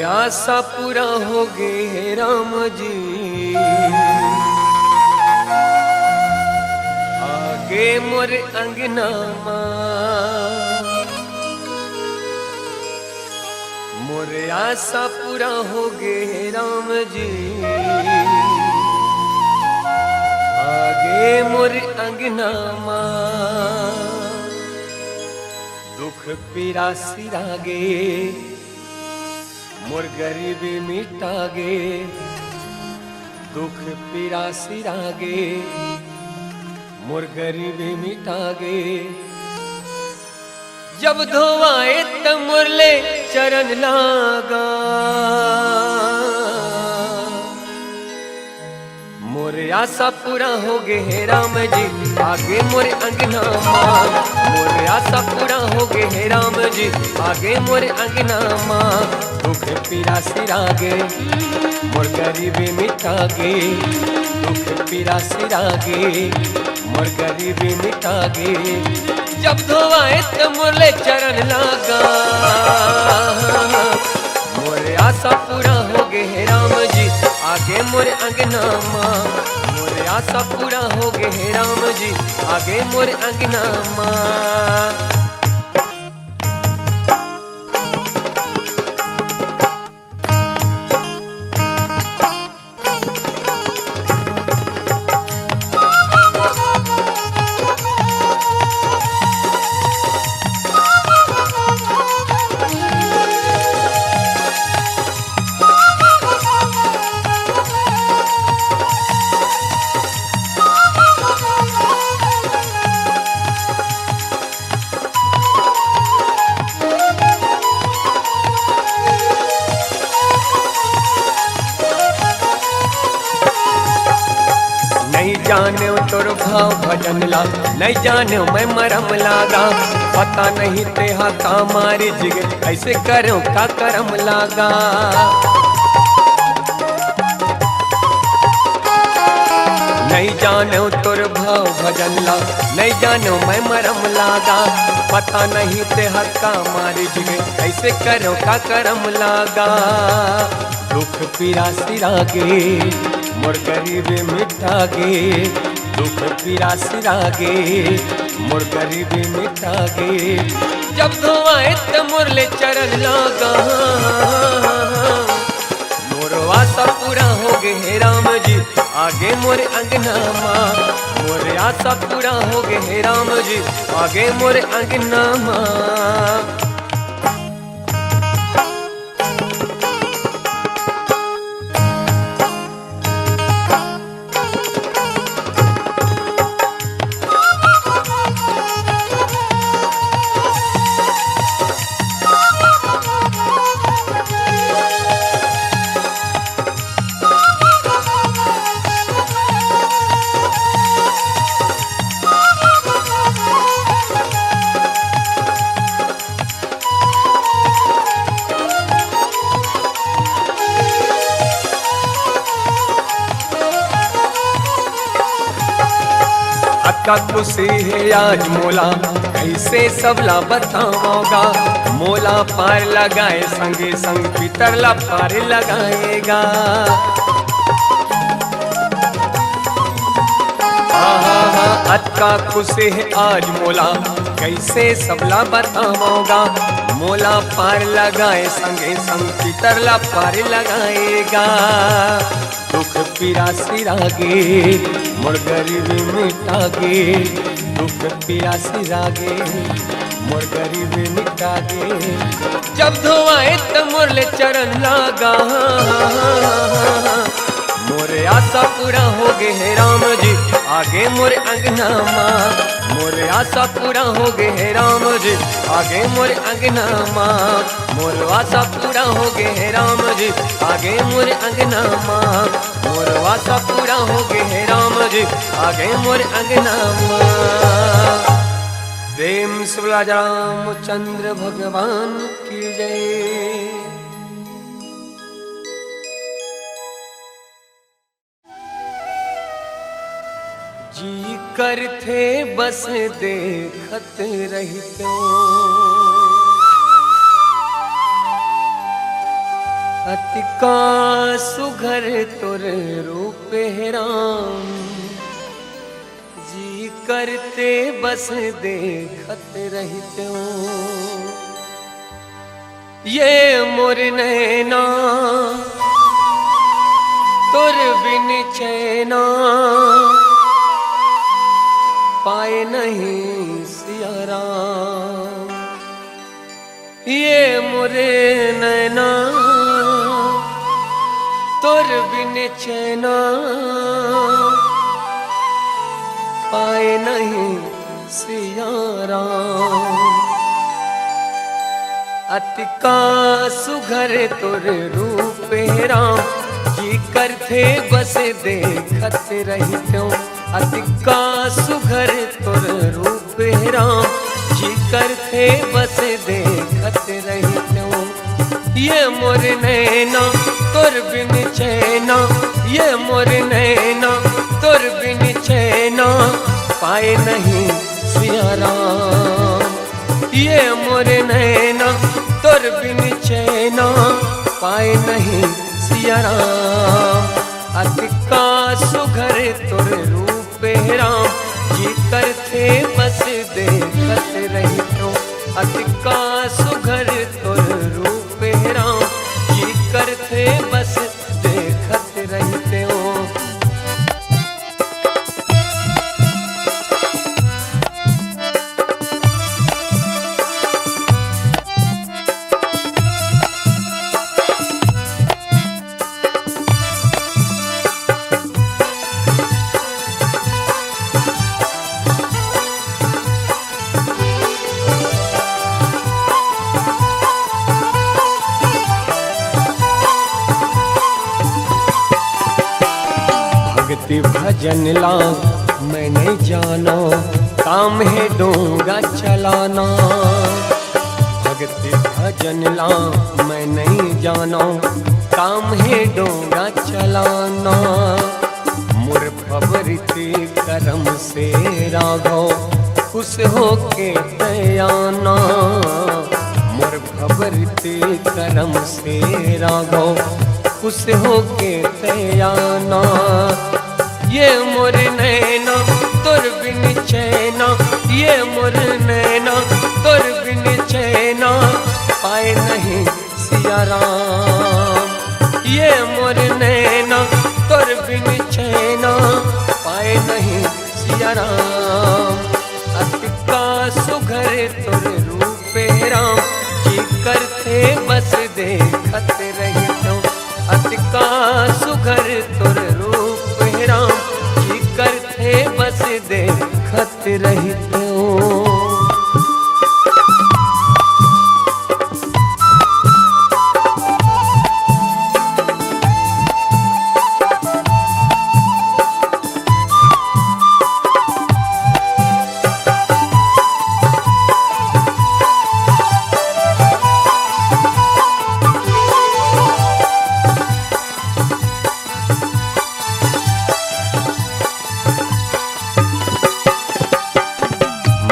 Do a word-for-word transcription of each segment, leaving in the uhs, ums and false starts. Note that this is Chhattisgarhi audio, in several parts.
आसा पूरा हो गे हे राम जी, आगे मोर अंगना मा। मोर आसा पूरा हो गे हे राम जी, आगे मोर अंगना मा। दुख पीरा सिरागे, मोर गरीबी मिटागे। दुख पीरा सिरागे, मोर गरीबी मिटागे। जब धोवाए त मोर ले चरण लागा। मोर आसा पूरा हो गे हे राम जी, आगे मोर अंगना मा। मोर आसा पूरा हो गे हे राम जी, आगे मोर अंगना मा। दुख पीरा सिरागे, मोर गरीबी मिटागे। दुख पीरा सिरागे, मोर गरीबी मिटागे। जब धोवाए त मोर ले चरण लागा। मोर आसा पूरा हो गे हे राम जी, आगे मोर अंगना मा। मोर आसा पूरा हो गे हे राम जी, आगे मोर अंगना मा। नइ जानेंव तोर भाव भजन ला, नइ जानेंव मैं मरम लागा। पता नहीं तेहा का मारी जिगे, अइसे करेंव का करम लागा। नइ जानेंव तोर भाव भजन ला, नइ जानेंव मैं मरम लागा। पता नहीं तेहा का मारी जिगे, अइसे करेंव का करम लागा। दुख पीरा सिरागे, मोर गरीबी मिटागे। दुख पीरा सिरागे, मोर गरीबी मिटागे। जब धोवाए त मोर ले चरण लागा। मोर आसा पूरा हो गे हे राम जी, आगे मोर अंगना मा। मोर आसा पूरा हो गे हे राम जी, आगे मोर अंगना मा। अतका खुशी हे आज मोला, कइसे सबला बतावँव गा। मोला पार लगाए संगे संग पितर ला पार लगाए गा। आहा हा, अतका खुशी हे आज मोला, कइसे सबला बतावँव गा। मोला पार लगाए संगे संग पितर ला पार लगाए गा। दुख पीरा सिरागे, मोर गरीबी मिटागे। दुख पीरा सिरागे, मोर गरीबी मिटागे। जब धोवाए त मोर ले चरण लागा। मोर आसा पूरा हो गे हे राम जी, आगे मोर अंगना मा। मोर आसा पूरा हो गे हे राम जी, आगे मोर अंगना मा। मोर आसा पूरा हो गे हे राम जी, आगे मोर अंगना मा। मोर आसा पूरा हो गे हे राम जी, आगे मोर अंगना मा। प्रेम से बोला रामचंद्र भगवान की जय। जी करथे बस देखत रहितेंव। अतका सुघर तोर रूप हे राम, जी करथे बस देखत रहितेंव। ये मोर नैना तोर बिन चैना पाए नहीं सिया राम। ये मोर नैना तोर बिन चैना पाए नहीं सिया राम। अतका सुघर तोर रूप हे राम, जी करथे बस देखत रहितेंव। अतका सुघर तोर रूप हे राम, जी करथे बस देखत रहितेंव। ये मोर नैना तोर बिन चैना, ये मोर नैना तोर बिन चैना पाए नहीं सिया राम। ये मोर नैना तोर बिन चैना पाए नहीं सिया राम। अतका सुघर तोर रूप हे राम, जी करथे बस देखत रहितेंव। अतका सुघर तोर रूप हे राम, जी करथे बस देखत रहितेंव। भक्ति भजन ला मैं नहीं जानों, काम हे डोंगा चलाना। भक्ति भजन ला मैं नहीं जानों, काम हे डोंगा चलाना। मोर भवरती करम से राघव खुश होके तैं आना। मोर भवरती करम से राघव खुश होके तैं आना। ये मोर नैना तोर बिन चैना, ये मोर नैना तोर बिन चैना पाए नहीं सिया राम। ये मोर नैना तोर बिन चैना पाए नहीं सिया राम। अतका सुघर तोर रूप हे राम, जी करथे बस देखत रहितेंव। अतका सुघर तोर रूप हे राम, जी करथे बस देखत रहितेंव।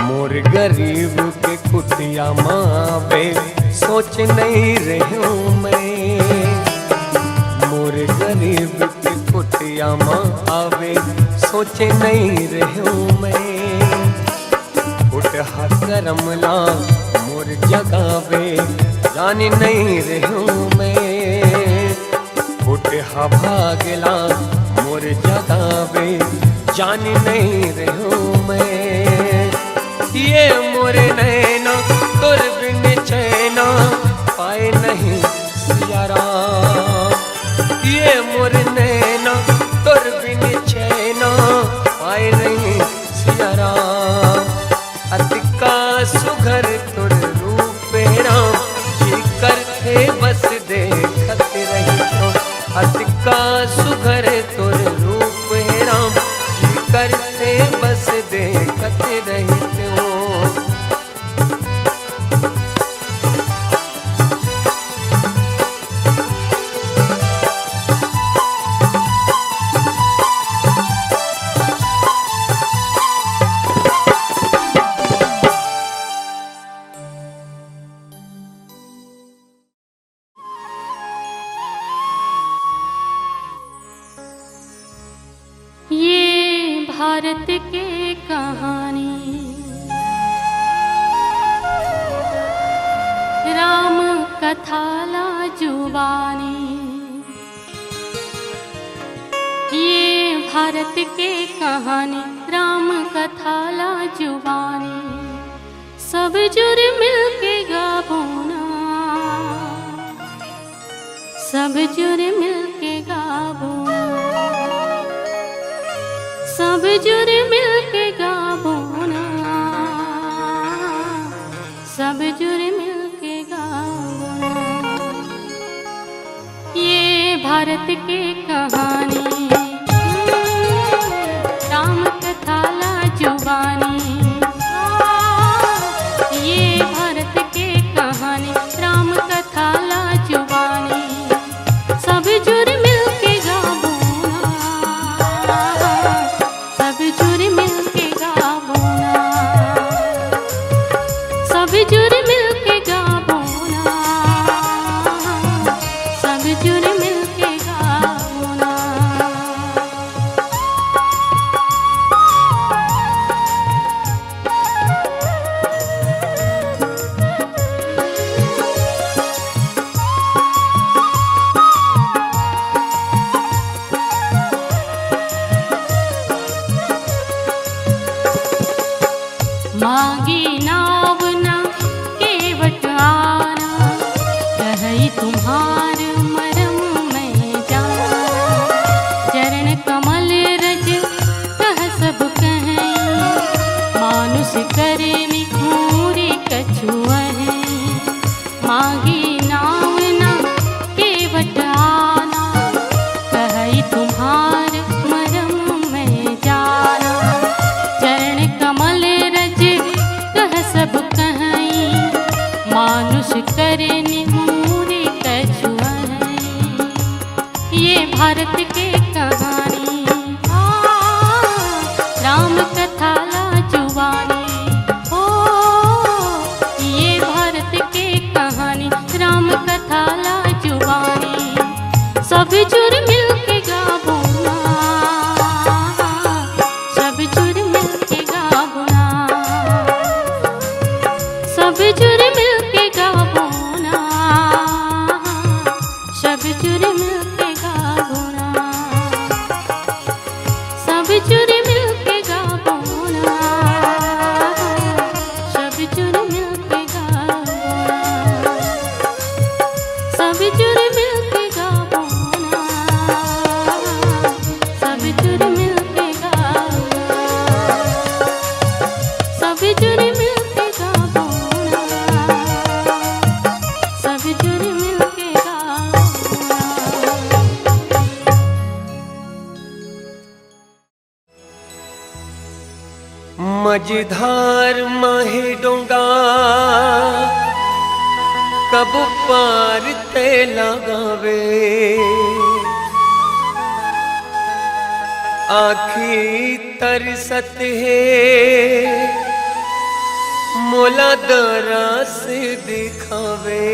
मोर गरीब के कुटिया म आवे, सोचे नइ रहेंव मैं। मोर गरीब के कुटिया म आवे, सोचे नइ रहेंव मैं। फुटहा करम ला मोर जगावे, जाने नइ रहेंव मैं। फुटहा भाग ला मोर जगावे, जाने नइ रहेंव मैं। ये मोर नैना तोर बिन चैना पाए नहीं सिया राम। ये मोर नैना तोर बिन चैना पाए नहीं सिया राम। अतका सुघर तोर रूप हे राम, जी करथे बस देखत रहितेंव। अतका सुघर तोर रूप हे राम, जी करथे बस देखत कहानी, राम कथा ला जुबानी, सब जुर मिलके गाबो ना, सब जुर मिलके गाबो ना, सब जुर मिलके गाबो ना, सब जुर मिलके गाबो ना। ये भारत के कहानी, राम कथा ला जुबानी। ये भारत के कहानी, राम कथा ला जुबानी। सब जुर मिलके गाबो ना, सब जुर मिलके गाबो ना, सब जुर मिलके गाबो ना, सब जुर मिलके गाबो ना। मांगी नाव ना केवट आना, कहई तुम्हार मरम मैं जाना। चरण कमल रज कह सब कहई, मानुष करे निघूरे कछुअहई। मांगी नाव ना केवट आना, कहई तुम्हार मरम मैं जाना। चरण कमल रज कह सब कहई, मानुष करे निघूरे कछुअहई। ये भारत के कहानी, आ, राम कथा ला जुबानी। ओ, ये भारत के कहानी, राम कथा ला जुबानी। सब जुर मिलके गाबो ना, सब जुर मिलके गाबो ना, सब जुर मिलके गाबो ना, सब जुर मिलके गाबो ना, सब जुर मिलके गाबो ना, सब जुर मिलके गाबो ना, सब जुर मिलके गाबो ना, सब जुर मिलके गाबो ना, सब जुर मिलके गाबो ना, सब जुर मिलके गाबो ना। मझधार माहे डोंगा, कब पार ते लगावे। आँखी तरसत हे, मोला दरस दिखावे।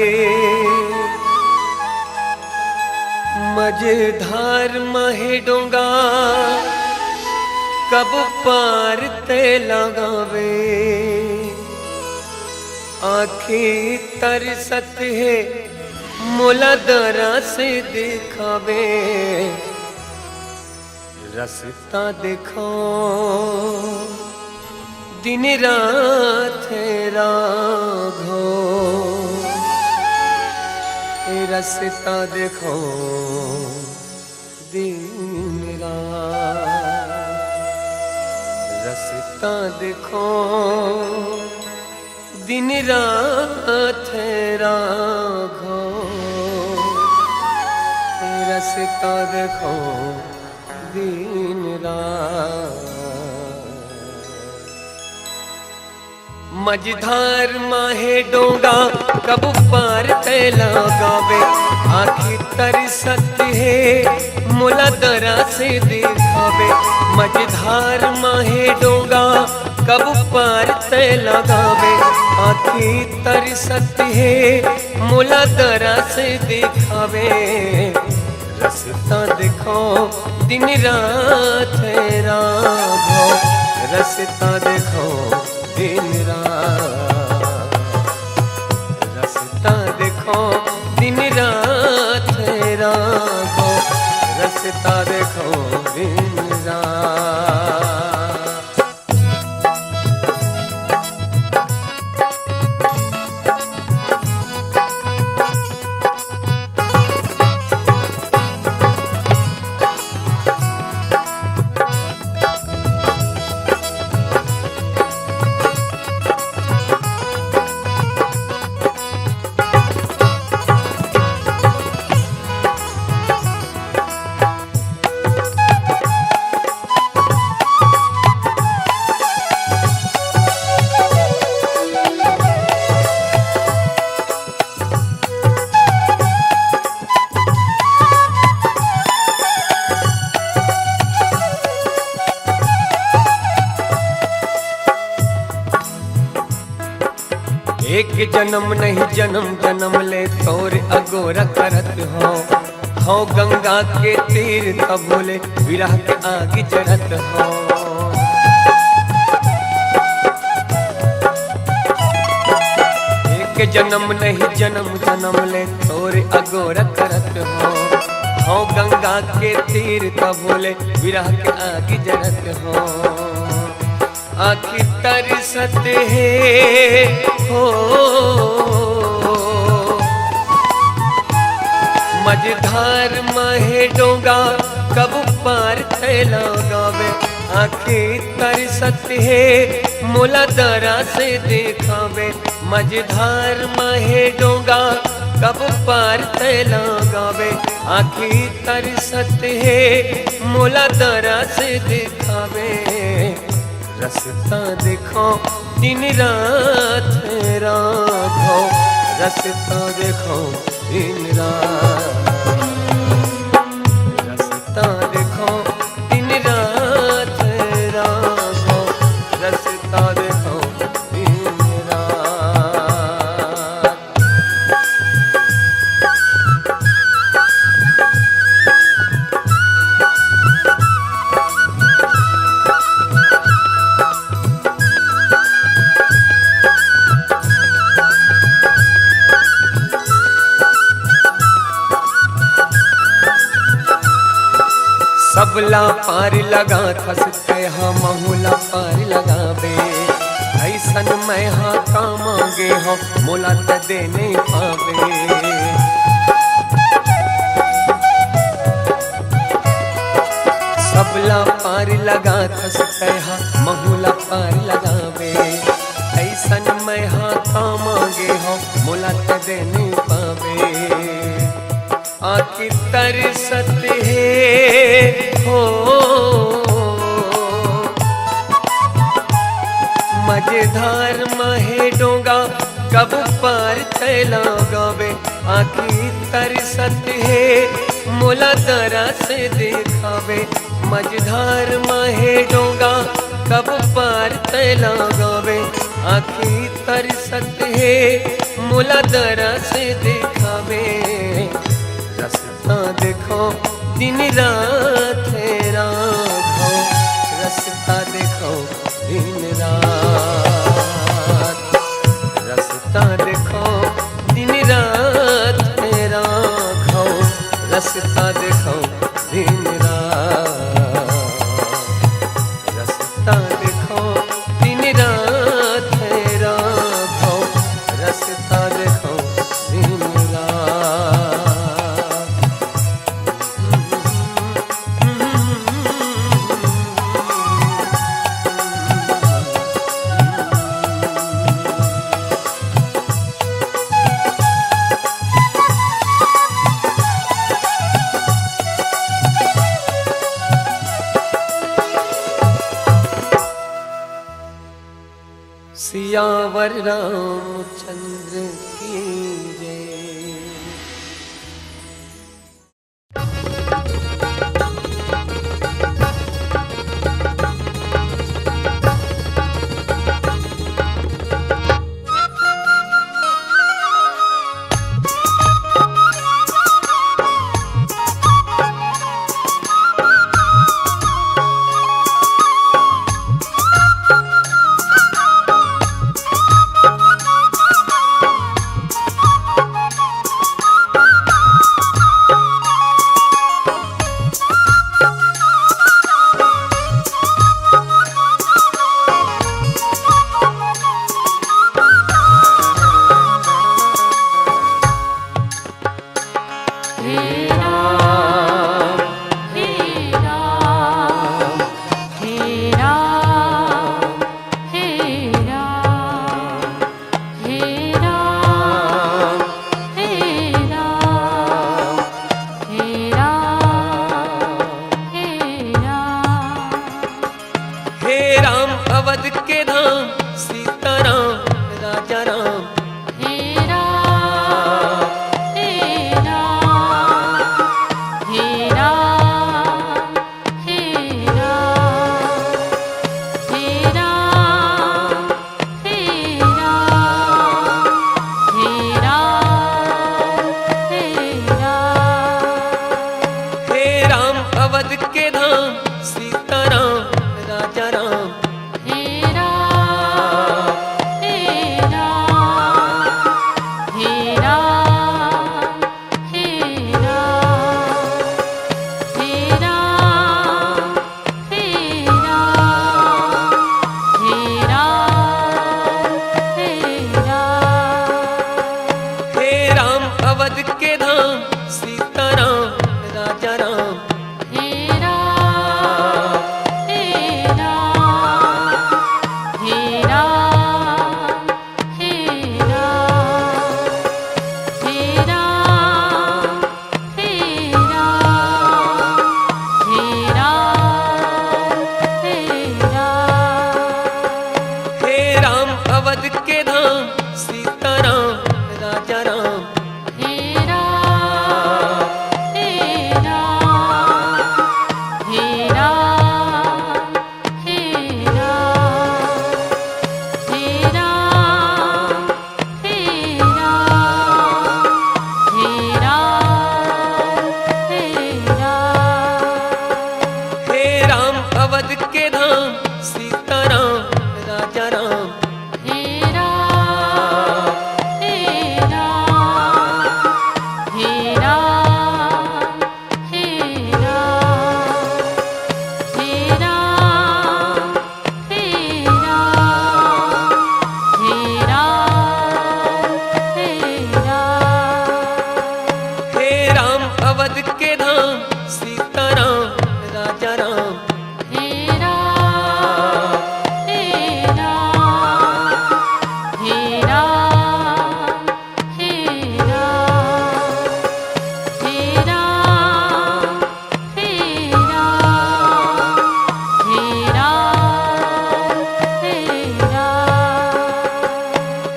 मझधार माहे डोंगा, कब पार ते लगावे। आँखी तरसत हे, मोला दरस दिखावे। रस्ता देखो दिन रात राघो, ए रस्ता देखो दिन रात, रस्ता देखो दिन रात राघो, रस्ता देखो दिन रात। मझधार माहे डोंगा, कब पार ते लगावे। आँखी तरसत हे, मोला दरस दिखावे। मझधार माहे डोंगा, कब पार ते लगावे। आँखी तरसत हे, मोला दरस दिखावे। रस्ता देखो दिन रात राघो, रस्ता देखो दिन रात, रस्ता देखो दिन रात राघो, रस्ता देखो दिन रात। एक जनम नहीं, जनम जनम ले तोर अगोरा करत हौं। हौं गंगा के तीर तभो ले विरह के आग जरत हौं। एक जनम नहीं, जनम जनम ले तोर अगोरा करत हौं। हौं गंगा के तीर तभो ले विरह के आग जरत हौं। आँखी तरसत हे हो, मझधार म हे डोंगा, कब पार तैं लगाबे। आँखी तरसत हे, मोला दरा से देखाबे। मझधार म हे डोंगा, कब पार तैं लगाबे। आँखी तरसत हे, मोला दरा से देखाबे। रस्ता देखौं दिन रात राघव, रस्ता देखौं दिन रात, रस्ता देखौं दिन रात राघव, रस्ता देखौं दिन रात। सबला पार लगाथस तैं हा महू ला पार लगाबे। अइसन मैं हा का मांगे हौं, मोला त दे नइ पाबे। सबला पार लगाथस तैं हा महू ला पार लगाबे। अइसन मैं हा का मांगे हौं, मोला त दे नइ पाबे। आँखी तरसत हे हो, मझधार म हे डोंगा, कब पार तैं लगाबे। आँखी तरसत हे, मोला दरा से देखाबे। मझधार म हे डोंगा, कब पार तैं लगाबे। आँखी तरसत हे, मोला दरा से देखाबे। रस्ता देखौं दिन रात राघव, रस्ता देखौं दिन रात, रस्ता देखौं दिन रात राघव, रस्ता देखौं दिन रात, रस्ता देखौं दिन रात राघव, रस्ता देखौं दिन रात। सियावर रामचंद्र की जय। अवध के धाम सीताराम राजा राम। हे राम, हे राम, हे राम, हे राम, हे राम, हे राम, हे राम, हे राम। हे राम अवध के धाम सीताराम राजा राम। हे राम, हे राम, हे राम, हे राम, हे राम, हे राम, हे राम, हे राम। हे राम अवध के धाम सीताराम राजा राम। हे राम, हे राम, हे राम, हे राम, हे राम, हे राम, हे राम, हे राम।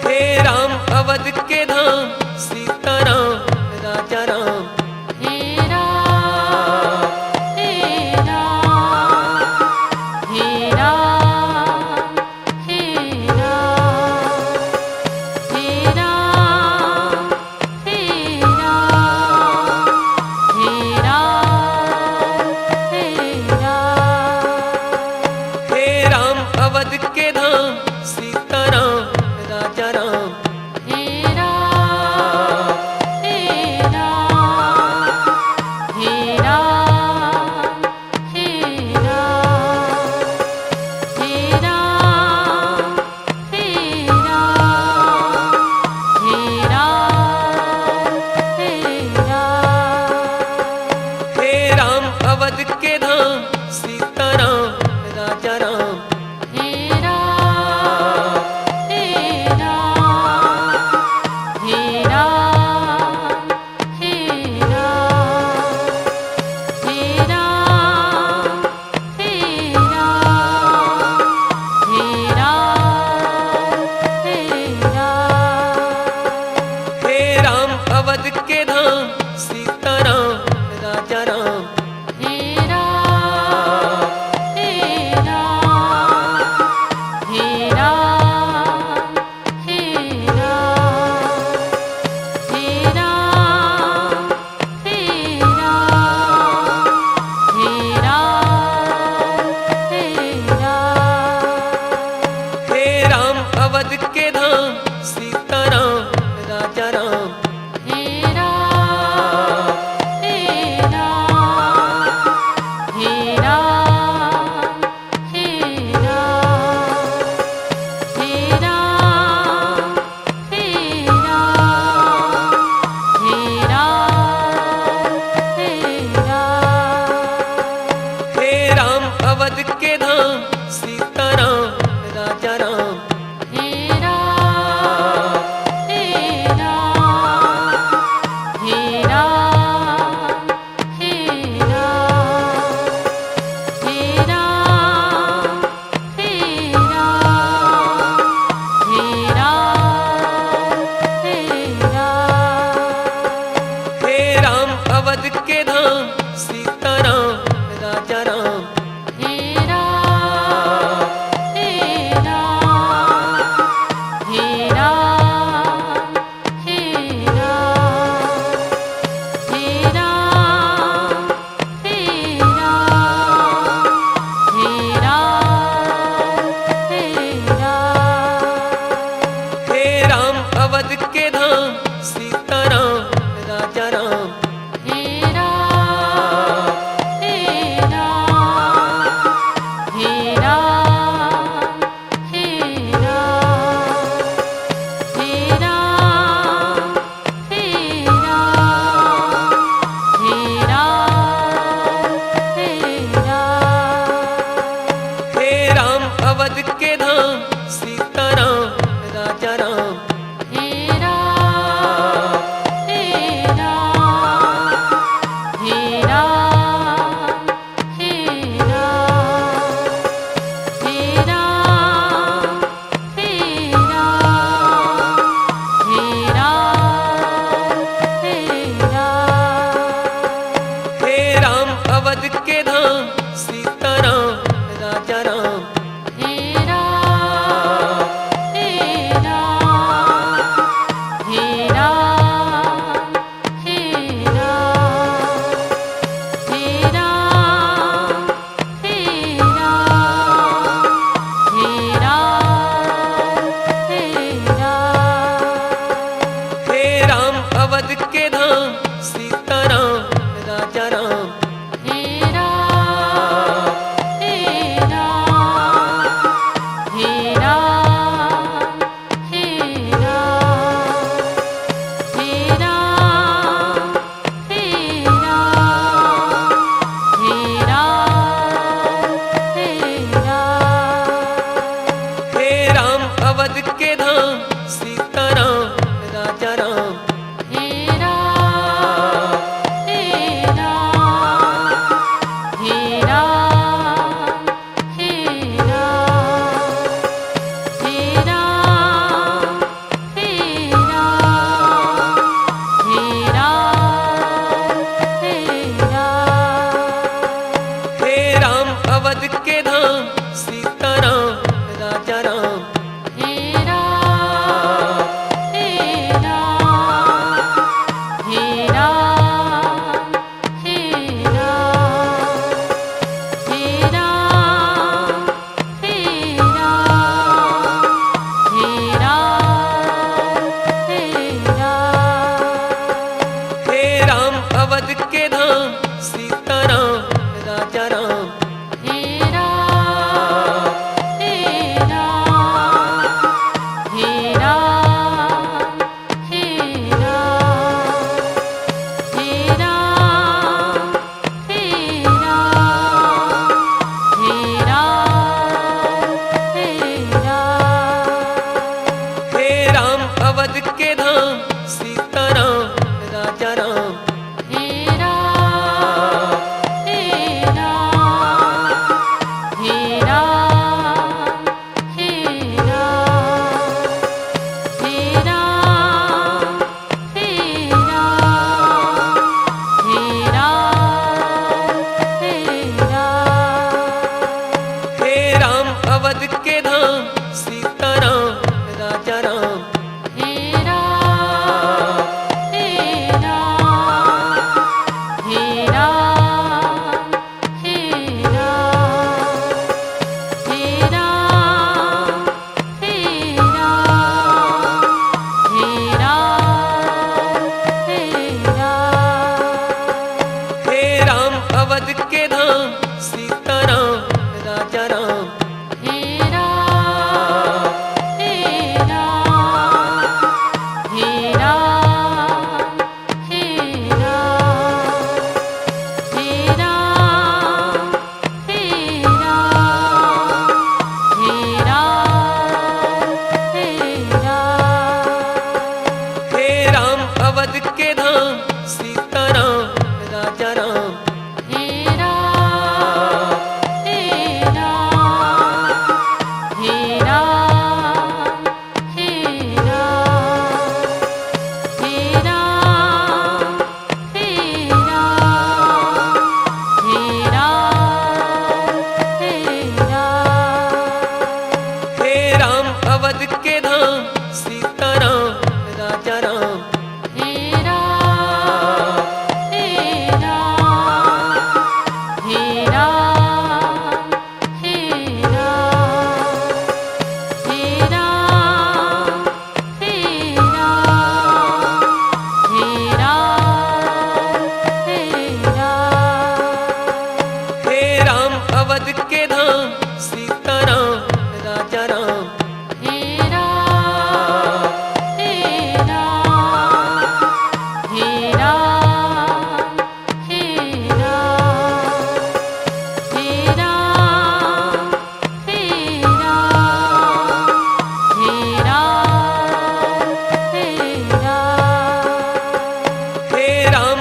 हे राम अवध के धाम सीताराम राजा राम। हे राम, हे राम, हे राम, हे राम, हे राम, हे राम, हे राम, हे राम। हे राम अवध के धाम सीताराम राजा राम। हे राम, हे राम, हे राम, हे राम, हे राम, हे राम, हे राम, हे राम। हे राम अवध के धाम सीताराम राजा राम। हे राम, हे राम, हे राम, हे राम, हे राम, हे राम, हे राम, हे राम। हे राम अवध के धाम सीताराम राजा राम। हे राम, हे राम, हे राम, हे राम, हे राम, हे राम, हे राम, हे राम। हे राम अवध के धाम सीताराम राजा राम। हे राम, हे राम, हे राम, हे राम, हे राम, हे राम, हे राम, हे राम। हे राम अवध के धाम सीताराम राजा राम। हे राम, हे राम, हे राम, हे राम, हे राम, हे राम, हे राम, हे राम। हे राम अवध के धाम सीताराम राजा राम। हे राम, हे राम, हे राम, हे राम, हे राम, हे राम, हे राम, हे राम। हे राम अवध के धाम सीताराम राजा राम। हे राम, हे राम, हे राम, हे राम, हे राम, हे राम, हे राम, हे राम। हे राम अवध के धाम सीताराम राजा राम। हे राम, अवध के धाम सीताराम राजा राम। हे राम, हे राम, हे राम, हे राम, हे राम, हे राम, हे राम, हे राम। हे राम अवध के धाम सीताराम राजा राम। हे राम, हे राम, हे राम, हे राम, हे राम, हे राम, हे राम, हे राम। हे राम अवध के धाम सीताराम राजा राम। हे राम, हे राम, हे राम, हे राम, हे राम, हे राम, हे राम, हे राम। हे राम अवध के धाम सीताराम राजा राम। हे राम, हे राम, हे राम, हे राम, हे राम, हे राम, हे राम, हे राम। हे राम अवध के धाम सीताराम राजा राम। हे राम, हे राम, हे राम, हे राम, हे राम, हे राम, हे राम, हे राम। हे राम अवध के धाम सीताराम राजा राम। हे राम, हे राम, हे राम, हे राम, हे राम, हे राम, हे राम, हे राम। हे राम अवध के धाम सीताराम राजा राम। हे राम, हे राम, हे राम, हे राम, हे राम, हे राम, हे राम, हे राम। हे राम अवध के धाम सीताराम राजा राम। हे राम, हे राम, हे राम, हे राम, हे राम, हे राम, हे राम। हे राम अवध के धाम सीताराम राजा राम। हे राम, हे राम, हे राम, हे राम, हे राम, हे राम, हे राम, हे राम। हे राम अवध के धाम सीताराम राजा राम। हे राम, हे राम, हे राम, हे राम, हे राम, हे राम, हे राम, हे राम। हे राम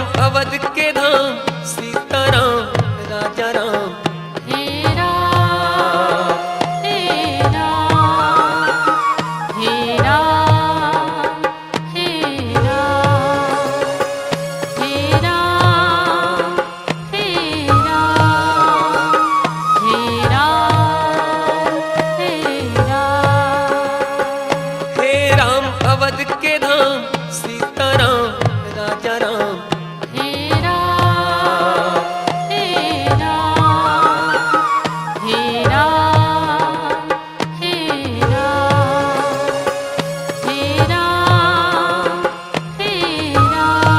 अवध के धाम सीताराम राजा राम। हे राम, हे राम, हे राम, हे राम, हे राम, हे राम,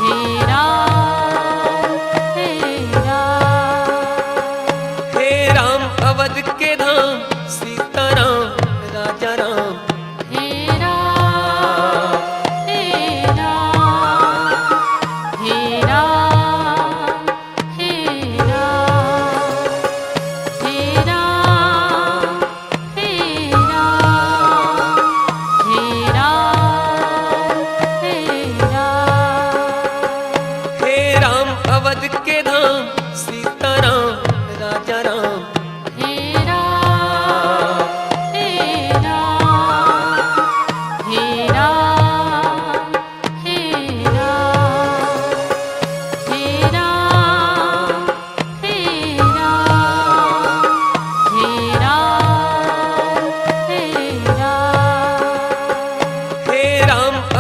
हे राम, हे राम। हे राम अवध के धाम सीताराम राजा राम। हे राम,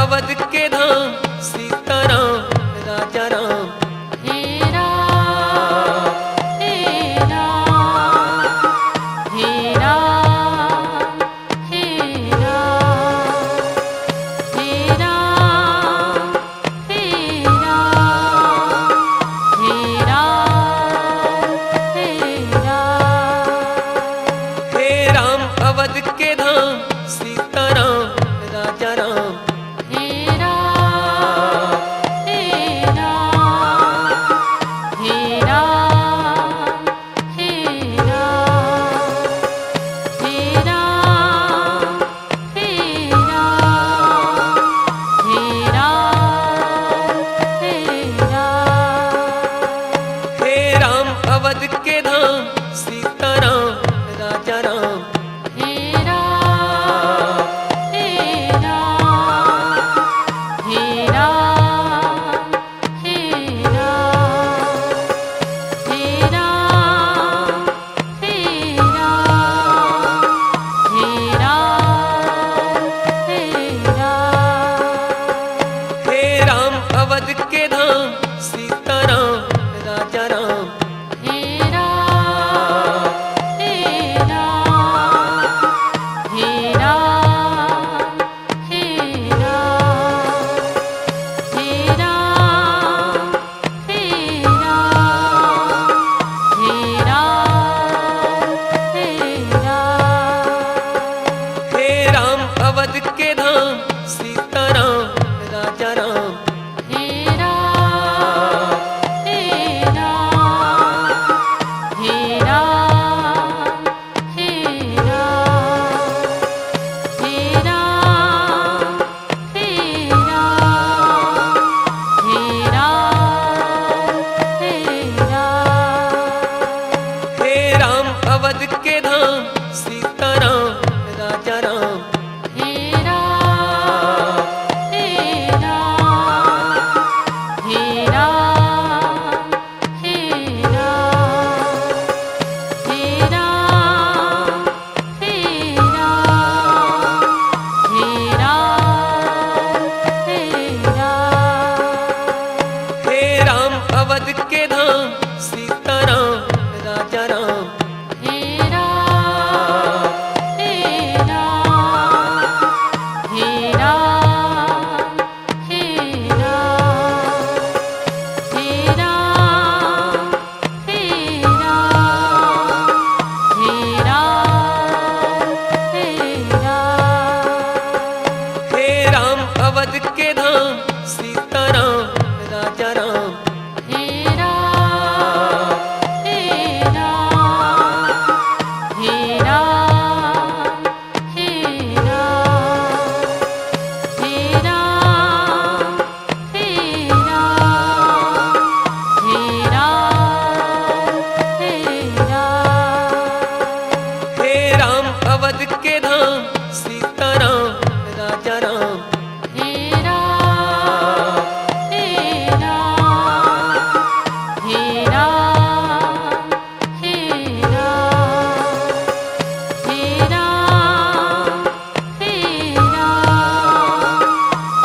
अवध के धाम सीताराम राजा राम। हे राम, हे राम, हे राम, हे राम, हे राम, हे राम, हे राम, हे राम। हे राम अवध के धाम सीताराम राजा राम। हे राम, हे राम, हे राम, हे राम, हे राम, हे राम, हे राम, हे राम। हे राम अवध के धाम सीताराम राजा राम। हे राम, हे राम, हे राम, हे राम, हे राम, हे राम, हे राम, हे राम। हे राम अवध के धाम सीताराम राजा राम। हे राम, हे राम, हे राम, हे राम, हे राम, हे राम, हे राम, हे राम। हे राम अवध के धाम सीताराम राजा राम। हे राम, हे राम, हे राम, हे राम, हे राम, हे राम, हे राम, हे राम। हे राम अवध के धाम सीताराम राजा राम। हे राम, हे राम, हे राम, हे राम, हे राम, हे राम, हे राम, हे राम। हे राम अवध के धाम सीताराम राजा राम। हे राम, हे राम, हे राम, हे राम, हे राम, हे राम, हे राम, हे राम। हे राम अवध के धाम सीताराम राजा राम। हे राम, हे राम, हे राम, हे राम, हे राम, हे राम, हे राम, हे राम। हे राम अवध के धाम सीताराम राजा राम। हे राम, हे राम, हे राम, हे राम, हे राम, हे राम, हे राम, हे राम। हे राम अवध के धाम सीताराम राजा राम। हे राम, हे राम, हे राम, हे राम, हे राम, हे राम,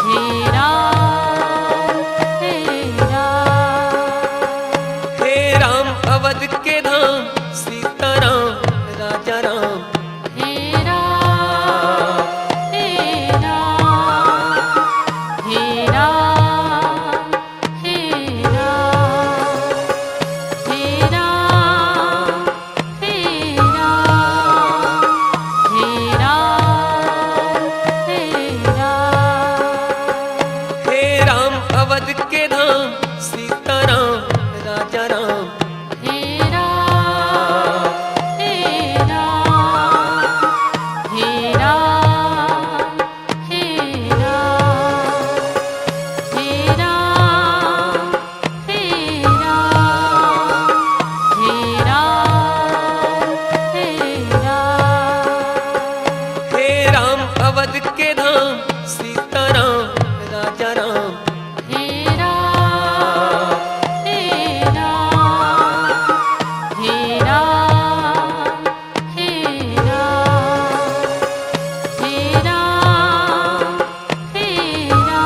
हे राम, हे राम। हे राम अवध के धाम सीताराम राजा राम। हे राम, हे राम, हे राम, हे राम, हे राम, हे राम, हे राम, हे राम। हे राम अवध के धाम सीताराम राजा राम। हे राम, हे राम, हे राम, हे राम, हे राम, हे राम,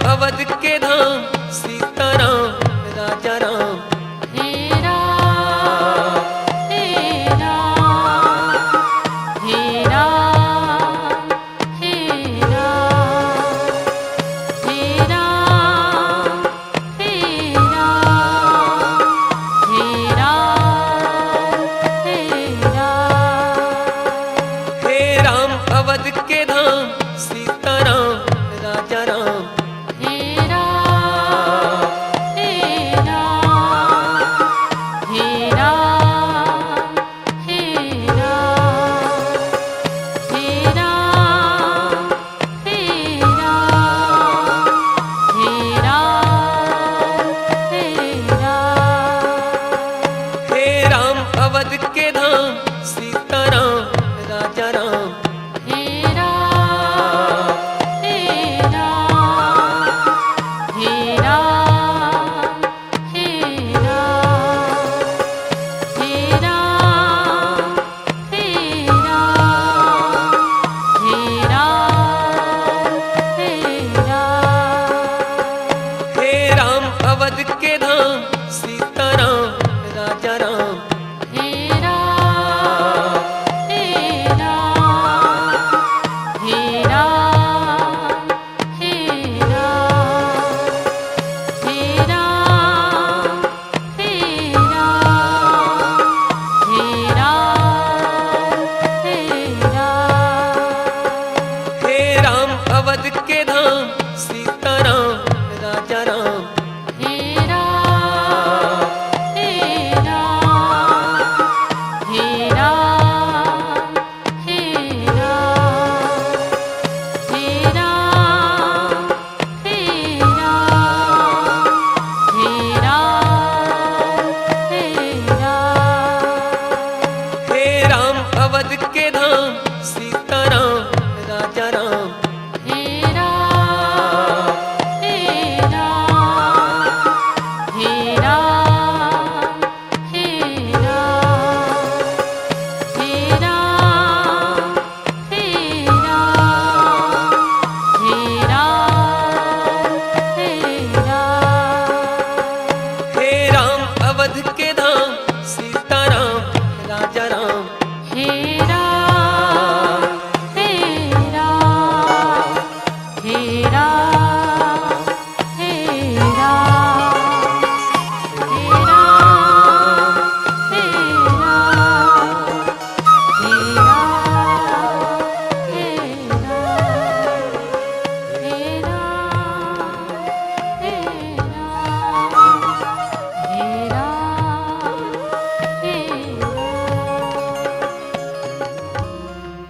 अवध के धाम, सीताराम राजा राम। हे राम, हे राम, हे राम, हे राम, हे राम, हे राम, हे राम, हे राम। हे राम अवध के धाम, सीताराम राजा राम। हे राम, हे राम, हे राम, हे राम, हे राम, हे राम, हे राम, हे राम। हे राम अवध के धाम, सीताराम राजा राम। हे राम, हे राम, हे राम, हे राम, हे राम, हे राम, हे राम, हे राम। हे राम अवध के धाम, सीताराम राजा राम। हे राम, हे राम, हे राम, हे राम, हे राम, हे राम, हे राम, हे राम। हे राम अवध के धाम, सीताराम राजा राम। हे राम, हे राम, हे राम, हे राम, हे राम, हे राम, हे राम, हे राम। हे राम अवध के धाम, सीताराम राजा राम। हे राम, हे राम, हे राम, हे राम, हे राम, हे राम, हे राम, हे राम। हे राम अवध के धाम, सीताराम राजा राम। हे राम, हे राम, हे राम, हे राम, हे राम, हे राम, हे राम, हे राम, हे राम, हे राम, हे राम, हे राम।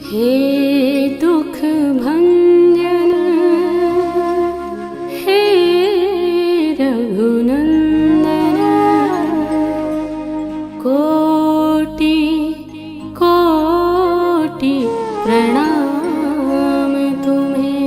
हे दुख भंजन, हे रघुनंदन, कोटि कोटि प्रणाम तुम्हें।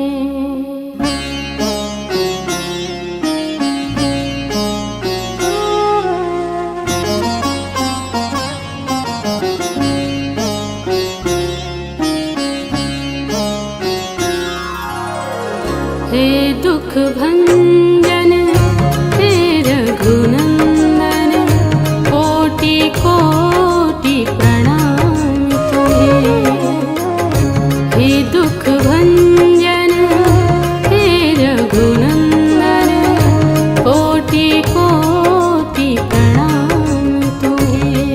हे दुख भंजन, हे रघुनंदन, कोटि कोटि प्रणाम तुम्हें। हे दुख भंजन, हे रघुनंदन, कोटि कोटि प्रणाम तुम्हें।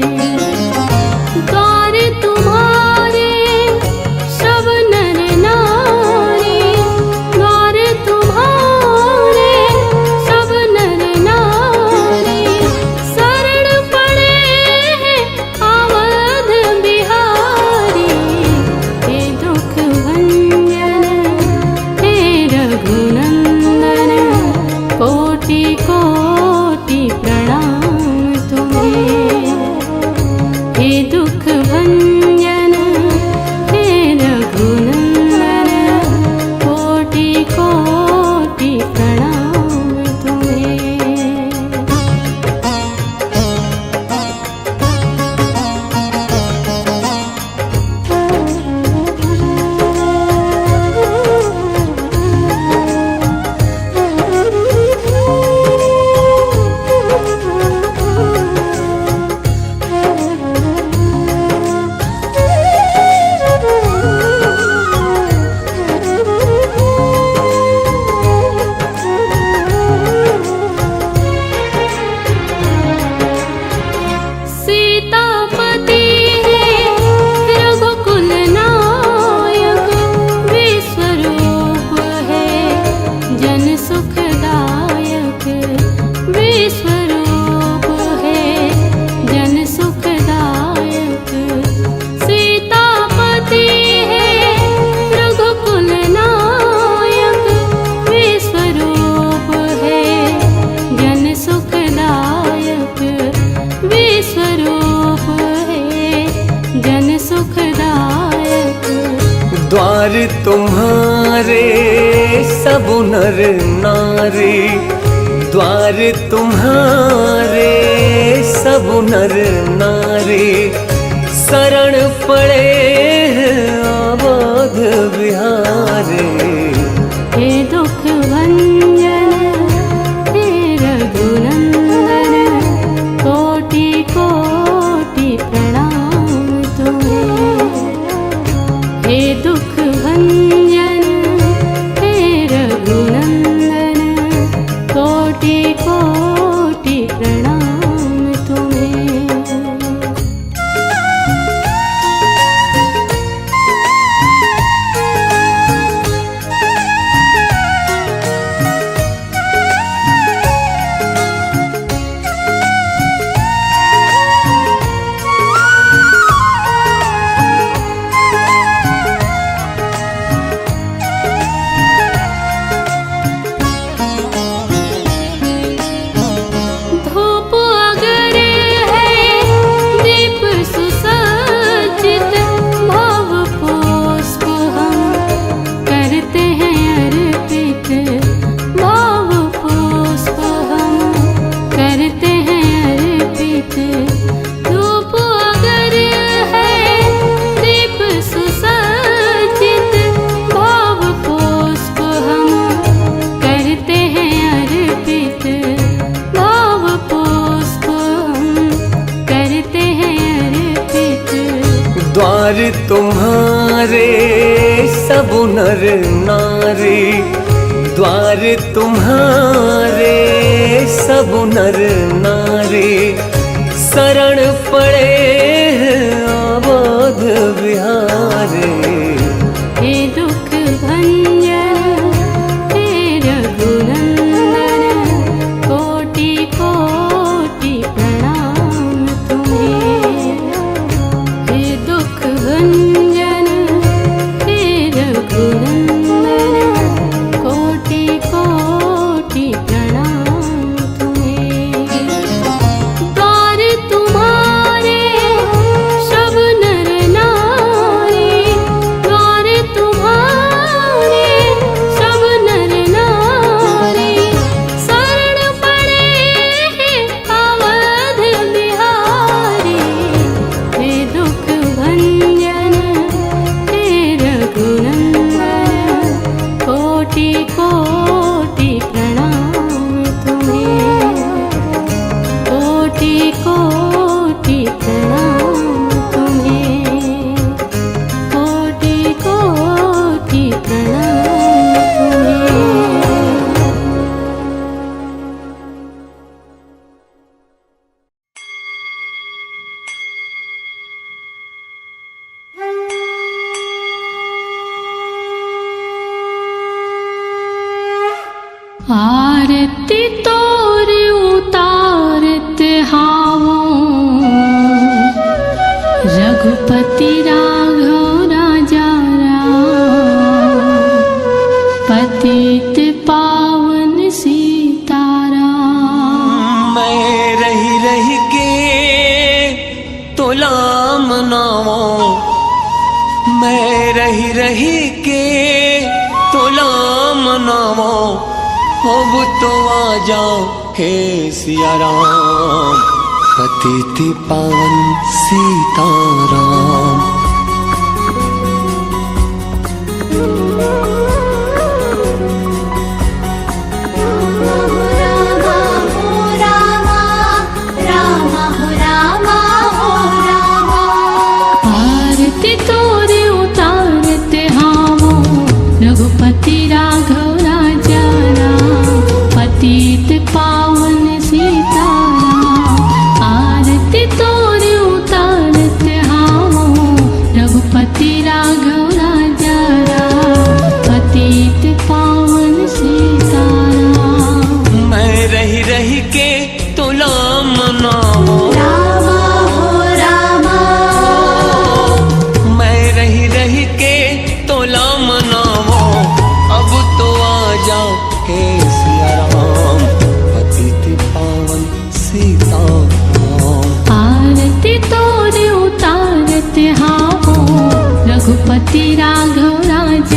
द्वार तुम्हारे सब नर नारी, द्वार तुम्हारे तुम्हारे सब नर नारी, द्वार तुम्हारे सब नर नारी, शरण पड़े हैं अवध बिहारी। हे दुख भंजन, हे रघुनंदन, कोटि कोटि प्रणाम तुम्हें। हे दुख भंजन, हे रघुनंदन, कोटि कोटि प्रणाम तुम्हें। धूप अगर है दीप सुसज्जित, भाव पुष्प हम करते हैं अर्पित, भाव पुष्प हम करते हैं अर्पित। धूप अगर है दीप सुसज्जित, भाव पुष्प हम करते हैं अर्पित, भाव पुष्प हम करते हैं अर्पित। द्वार तुम्हारे सब नर नारी, द्वार तुम्हारे सब नर नारी, शरण पड़े हैं अवध बिहारी। हे दुख भंजन, हे रघुनंदन, कोटि कोटि प्रणाम तुम्हें। हे दुख भंजन, हे रघुनंदन, कोटि कोटि प्रणाम तुम्हें। द्वार तुम्हारे सब नर नारी, द्वार तुम्हारे सब नर नारी, शरण पड़े हैं अवध बिहारी। हे दुख भंजन, हे रघुनंदन, कोटि कोटि प्रणाम तुम्हें, कोटि कोटि प्रणाम तुम्हें, कोटि कोटि प्रणाम तुम्हें। आरती तोर उतारत हावों, रघुपति राघव राजा राम, पतित पावन सीताराम। मैं रहि रहि के तोला मनावों, मैं रहि रहि के तोला मनावों, अब तो आ जाओ हे सिया राम, पतित पावन सीताराम। आरती तोर उतारत हावों, रघुपति राघव राजा राम, पतित पावन सीताराम। आरती तोर उतारत हावों, रघुपति राघव राजा राम, पतित पावन सीताराम। मैं रहि रहि के तोला मनावों। रामा हो रामा। मैं रहि रहि के तोला मनावों, अब तो आ जा हे सिया राम, पतित पावन सीताराम। आरती तोर उतारत हावों, रघुपति राघव राज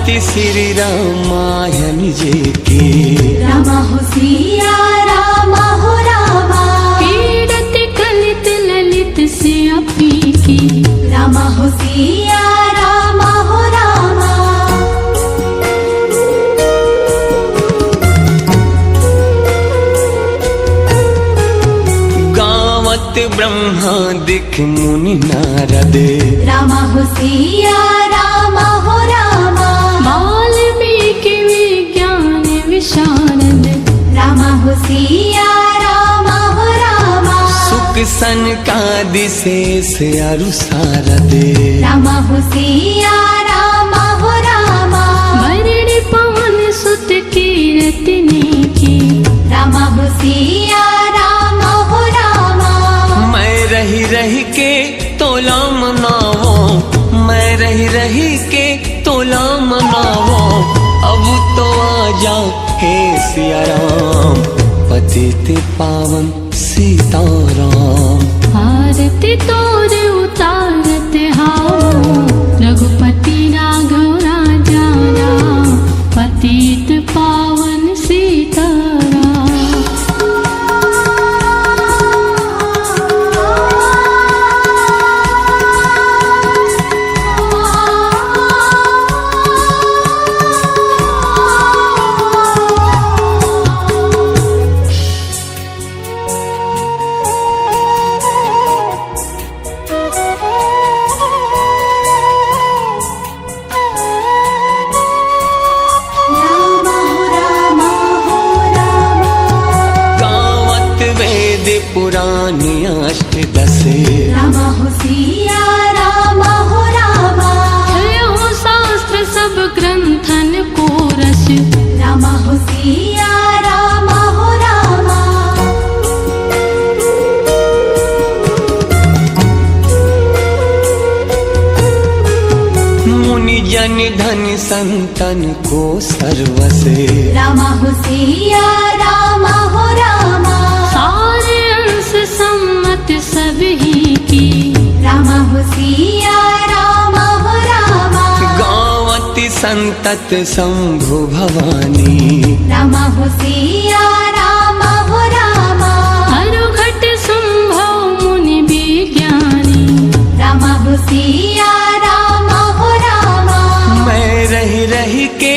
श्री रामायण जी की। रामा हो सिया रामा हो रामा। पीड़त कलित ललित से अपी की। रामा हो सिया रामा हो रामा। गावत ब्रह्मादिक मुनि नारद। रामा हो सिया रामा हो रामा। वाल्मीकि विज्ञान विशारद। रामा हो सिया रामा हो रामा। सुक सनकादि शेष अरु सारद। रामा हो सिया रामा हो रामा। वरुण पवन सुत कीरति नीकी। रामा हो सिया रामा हो रामा। मैं रहि रहि के तोला मनावों, मैं रहि रहि के तोला मनावों। अब तो आजा हे सिया राम, पतित पावन सीताराम। आरती तोर उतारत हावों, रघुपति राघव राजा राम, पतित पावन सीताराम। गावत वेद पुराण अष्ट दस। रामा हो सिया रामा हो रामा। यहो शास्त्र सब ग्रंथन को रस। रामा हो सिया रामा हो रामा। मुनि जन धन संतन को सर्वस। रामा हो सिया रामा हो रामा। सारे अंश सम्मत सब ही की। रामा हो सिया रामा हो रामा। गावत संतत शंभु भवानी। रामा हो सिया रामा हो रामा। अरुघट संभव मुनि विज्ञानी। रामा हो सिया रामा हो रामा। मैं रहि रहि के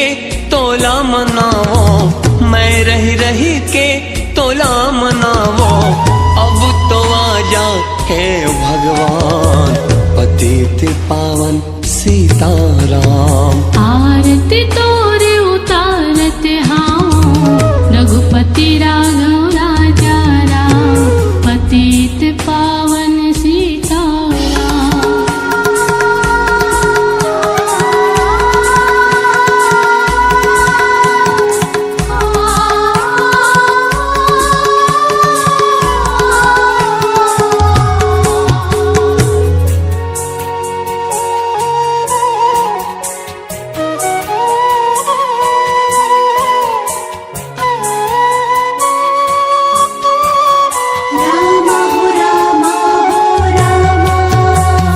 तोला मनावों, मैं रहि रहि के तोला मनावों। अब तो आजा हे भगवान, पतित पावन सीताराम। आरती तोर उतारत हावों, रघुपति राघव राजा राम, पतित पावन सीताराम।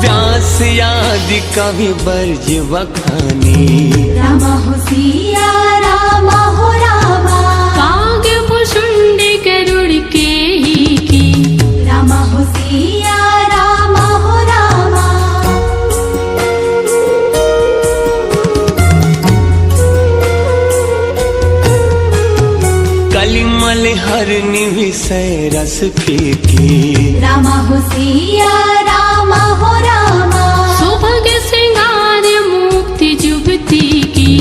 व्यास आदि कवि बरज वखानी। रामा हो सिया रामा हो रामा। काग भुषुंड गरुड़ केहि की। रामा हो सिया रामा हो रामा। कलिमल हर निविसय रस फीकी। रामा हो सिया रामा हो रामा। सुभग श्रृंगार मुक्ति जुगति की।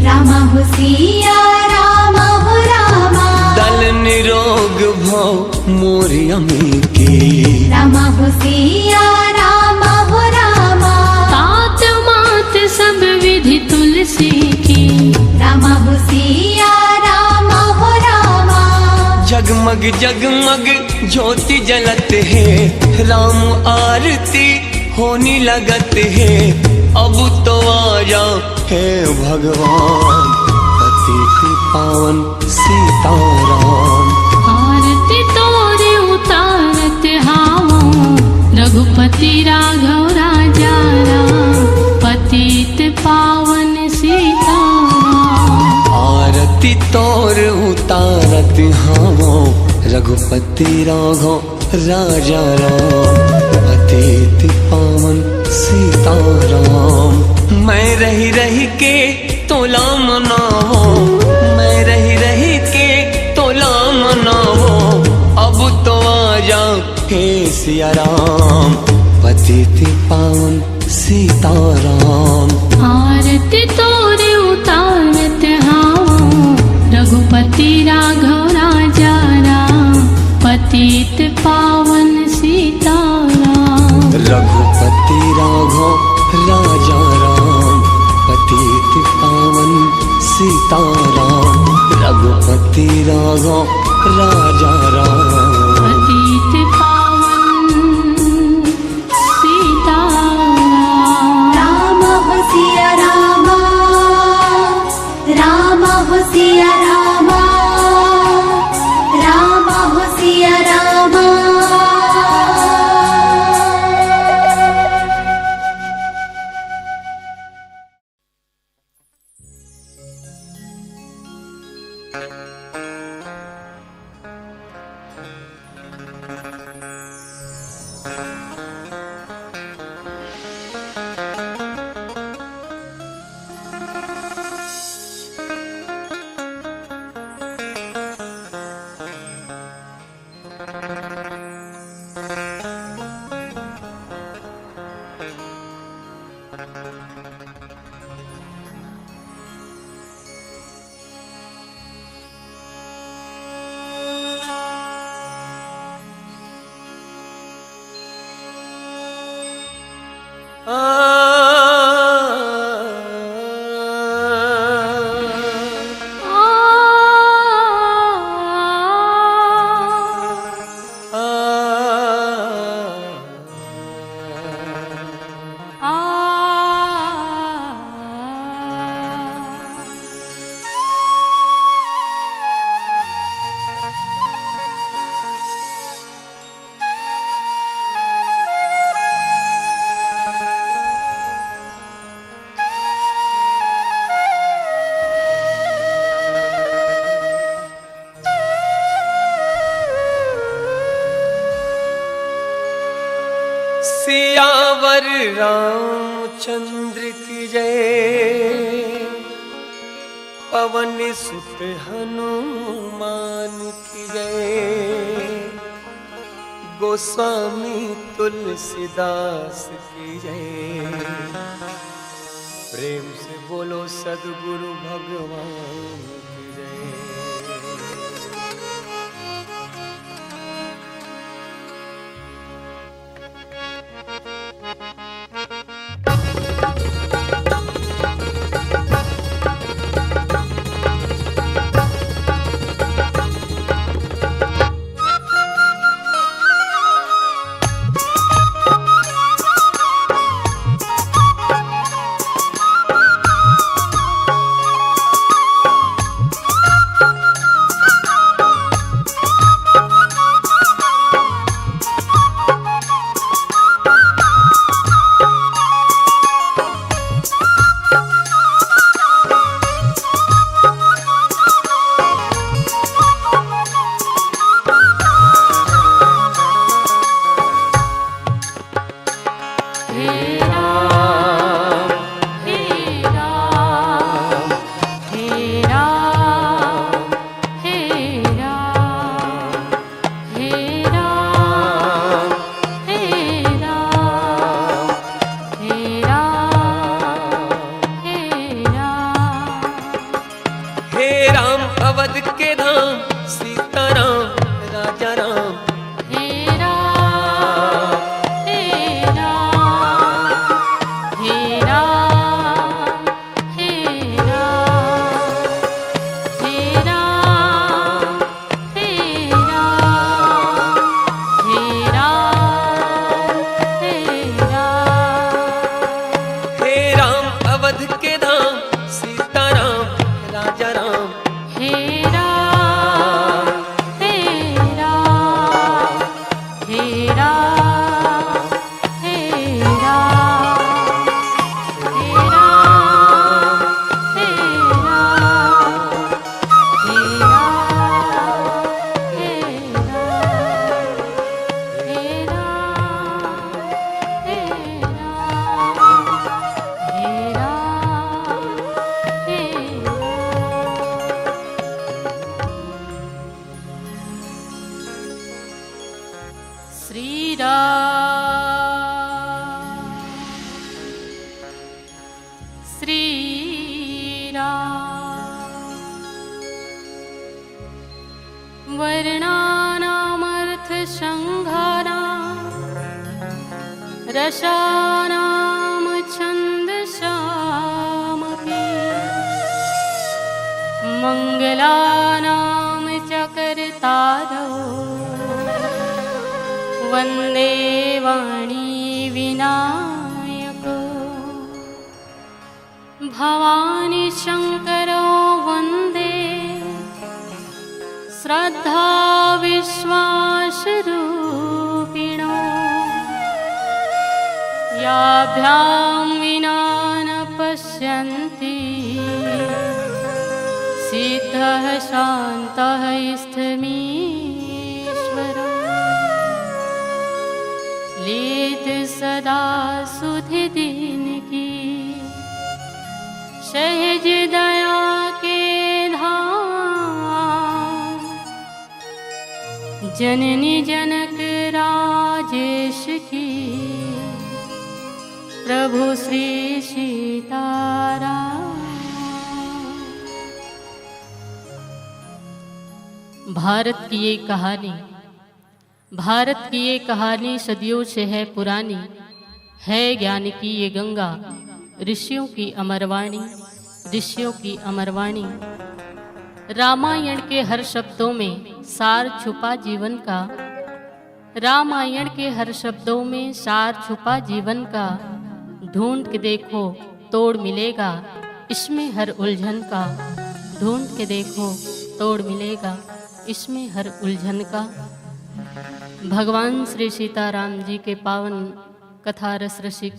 रामा हो सिया रामा हो रामा। दल निरोग भव मोर अमी की। रामा हो सिया रामा हो रामा। तात मात सब विधि तुलसी की। रामा हो सिया रामा हो रामा। जगमग जगमग ज्योति जलत हे, राम आरती होनी लगत हे। अब तो आजा हे भगवान, पतित पावन सीताराम। आरती तोर उतारत हावों, रघुपति राघव राजा राम, पतित पावन सीता। हावों रघुपति राघव राजा राम, पतित पावन सीताराम। मैं रहि रहि के तोला मनावों, मैं रहि रहि के तोला मनावों, अब तो आजा हे सिया राम, पतित पावन सीताराम। आरती तोर उतारत हावों, रघुपति राघव राजा राम, पतित पावन सीताराम। रघुपति राघव राजा राम, पतित पावन सीताराम। रघुपति राघव राजा राम। पतित पावन सीताराम। राम हो सिया रामा, राम हो सिया रामा, राम हो सिया रामा। सियावर रामचंद्र की जय, पवन सुत हनुमान की जय, गोस्वामी तुलसीदास की जय। प्रेम से बोलो सदगुरु भगवान की जय। श्रीराम। वर्णानामर्थसङ्घानां रसानां छन्दसामपि मङ्गलानां च कर्तारौ वन्दे वाणी विनायकौ। भवानी शङ्करौ वन्दे श्रद्धाविश्वासरूपिणौ। याभ्यां विना न पश्यन्ति सिद्धः शान्तः स्थमीश्वरम्। लीत सदा सुधि दीन की सहज दया के धाम। जननी जनक राजेश की प्रभु श्री सीताराम। भारत की ये कहानी, भारत की ये कहानी सदियों से है पुरानी, है ज्ञान की ये गंगा, ऋषियों की अमरवाणी, ऋषियों की अमरवाणी। रामायण के हर शब्दों में सार छुपा जीवन का, रामायण के हर शब्दों में सार छुपा जीवन का। ढूंढ के देखो, तोड़ मिलेगा इसमें हर उलझन का। ढूंढ के देखो, तोड़ मिलेगा इसमें हर उलझन का। भगवान श्री सीताराम जी के पावन कथा रस रसिक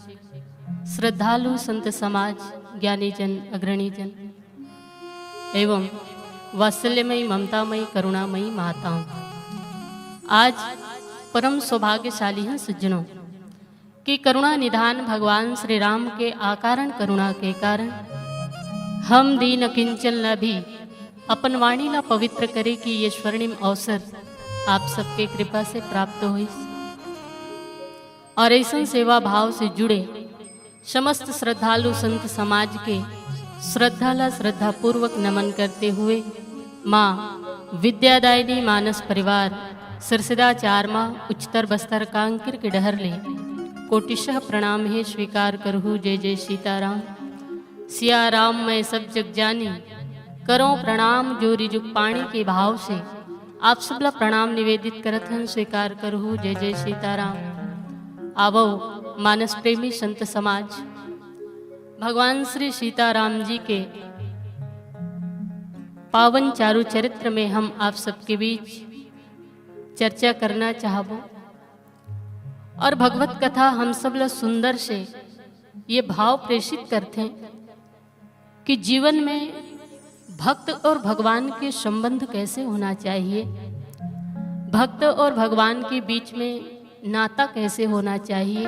श्रद्धालु संत समाज, ज्ञानी जन, अग्रणी जन एवं वात्सल्यमयी, ममतामयी, करुणामयी माताओं, आज परम सौभाग्यशाली हैं सज्जनों कि करुणा निधान भगवान श्री राम के अकारण करुणा के कारण हम दीन किंचन ला भी अपन वाणी ला पवित्र करे की ये स्वर्णिम अवसर आप सबके कृपा से प्राप्त होइस। और ऐसन सेवा भाव से जुड़े समस्त श्रद्धालु संत समाज के श्रद्धा ला श्रद्धापूर्वक नमन करते हुए माँ विद्यादायिनी मानस परिवार सिरसिदा चारमा उच्चतर बस्तर कांकेर के डहर ले कोटिशः प्रणाम हे स्वीकार करहु जय जय सीताराम। सिया राम मैं सब जग जानी, करो प्रणाम जोरी जुग पाणी के भाव से। आप सबला प्रणाम निवेदित करत हन, स्वीकार करहु जय जय सीताराम। आवो मानस प्रेमी संत समाज, भगवान श्री सीताराम जी के पावन चारु चरित्र में हम आप सबके बीच चर्चा करना चाहबो। और भगवत कथा हम सब ला सुंदर से ये भाव प्रेषित करथे कि जीवन में भक्त और भगवान के संबंध कैसे होना चाहिए, भक्त और भगवान के बीच में नाता कैसे होना चाहिए।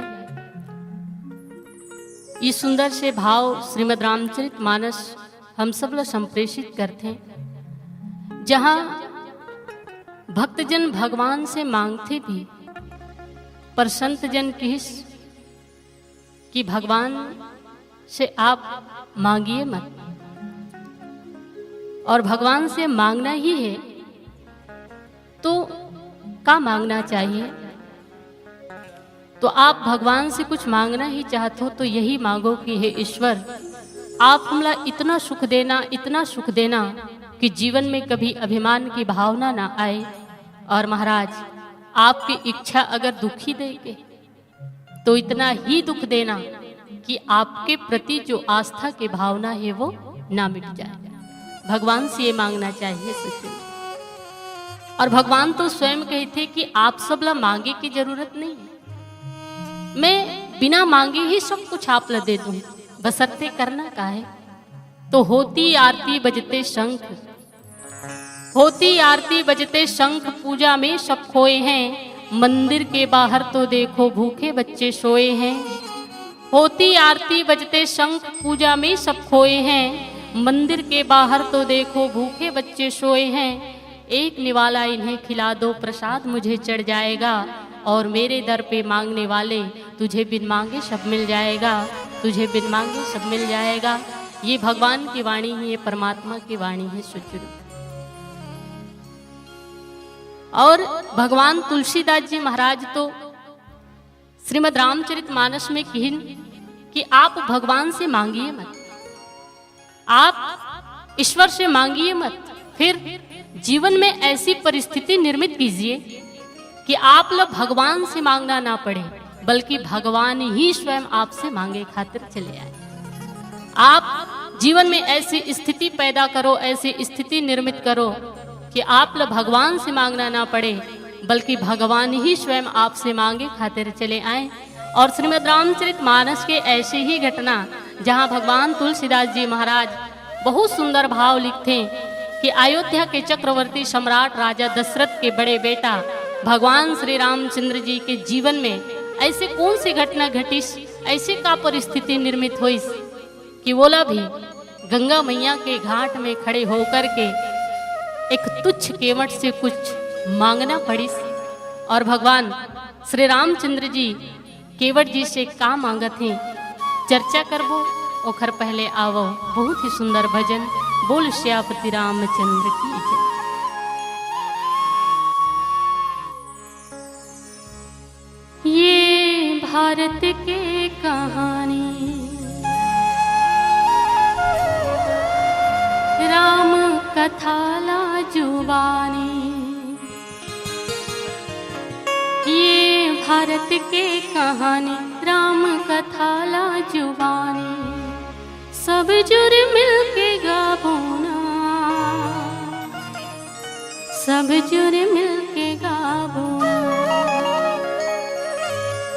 ये सुंदर से भाव श्रीमद् रामचरित मानस हम सब ला संप्रेषित करथे, जहाँ भक्तजन भगवान से मांगथे भी, पर संत जन किहिस कि भगवान से आप मांगिए मत, और भगवान से मांगना ही है तो का मांगना चाहिए? तो आप भगवान से कुछ मांगना ही चाहत हो तो यही मांगो कि हे ईश्वर, आप हमला इतना सुख देना, इतना सुख देना कि जीवन में कभी अभिमान की भावना ना आए। और महाराज, आपकी इच्छा अगर दुखी दे के, तो इतना ही दुख देना कि आपके प्रति जो आस्था की भावना है वो ना मिट जाए। भगवान से ये मांगना चाहिए सच्चे में। और भगवान तो स्वयं कहथे कि आप सब ला मांगे की जरूरत नहीं है, मैं बिना मांगे ही सब कुछ आप ला दे दूं, बशर्ते करना का है। तो होती आरती बजते शंख, होती आरती बजते शंख, पूजा में सब खोए हैं। मंदिर के बाहर तो देखो भूखे बच्चे सोए हैं। होती आरती बजते शंख, पूजा में सब खोए हैं। मंदिर के बाहर तो देखो भूखे बच्चे सोए हैं। एक निवाला इन्हें खिला दो, प्रसाद मुझे चढ़ जाएगा। और मेरे दर पे मांगने वाले, तुझे बिन मांगे सब मिल जाएगा। तुझे बिन मांगे सब मिल जाएगा। ये भगवान की वाणी है, ये परमात्मा की वाणी है, सुचरू। और भगवान तुलसीदास जी महाराज तो श्रीमद् रामचरित मानस में किहिन कि आप भगवान से मांगिए मत, आप ईश्वर से मांगिए मत, फिर जीवन में ऐसी परिस्थिति निर्मित कीजिए कि आप ला भगवान से मांगना ना पड़े, बल्कि भगवान ही स्वयं आपसे मांगे खातिर चले आए। आप जीवन में ऐसी स्थिति पैदा करो, ऐसी स्थिति निर्मित करो कि आप ला भगवान से मांगना ना पड़े, बल्कि भगवान ही स्वयं आपसे मांगे खातिर चले आए। और श्रीमद् रामचरित मानस के ऐसे ही घटना, जहां भगवान तुलसीदास जी महाराज बहुत सुंदर भाव लिखथे कि अयोध्या के चक्रवर्ती सम्राट राजा दशरथ के बड़े बेटा भगवान श्री रामचंद्र जी के जीवन में ऐसे कौन सी घटना घटिस, ऐसे का परिस्थिति निर्मित होइस कि वोला भी गंगा मैया के घाट में खड़े होकर के एक तुच्छ केवट से कुछ मांगना पड़िस। और भगवान श्री रामचंद्र जी केवट जी से का मांगत हे, चर्चा करबो। ओखर पहले आवो बहुत ही सुंदर भजन, बोल श्यापति रामचंद्र की जय। ये भारत के कहानी, राम कथा ला जुबानी। ये भारत के कहानी, राम कथा ला जुबानी। सब जुर मिलके गाबो ना, सब जुर मिलके गाबो ना,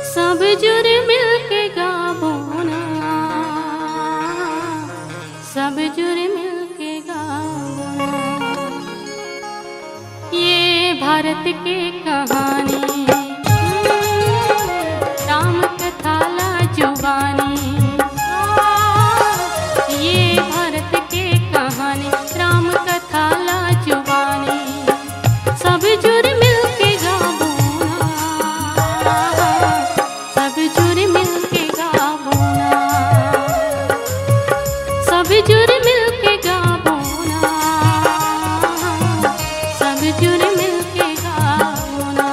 सब जुर मिलके गाबो ना, सब जुर मिलके गाबो ना। ये भारत के कहानी, राम कथा ला जुबानी। ये भारत के कहानी, राम कथा ला जुबानी। सब जुर मिलके गाबो ना, सब जुर मिलके गाबो ना, सब जुर मिलके गाबो ना, सब जुर मिलके गाबो ना।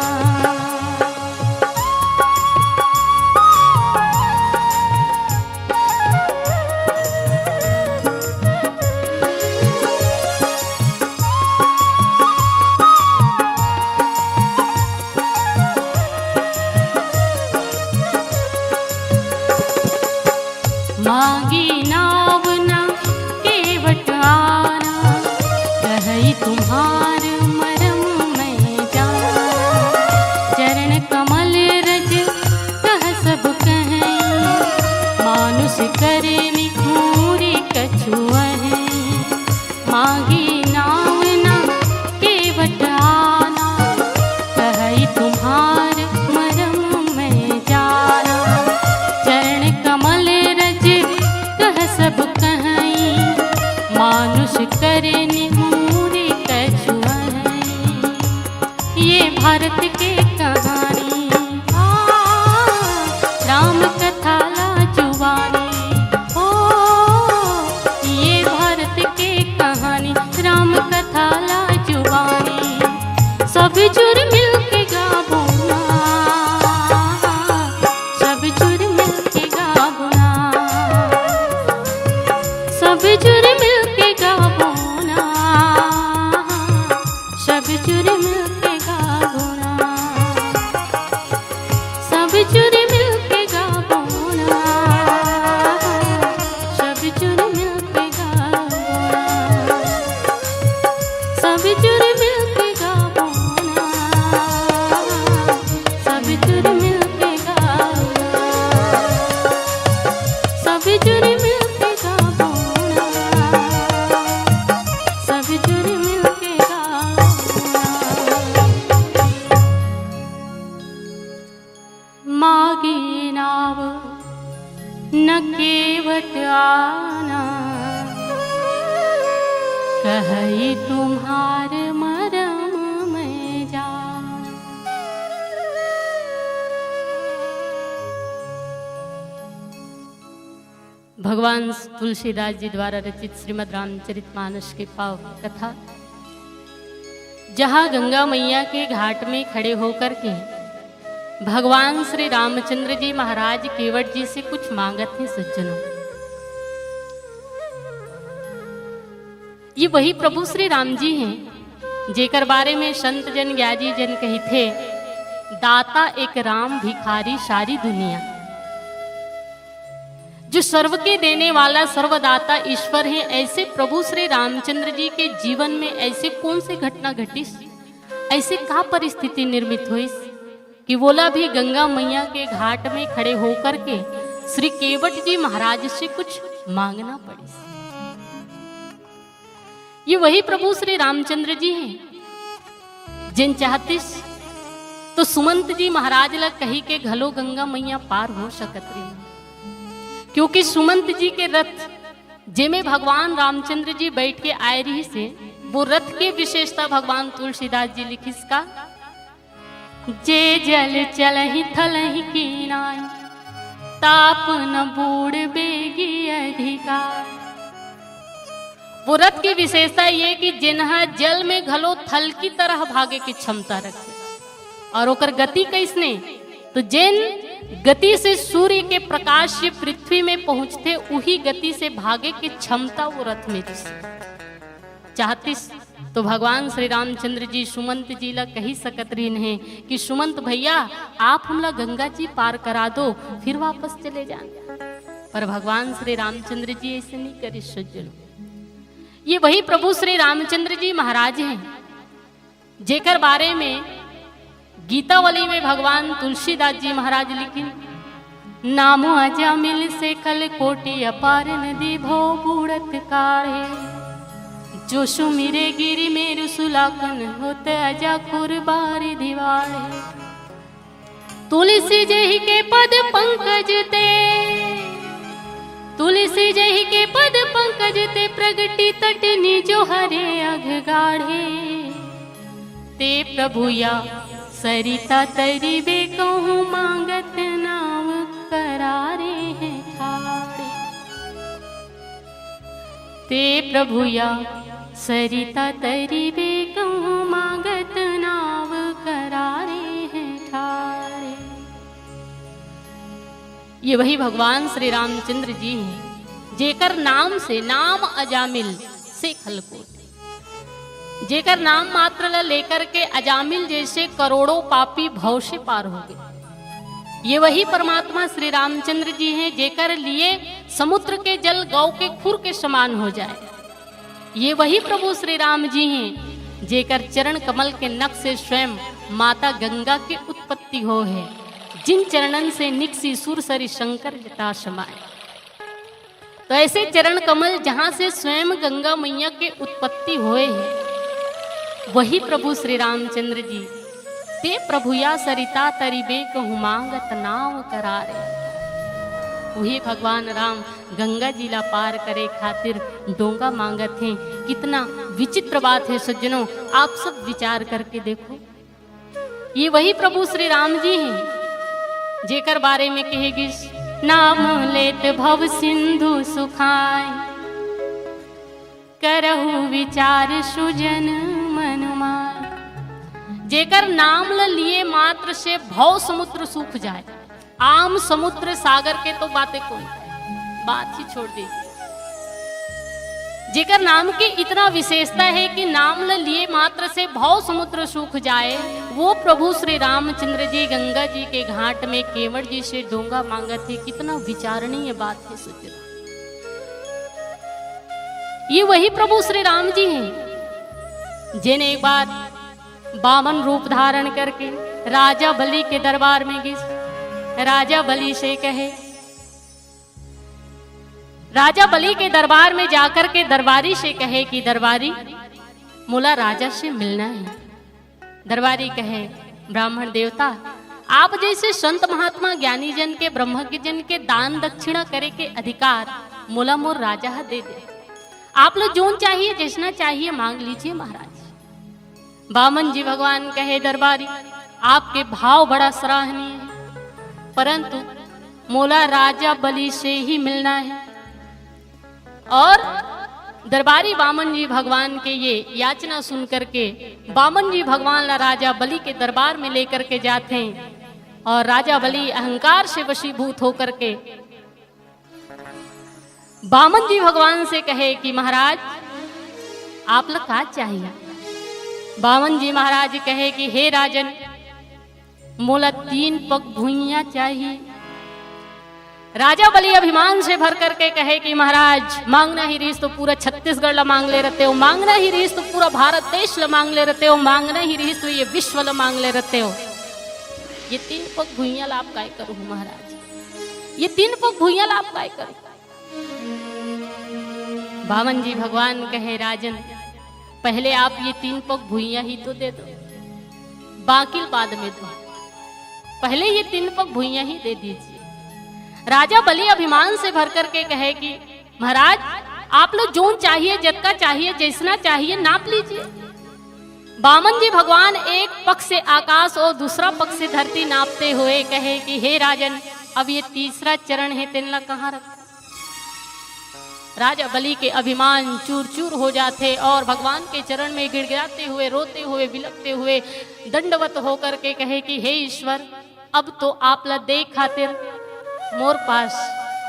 मांगी नाव ना केवट आना, कहई तुम्हार मरम मैं जाना। चरण कमल रज कह सब कहई, मानुष करे निठूरी कछुअहई। मांगी नाव ना केवट आना, कहई तुम्हार मरम मैं जाना। चरण कमल रज कह सब कहई, मानुष करे निठूरी कछुअहई। ये भारत के कहानी, आ, राम कथा ला जुबानी। ओ, ये भारत के कहानी, राम कथा ला जुबानी। सब जुर मिलके गाबो ना, सब जुर मिलके गाबो ना, सब जुर मिलके गाबो ना, सब जुर मिलके गाबो ना, सब जुर मिलके गाबो ना, सब जुर मिलके गाबो ना, सब जुर मिलके गाबो ना, सब जुर मिलके गाबो ना, सब जुर मिलके गाबो ना, सब जुर मिलके गाबो ना। मांगी नाव न केवट आना, कहई तुम्हार मरम मैं जाना। भगवान तुलसीदास जी द्वारा रचित श्रीमद् रामचरित मानस के पावन कथा, जहाँ गंगा मैया के घाट में खड़े होकर के भगवान श्री रामचंद्र जी महाराज केवट जी से कुछ मांगत हैं सज्जनों। ये वही प्रभु श्री राम जी हैं, जेकर बारे में संत जन ज्ञानी जन कहिथे, दाता एक राम भिखारी सारी दुनिया। जो सर्व के देने वाला सर्वदाता ईश्वर है, ऐसे प्रभु श्री रामचंद्र जी के जीवन में ऐसे कौन से घटना घटिस, ऐसे का परिस्थिति निर्मित होइस कि वोला भी गंगा मैया के घाट में खड़े होकर के श्री केवट जी महाराज से कुछ मांगना पड़िस। ये वही प्रभु श्री रामचंद्र जी हैं, जिन चाहतिस तो सुमंत जी महाराज ला कही के घलो गंगा मैया पार हो सकत रही, क्योंकि सुमंत जी के रथ, जेमे भगवान रामचंद्र जी बैठ के आए रहिस हे, वो रथ के विशेषता भगवान तुलसीदास जी लिखिस का, जे जल चलहि थलहि कीनाय, ताप न बूड़ बेगी अधिकार। वो रथ की विशेषता ये कि जेन ह जल में घलो थल की तरह भागे की क्षमता रखे। और ओकर गति कैसने, तो जेन गति से सूर्य के प्रकाश ये पृथ्वी में पहुंचथे, उही गति से भागे की क्षमता वो रथ में दिसे। चाहतिस तो भगवान श्री रामचंद्र जी सुमंत जी ला कही सकत रहिन हे कि सुमंत भैया, आप हमला गंगा जी पार करा दो, फिर वापस चले जान। पर भगवान श्री रामचंद्र जी ऐसे नहीं करिस सज्जनों। ये वही प्रभु श्री रामचंद्र जी महाराज हैं, जेकर बारे में गीतावली में भगवान तुलसीदास जी महाराज लिखिन, नामो अजामिल सेखल कोटि अपार नदी भव बूड़त काढ़े। जो सुमिरे गिरि मेरु सुलाखन होत अजाखुर बारि दिवाड़े। तुलसी जहि के पद पंकज ते, तुलसी जहि के पद पंकज ते प्रगटि तट निजो हरे अघ गाढ़े। ते प्रभु या सरिता तरिबे कहूँ मांगत नाव करारे हैं ठाढ़े। ते प्रभु या सरिता तरिबे कहूँ मांगत नाव करारे हैं ठाढ़े। ये वही भगवान श्री रामचंद्र जी हैं, जेकर नाम से नाम अजामिल से खलकोट। जेकर नाम मात्र ला लेकर के अजामिल जैसे करोड़ों पापी भव से पार हो गए। ये वही परमात्मा श्री रामचंद्र जी हैं, जेकर लिए समुद्र के जल गौ के खुर के समान हो जाए। ये वही प्रभु श्री राम जी हैं, जेकर चरण कमल के नख से स्वयं माता गंगा के उत्पत्ति हो है, जिन चरणन से निकसी सुर सरी शंकर जटा समाए। तो ऐसे चरण कमल, जहाँ से स्वयं गंगा मैया के उत्पत्ति होए है, वही प्रभु श्री रामचंद्र जी, ते प्रभु या सरिता तरिबे कहूँ मांगत नाव करारे। वही भगवान राम गंगा जी ला पार करे खातिर डोंगा मांगत हैं। कितना विचित्र बात है सज्जनों, आप सब विचार करके देखो। ये वही प्रभु श्री राम जी हैं, जेकर बारे में कहे गिस, नाम लेत भव सिंधु सुखाय, करहु विचार सुजन मन माय। जेकर नाम ल लिए मात्र से भव समुद्र सूख जाए, आम समुद्र सागर के तो बातें कोई, बात ही छोड़ दीजिए। जेकर नाम की इतना विशेषता है कि नाम ल लिए मात्र से भव समुद्र सूख जाए, वो प्रभु श्री रामचंद्र जी गंगा जी के घाट में केवट जी से डोंगा मांगत है। कितना विचारणीय बात है सज्जनों। ये वही प्रभु श्री राम जी हैं, जिन एक बार बामन रूप धारण करके राजा बलि के दरबार में गिस। राजा बलि से कहे, राजा बलि के दरबार में जाकर के दरबारी से कहे कि दरबारी, मोला राजा से मिलना है। दरबारी कहे, ब्राह्मण देवता, आप जैसे संत महात्मा ज्ञानी जन के, ब्रह्मज्ञ जन के दान दक्षिणा करे के अधिकार मोला मोर राजा ह दे दे। आप ला जोन चाहिए, जैसना चाहिए, मांग लीजिए महाराज। बामन जी भगवान कहे, दरबारी, आपके भाव बड़ा सराहनीय है, परंतु मोला राजा बलि से ही मिलना है। और दरबारी बामन जी भगवान के ये याचना सुन करके बामन जी भगवान ला राजा बलि के दरबार में लेकर के जाथे और राजा बलि अहंकार से वशीभूत होकर के बामन जी भगवान से कहे कि महाराज, आप ला का चाहिए? बामन जी महाराज कहे कि हे राजन, मोला तीन पग भुइयां चाहिए। राजा बलि अभिमान से भर करके कहे कि महाराज, मांगना ही रहिस तो पूरा छत्तीसगढ़ ला मांग ले रहते हो, मांगना ही रहिस तो पूरा भारत देश ला मांग ले रहते हो, मांगना ही रहिस तो ये विश्व ला मांग ले रहते हो। ये तीन पग भुइयां ला आप काय करो महाराज? ये तीन पग भुइयां ला आप काय करो? बामन जी भगवान कहे, राजन, पहले आप ये तीन पग भुइयां ही तो दे दो, बाकी बाद में दो, पहले ये तीन पग भुइयां ही दे दीजिए। राजा बलि अभिमान से भर करके कहे कि महाराज, आप ला जोन चाहिए, जतका चाहिए, जैसना चाहिए, नाप लीजिए। बामन जी भगवान एक पग से आकाश और दूसरा पग से धरती नापते हुए कहे कि हे राजन, अब ये तीसरा चरण है, तेन ला कहाँ रख? राजा बलि के अभिमान चूर चूर हो जाथे और भगवान के चरण में गिड़गिड़ाते हुए, रोते हुए, बिलखते हुए दंडवत होकर के कहे कि हे ईश्वर, अब तो आप ला दे खातिर मोर पास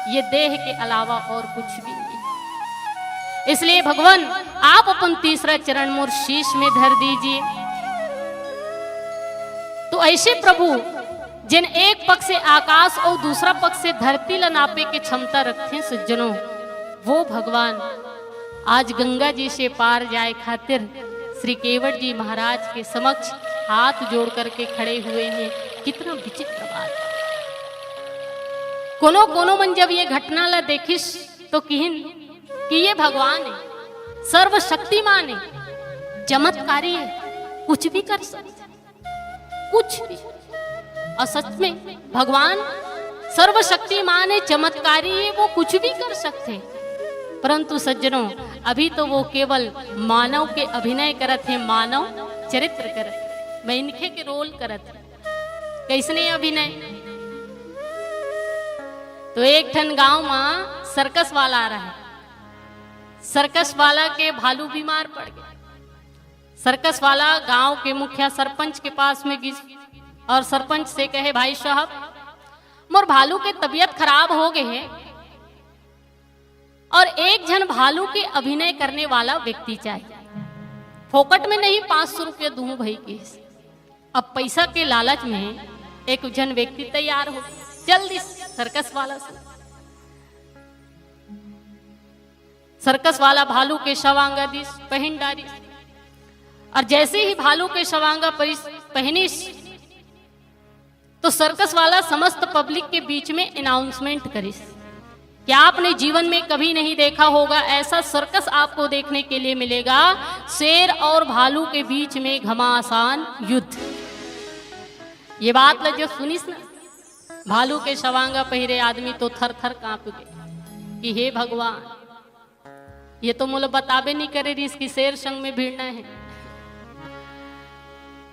ये देह के अलावा और कुछ भी नहीं, इसलिए भगवान, आप अपन तीसरा चरण मोर शीश में धर दीजिए। तो ऐसे प्रभु, जिन एक पग से आकाश और दूसरा पग से धरती ला नापे के क्षमता रखथे सज्जनों, वो भगवान आज गंगा जी से पार जाए खातिर श्री केवट जी महाराज के समक्ष हाथ जोड़ करके खड़े हुए हैं। कितना विचित्र बात है। कोनो कोनो मन जब ये घटना ला देखिस तो किहिन कि ये भगवान है, सर्वशक्तिमान है, चमत्कारी है, कुछ भी कर सकते, कुछ भी। और सच में भगवान सर्वशक्तिमान है, चमत्कारी है, वो कुछ भी कर सकते हैं। परंतु सज्जनों, अभी तो वो केवल मानव के अभिनय करत हे, मानव चरित्र करत हे, मैं इनखे के रोल करत हे। कैसने अभिनय? तो एक ठन गांव मा सर्कस वाला रहे। सर्कस वाला के भालू बीमार पड़ गए। सर्कस वाला गांव के मुखिया सरपंच के पास में गिस और सरपंच से कहे, भाई साहब, मोर भालू के तबीयत खराब हो गए है और एक झन भालू के अभिनय करने वाला व्यक्ति चाहिए, फोकट में नहीं, पांच सौ रुपया दूं भाई के। अब पैसा के लालच में एक झन व्यक्ति तैयार हो, चल दिस सर्कस वाला से। सर्कस वाला भालू के सवांगा दिस, पहन डारिस। और जैसे ही भालू के सवांगा परिस, पहनिस, तो सर्कस वाला समस्त पब्लिक के बीच में अनाउंसमेंट करिस कि आपने जीवन में कभी नहीं देखा होगा, ऐसा सर्कस आपको देखने के लिए मिलेगा, शेर और भालू के बीच में घमासान युद्ध। ये बात ला जो सुनिस ना, भालू के सवांगा पहिरे आदमी तो थर थर कांप गए कि हे भगवान, ये तो मोला बताबे नहीं करे रिहिस कि शेर संग में भिड़ना है।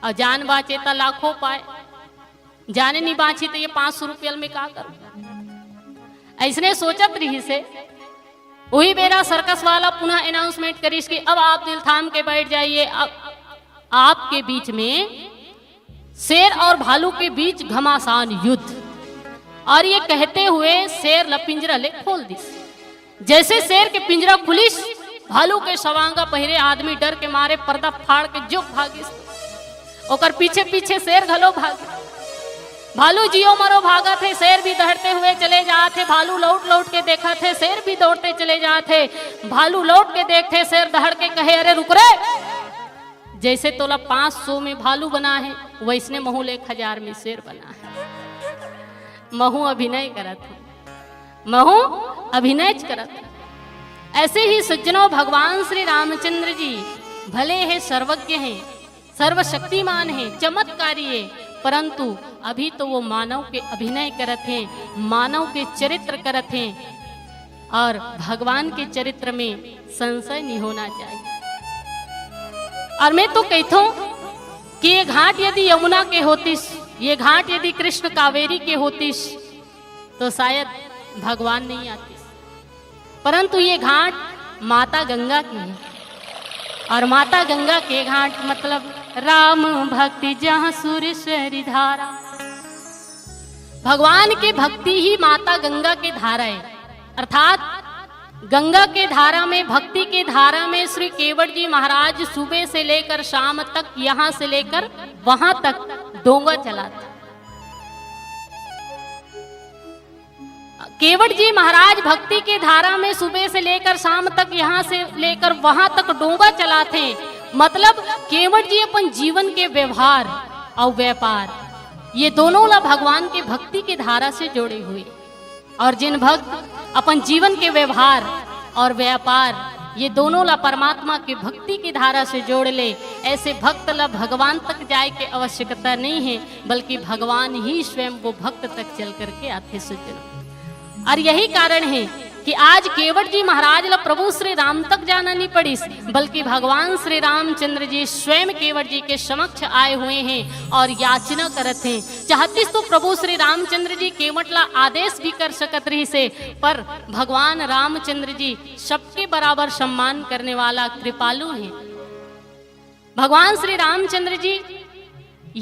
और जान बांचे त लाखों पाए, जाने नहीं बांची तो ये पांच सौ रुपया में का करूं? ऐसने सोचत रिहिस हे। वही बेरा सर्कस वाला पुनः अनाउंसमेंट करिस कि अब आप दिल थाम के बैठ जाइए, अब आपके बीच में शेर और भालू के बीच घमासान युद्ध। और ये कहते हुए शेर ला पिंजरा ले खोल दिस। जैसे शेर के पिंजरा खुलिस, भालू के सवांगा पहिरे आदमी डर के मारे पर्दा फाड़ के जो भागिस, ओकर पीछे पीछे शेर घलो भाग। भालू जियो मरो भागत हे, शेर भी दहड़ते हुए चले जात हे। भालू लौट लौट के देखत हे, शेर भी दौड़ते चले जात हे। भालू लौट के देखथे, शेर दहड़ के कहे, अरे रुक रे, जैसे तोला पांच सौ में भालू बना है, वैसने महू ले एक हजार में शेर बना है। महू अभिनय करत हूं, महू अभिनय करत हूं। ऐसे ही सज्जनों, भगवान श्री रामचंद्र जी भले हैं, सर्वज्ञ हैं, सर्वशक्तिमान हैं, चमत्कारी है, परंतु अभी तो वो मानव के अभिनय करत हैं, मानव के चरित्र करत हैं। और भगवान के चरित्र में संशय नहीं होना चाहिए। और मैं तो कहता हूं कि ये घाट यदि यमुना के होतिस, ये घाट यदि कृष्ण कावेरी के होतिस, तो शायद भगवान नहीं आतिस। परंतु ये घाट माता गंगा के हे। और माता गंगा के घाट मतलब राम भक्ति जहाँ सुरेश्वरी धारा। भगवान के भक्ति ही माता गंगा के धारा हे। अर्थात गंगा के धारा में, भक्ति के धारा में श्री केवट जी महाराज सुबह से लेकर शाम तक, यहाँ से लेकर वहां तक डोंगा चलाथे। केवट जी महाराज भक्ति के धारा में सुबह से लेकर शाम तक, यहाँ से लेकर वहां तक डोंगा चलाथे। मतलब केवट जी अपन जीवन के व्यवहार और व्यापार, ये दोनों ला भगवान के भक्ति के धारा से जोड़े हुए। और जिन भक्त अपन जीवन के व्यवहार और व्यापार, ये दोनों ला परमात्मा के भक्ति की धारा से जोड़ ले, ऐसे भक्त ला भगवान तक जाए के आवश्यकता नहीं है, बल्कि भगवान ही स्वयं वो भक्त तक चल करके आथे सज्जनों। और यही कारण है कि आज केवट जी महाराज ला प्रभु श्री राम तक जाना नहीं पड़िस, बल्कि भगवान श्री रामचंद्र जी स्वयं केवट जी के समक्ष आए हुए हैं और याचना करत हैं। चाहतिस तो प्रभु श्री रामचंद्र जी केवट ला आदेश भी कर सकत रहिसे, पर भगवान रामचंद्र जी सबके बराबर सम्मान करने वाला कृपालु हैं। भगवान श्री रामचंद्र जी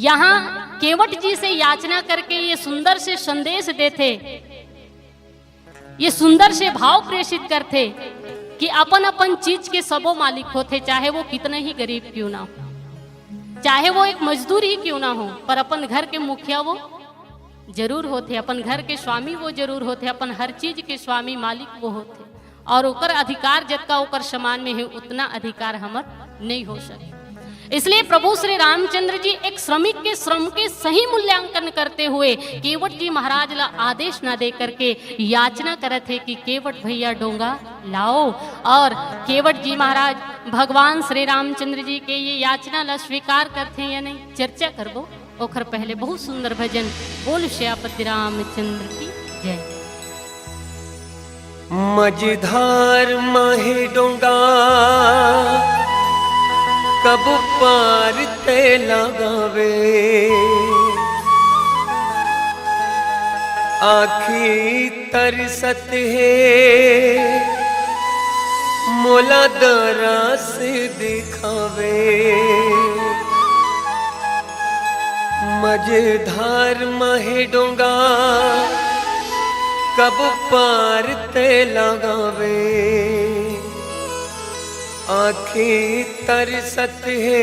यहाँ केवट जी से याचना करके ये सुंदर से संदेश देथे, ये सुंदर से भाव प्रेषित करथे कि अपन अपन चीज के सबो मालिक होथे, चाहे वो कितना ही गरीब क्यों ना हो, चाहे वो एक मजदूर ही क्यों ना हो, पर अपन घर के मुखिया वो जरूर होथे, अपन घर के स्वामी वो जरूर होथे, अपन हर चीज के स्वामी मालिक वो होथे। और ओकर अधिकार जतका ओकर समान में हे, उतना अधिकार हमर नहीं हो सके। इसलिए प्रभु श्री रामचंद्र जी एक श्रमिक के श्रम के सही मूल्यांकन करते हुए केवट जी महाराज ला आदेश ना दे करके याचना करत हे कि केवट भैया डोंगा लाओ। और केवट जी महाराज भगवान श्री रामचंद्र जी के ये याचना ला स्वीकार करथे या नहीं, चर्चा करबो। ओखर पहले बहुत सुंदर भजन, बोल श्यापति रामचंद्र की जय। मझधार माहे डोंगा कब पार ते लगावे, आखी तरसत हे मोला दरस दिखावे। मझधार माहे डोंगा कब पार ते लगावे, आखी तरसत हे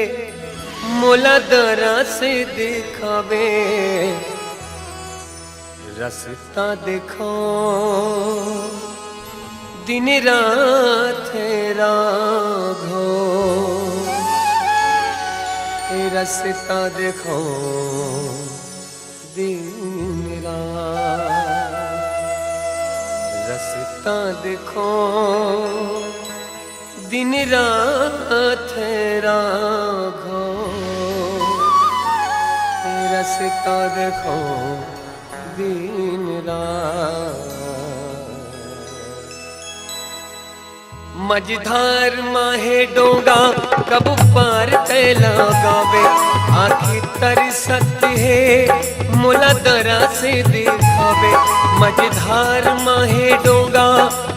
मोला दरस दिखावे। रस्ता देखो दिन रात राघो, ए रस्ता देखो दिन रात, रस्ता देखो दिन रात राघो, रस्ता देखो दिन रात। मझधार माहे डोंगा कब पार ते लगावे, आखी तरसत हे मोला दरस दिखावे। मझधार माहे डोंगा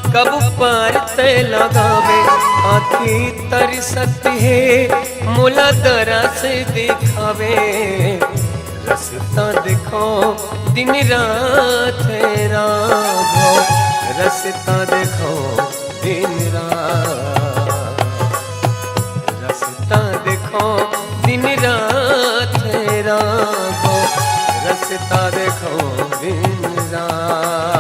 कब पार ते लगावे, आखी तरसत हे मोला दरस दिखावे। रस्ता देखो दिन रात राघो, रस्ता देखो दिन रात, रस्ता देखो दिन रात राघो, रस्ता देखो दिन रात।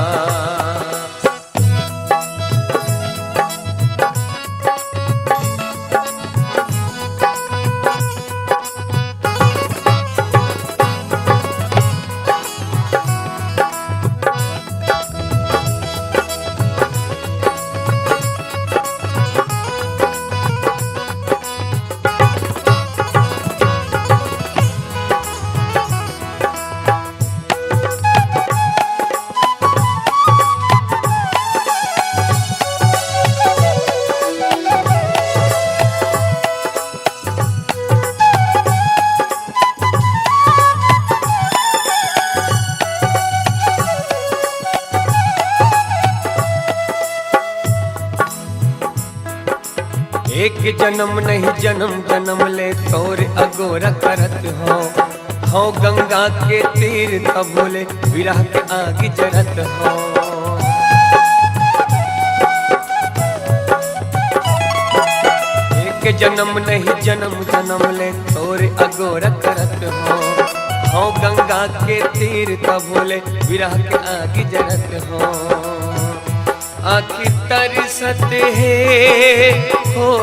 एक जनम नहीं, जनम जनम ले तोर अगोरा करत हौं। हौं गंगा के तीर तभो ले विरह के आगी जरत हौं। एक जनम नहीं, जनम जनम ले तोर अगोरा करत हौं। हौं गंगा के तीर तभो ले विरह के आगी जरत हौं। आँखी तरसत हे हो,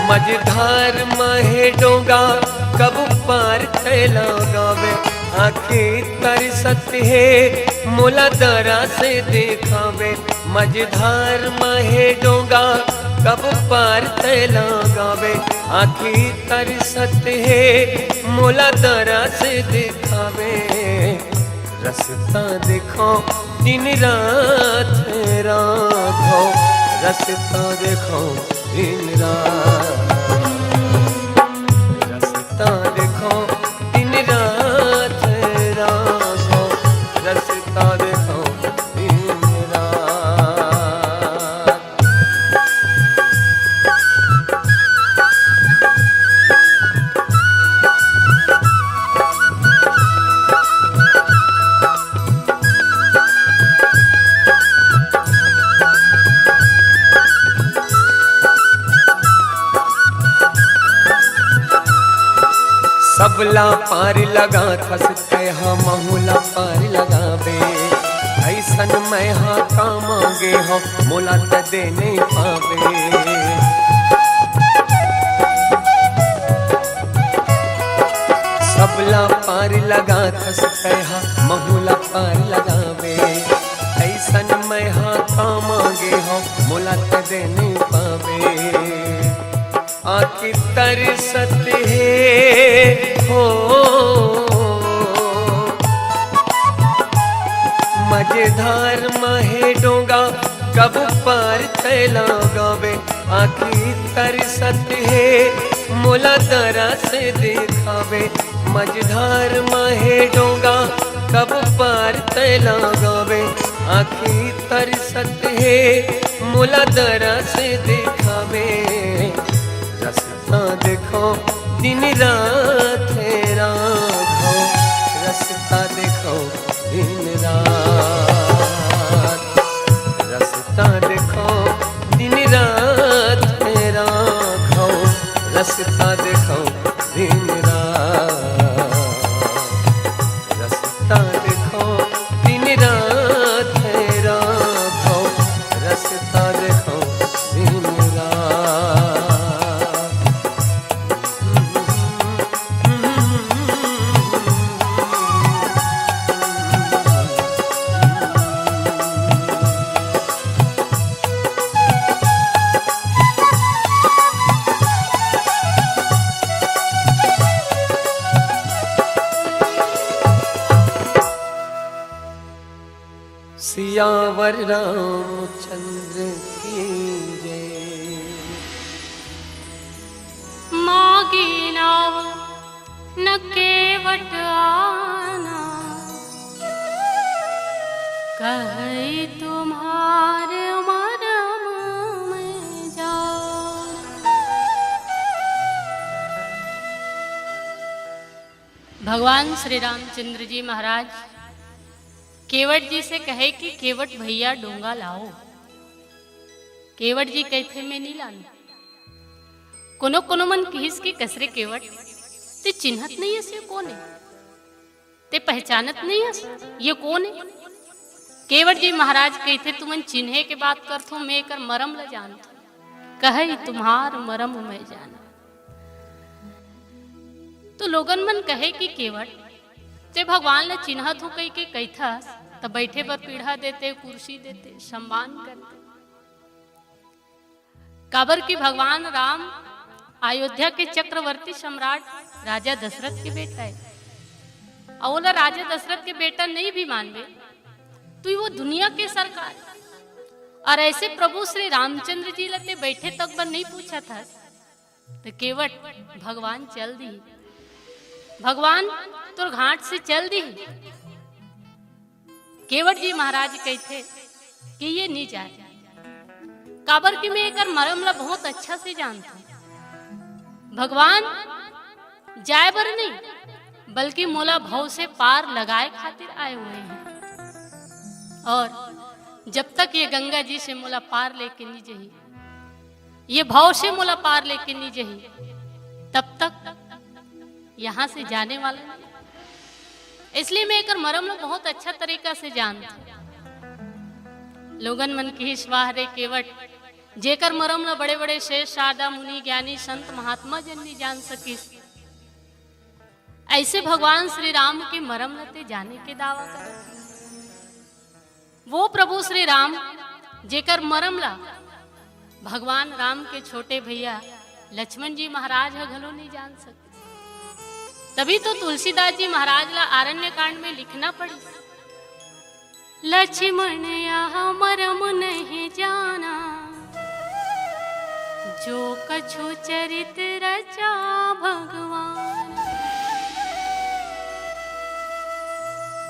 मझधार म हे डोंगा, कब पार तैं लगाबे। आँखी तरसत हे, मोला दरा से देखाबे। मझधार म हे डोंगा, कब पार तैं लगाबे। आँखी तरसत हे, मोला दरा से देखाबे। रस्ता देखौं दिन रात राघव, रस्ता देखौं दिन रात, रस्ता देखौं दिन रात राघव, रस्ता देखौं दिन रात। सबला पार लगाथस तैं हा महू ला पार लगाबे। अइसन मैं हा का मांगे हौं, मोला त दे नइ पाबे। सबला पार लगाथस तैं हा महू ला पार लगाबे। अइसन मैं हा का मांगे हौं, मोला त दे नइ पाबे। आँखी तरसत हे हो, मझधार म हे डोंगा, कब पार तैं लगाबे। आँखी तरसत हे, मोला दरा से देखाबे। मझधार म हे डोंगा, कब पार तैं लगाबे। आँखी तरसत हे, मोला दरा से देखाबे। रस्ता देखौं दिन रात राघव, रस्ता देखौं दिन रात, रस्ता देखौं दिन रात राघव, रस्ता देखौं दिन रात, रस्ता देखौं दिन रात राघव, रस्ता देखौं दिन रात। सियावर रामचंद्र की जय। मागी नाव न केवट आना, कहई तुम्हार मरम मैं जान। भगवान श्री रामचंद्र जी महाराज केवट जी से कहे कि केवट भैया डोंगा लाओ। केवट जी कहिथे, "मैं नहीं लानों।" कोनो कोनो मन किहिस कि, "कस रे केवट, ते चिन्हत नहीं हस, ये कोन हे? ते पहचानत नहीं हस, ये कोन हे?" केवट जी महाराज कहिथे, "तुमन चिन्हे के बात करथो, मैं एकर मरम ल जानथों। कहई तुम्हार मरम मैं जान।" तो लोगन मन कहे कि केवट, ते भगवान ल चिन्हत हो कहिके कहिथस, त बैठे बर पीढ़ा देते, कुर्सी देते, सम्मान करते। काबर कि भगवान राम अयोध्या के चक्रवर्ती सम्राट राजा दशरथ के बेटा हे। अउ ओला राजा दशरथ के बेटा नहीं भी मानबे, तो वो दुनिया के सरकार। और ऐसे प्रभु श्री रामचंद्र जी ल ते बैठे तक बर नहीं पूछत हस, तो केवट भगवान चल दी, भगवान तोर घाट से चल दी। केवट जी महाराज कहिथे कि ये नहीं जाए, काबर कि मैं एकर मरम ला बहुत अच्छा से जानथंव। भगवान जाए बर नहीं, बल्कि मोला भव से पार लगाए खातिर आए हुए हैं। और जब तक ये गंगा जी से मोला पार लेके नहीं जही, ये भव से मोला पार लेके नहीं जही, तब तक यहाँ से जाने वाला नहीं। इसलिए मैं एकर मरम ला बहुत अच्छा तरीका से जानथंव। लोगन मन किहिस, "वाह रे केवट, जेकर मरम ला बड़े-बड़े श्रेष्ठ शारदा मुनि, ज्ञानी संत महात्मा जन नहीं जान सकिस, ऐसे भगवान श्री राम के मरम ला ते जाने के दावा करत।" वो प्रभु श्री राम, जेकर मरम ला भगवान राम के छोटे भैया लक्ष्मण जी महाराज ह घलो नहीं जान सके। तभी तो तुलसीदास जी महाराज ला आरण्य कांड में लिखना पड़ी, "लक्ष्मण यह मरम नहीं जाना, जो कछु चरित रचा भगवान।"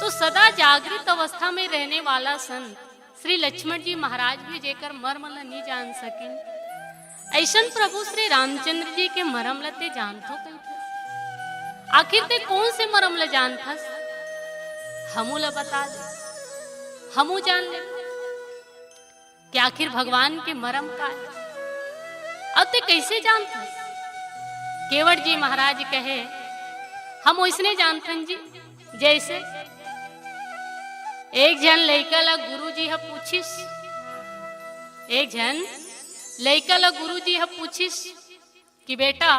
तो सदा जागृत अवस्था में रहने वाला संत श्री लक्ष्मण जी महाराज भी जेकर मरम ल नहीं जान सकिन, ऐसन प्रभु श्री रामचंद्र जी के मरम ल ते जानथो कहिथे। आखिर ते कौन से मरम ल जानथस? हमू ल बता दे, हमू जान ले कि आखिर भगवान के मरम का है। अब ते कैसे जानथस? केवट जी महाराज कहे, "हम ओइसने जानथन जी, जैसे एक झन लइका ला गुरुजी ह पूछिस, एक झन लइका ला गुरुजी ह पूछिस कि बेटा,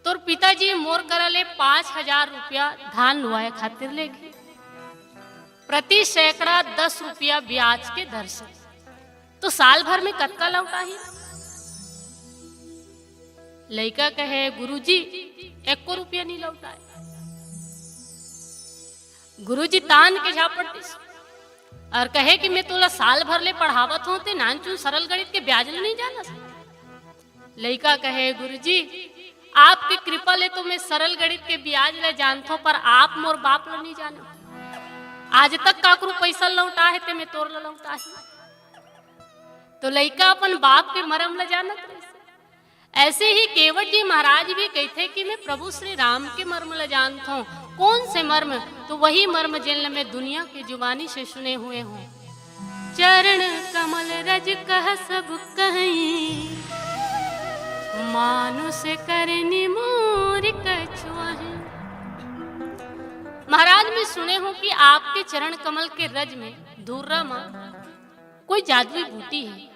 तोर पिताजी मोर करा ले पाँच हजार रुपया धान लुवाए खातिर लेगे, प्रति सैकड़ा दस रुपया ब्याज के दर से, तो साल भर में कतका लौटाही?" लइका कहे, "गुरुजी, एको रुपया नहीं लौटाए।" गुरुजी तान के झापड़ दिस और कहे कि "मैं तोला साल भर ले पढ़ावत हूँ, ते नानचुन सरल गणित के ब्याज ल नहीं जानस?" लइका कहे, "गुरुजी, आपके कृपा ले तो मैं सरल गणित के ब्याज ल जानथो, पर आप मोर बाप ल नहीं जानो। आज तक काकरू पैसा लौटा है, ते मैं तोर ल लौटा है।" तो लइका अपन बाप के मरम ल जानत रहिस। ऐसे ही केवट जी महाराज भी कहिथे कि मैं प्रभु श्री राम के मर्म ल जानथों। कौन से मर्म? तो वही मर्म जिन ल मैं दुनिया की जुबानी से सुने हुए हूँ। चरण कमल रज कह सब कहीं, मानुष करनी मोर कछुआही। महाराज, मैं सुने हूँ कि आपके चरण कमल के रज में, धुर्रा म कोई जादुई बूटी है,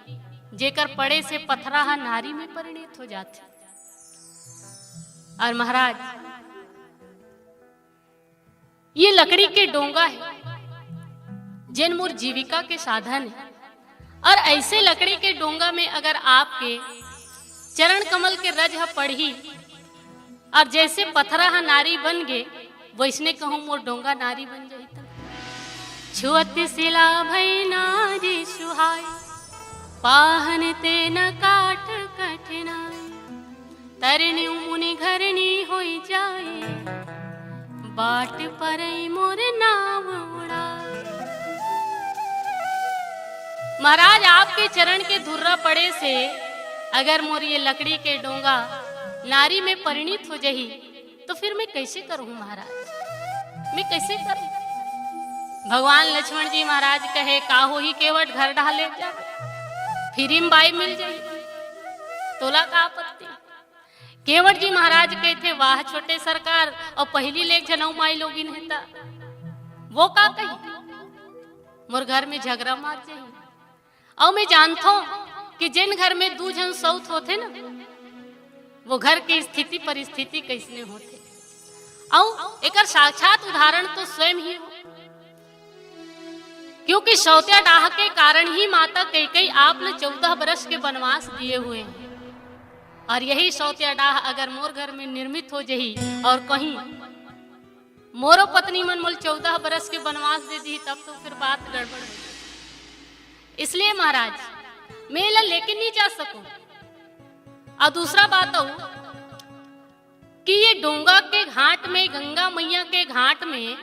जेकर पड़े से पथरा ह नारी में परिणित हो जाथे। और महाराज, ये लकड़ी के डोंगा है, जेन मोर जीविका के साधन है। और ऐसे लकड़ी के डोंगा में अगर आपके चरण कमल के रज ह पड़ही, और जैसे पथरा ह नारी बन गे, वैसने कहूँ मोर डोंगा नारी बन जाही त। छुअत सिला भई नारी सुहाई, पाहन ते न काट कठिनाई। तरनी मुनि घरनी होई जाए, बाट परई मोर नाव उड़ाए। महाराज, आपके चरण के धुर्रा पड़े से अगर मोर ये लकड़ी के डोंगा नारी में परिणित हो जाही, तो फिर मैं कैसे करूँ महाराज, मैं कैसे करूँ? भगवान लक्ष्मण जी महाराज कहे, "का होही केवट, घर डहा ले जा, फिरिम बाई मिल जाही, तोला का आपत्ति?" केवट जी महाराज कहथे, "वाह छोटे सरकार, और पहली लेग जनऊ माई लोगिन हे त वो का कही, मोर घर में झगरा मात जाही।" अउ मैं जानथों कि जेन घर में दू झन सौत होथे ना, वो घर के स्थिति परिस्थिति कैसने होथे। अउ एकर साक्षात उदाहरण तो स्वयं ही हो, क्योंकि सौतिया डाह के कारण ही माता कैकई आप ल चौदह बरस के वनवास दिए हुए हैं। और यही सौतिया डाह अगर मोर घर में निर्मित हो जही और कहीं मोरो पत्नी मन मोल चौदह बरस के वनवास दे दी, तब तो फिर बात गड़बड़ हो जाही। इसलिए महाराज, मैं एला लेके नहीं जा सकूं। और दूसरा बात अउ कि ये डोंगा के घाट में, गंगा मैया के घाट में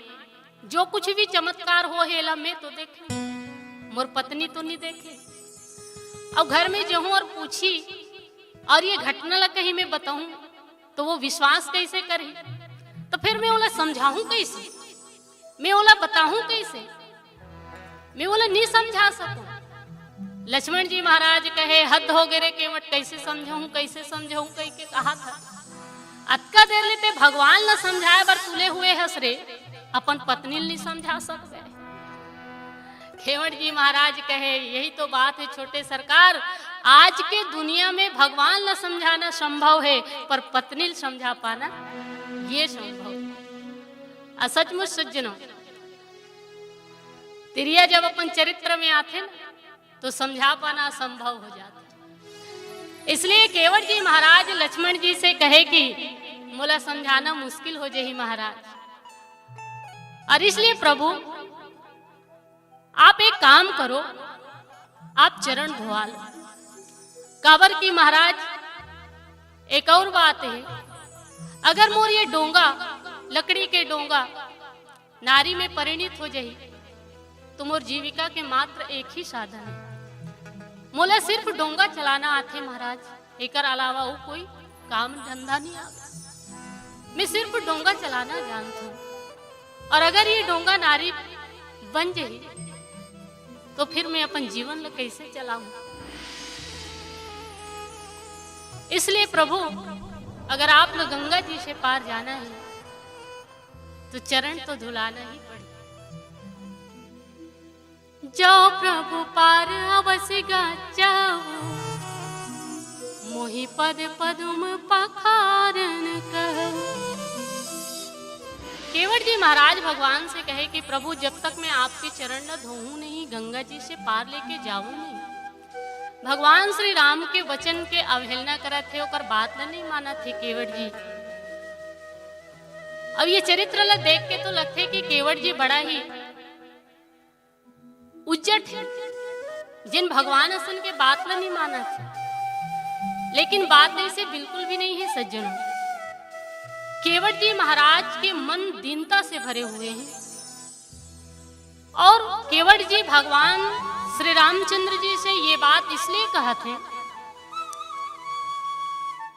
जो कुछ भी चमत्कार हो हे, एला मैं तो देखे, मोर पत्नी तो नहीं देखे। अउ घर में जहूं अउ पूछी अउ ये घटना ला कहीं मैं बताहूं, तो वो विश्वास कइसे करही? तो फिर मैं ओला समझाहूं कइसे? मैं ओला बताहूं कइसे? मैं ओला नी समझा सकूं। लक्ष्मण जी महाराज कहे, "हद हो गे रे केवट, कइसे समझाहूं, कइसे समझाहूं?" कहिके कहा था। अतका देर ले ते भगवान ला समझाए बर तुले हुए हस रे, अपन पत्नी ल नी समझा सकबे। केवट जी महाराज कहे, "यही तो बात है छोटे सरकार, आज के दुनिया में भगवान ला समझाना संभव है, पर पत्नी ल समझा पाना ये संभव।" अउ सचमुच सज्जनों, तिरिया जब अपन चरित्र में आथे ना, तो समझा पाना असंभव हो जाथे। इसलिए केवट जी महाराज लक्ष्मण जी से कहे कि मोला समझाना मुश्किल हो जाही महाराज, अउ इसलिए प्रभु आप एक काम करो, आप चरण धोवा लो। काबर कि महाराज, एक अउ बात है, अगर मोर ये डोंगा, लकड़ी के डोंगा नारी में परिणित हो जाही, तो मोर जीविका के मात्र एक ही साधन है। मोला सिर्फ डोंगा चलाना आथे महाराज, एकर अलावा अउ कोई काम धंधा नहीं आवे। मैं सिर्फ डोंगा चलाना जानथों, अउ अगर ये डोंगा नारी बन जाही, तो फिर मैं अपन जीवन ला कइसे चलाहूं? इसलिए प्रभु, अगर आप ला गंगा जी से पार जाना है, तो चरण तो धुलाना ही पड़ी। "जो प्रभु पार अवसि गाचहु, मोहि पद पदुम पखारन कहु।" केवट जी महाराज भगवान से कहे कि प्रभु, जब तक मैं आपके चरण ला धोहूं नहीं, गंगा जी से पार लेके जाऊं नहीं। भगवान श्री राम के वचन के अवहेलना करत हे, ओकर बात ला नहीं मानत हे केवट जी। अब ये चरित्र ला देख के तो लगथे कि केवट जी बड़ा ही उज्जट हे, जेन भगवान असन के बात ला नहीं मानत हे। लेकिन बात अइसे बिल्कुल भी नहीं हे सज्जनों। केवट जी महाराज के मन दीनता से भरे हुए हैं। अउ केवट जी भगवान श्री रामचंद्र जी से ये बात इसलिए कहत हे,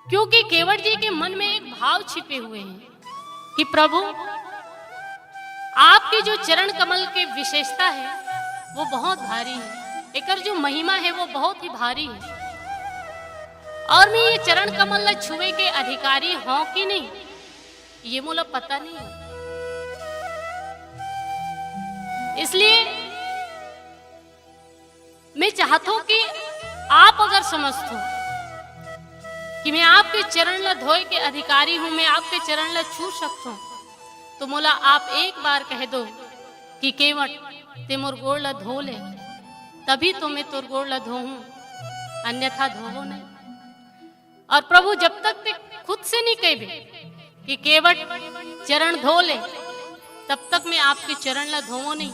क्योंकि केवट जी के मन में एक भाव छिपे हुए हैं कि प्रभु, आपके जो चरण कमल के विशेषता है, वो बहुत भारी है, एकर जो महिमा है, वो बहुत ही भारी है। अउ मैं ये चरण कमल ला छुए के अधिकारी हों कि नहीं, ये मोला पता नहीं है। इसलिए मैं चाहत हों कि आप अगर समझत हो कि मैं आपके चरण ला धोए के अधिकारी हूं, मैं आपके चरण ला छू सकत हों, तो मोला आप एक बार कह दो कि केवट, ते मोर गोड़ ला धो ले, तभी तो मैं तोर गोड़ ला धोहूं, अन्यथा धोवो नहीं। अउ प्रभु, जब तक ते खुद से नहीं कहबे कि केवट चरण धो ले, तब तक मैं आपके चरण ला धोवो नहीं।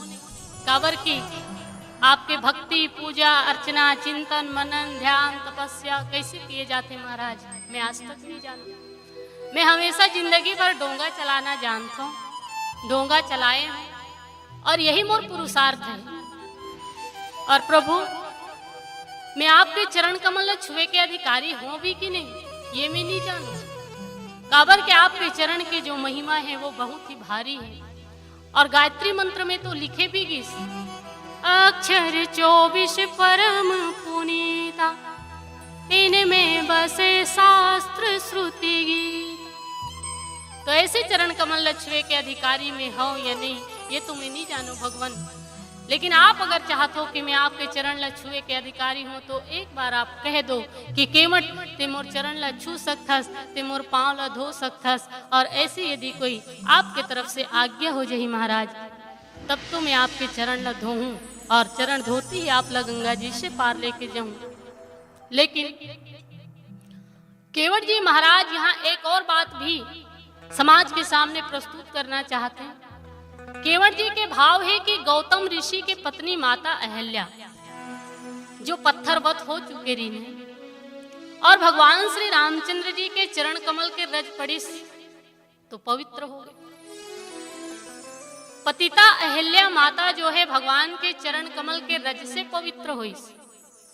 काबर कि आपके भक्ति, पूजा, अर्चना, चिंतन, मनन, ध्यान, तपस्या कइसे किए जाथे महाराज, मैं आज तक नहीं जानूं। मैं हमेशा जिंदगी भर डोंगा चलाना जानत हों, डोंगा चलाए हों, अउ यही मोर पुरुषार्थ है। अउ प्रभु, मैं आपके चरण कमल ला छुए के अधिकारी हों भी कि नहीं, ये मैं नहीं जानूं। काबर कि आपके चरण के जो महिमा है, वो बहुत ही भारी है। अउ गायत्री मंत्र में तो लिखे भी गिस, "अक्षर चौबीस परम पुनीता, इनमें बसे शास्त्र श्रुति गीता।" तो अइसे चरण कमल ला छुए के अधिकारी मैं हों या नहीं, ये तो मैं नहीं जानूं भगवान। लेकिन आप अगर चाहत हो कि मैं आपके चरण ला छुए के अधिकारी हों, तो एक बार आप कह दो कि केवट, ते मोर चरण ला छू सकथस, ते मोर पांव ला धो सकथस। अउ अइसे यदि कोई आपके तरफ से आज्ञा हो जाही महाराज, तब तो मैं आपके चरण ला धोहूं अउ चरण धोती ही आप ला गंगा जी से पार लेके जाऊं। लेकिन केवट जी महाराज यहां एक अउ बात भी समाज के सामने प्रस्तुत करना चाहत हे। केवट जी के भाव हे कि गौतम ऋषि के पत्नी माता अहल्या, जो पत्थरवत हो चुके रहिन हे, अउ भगवान श्री रामचंद्र जी के चरण कमल के रज पड़िस, तो पवित्र हो गे। पतिता अहल्या माता जो हे, भगवान के चरण कमल के रज से पवित्र होइस।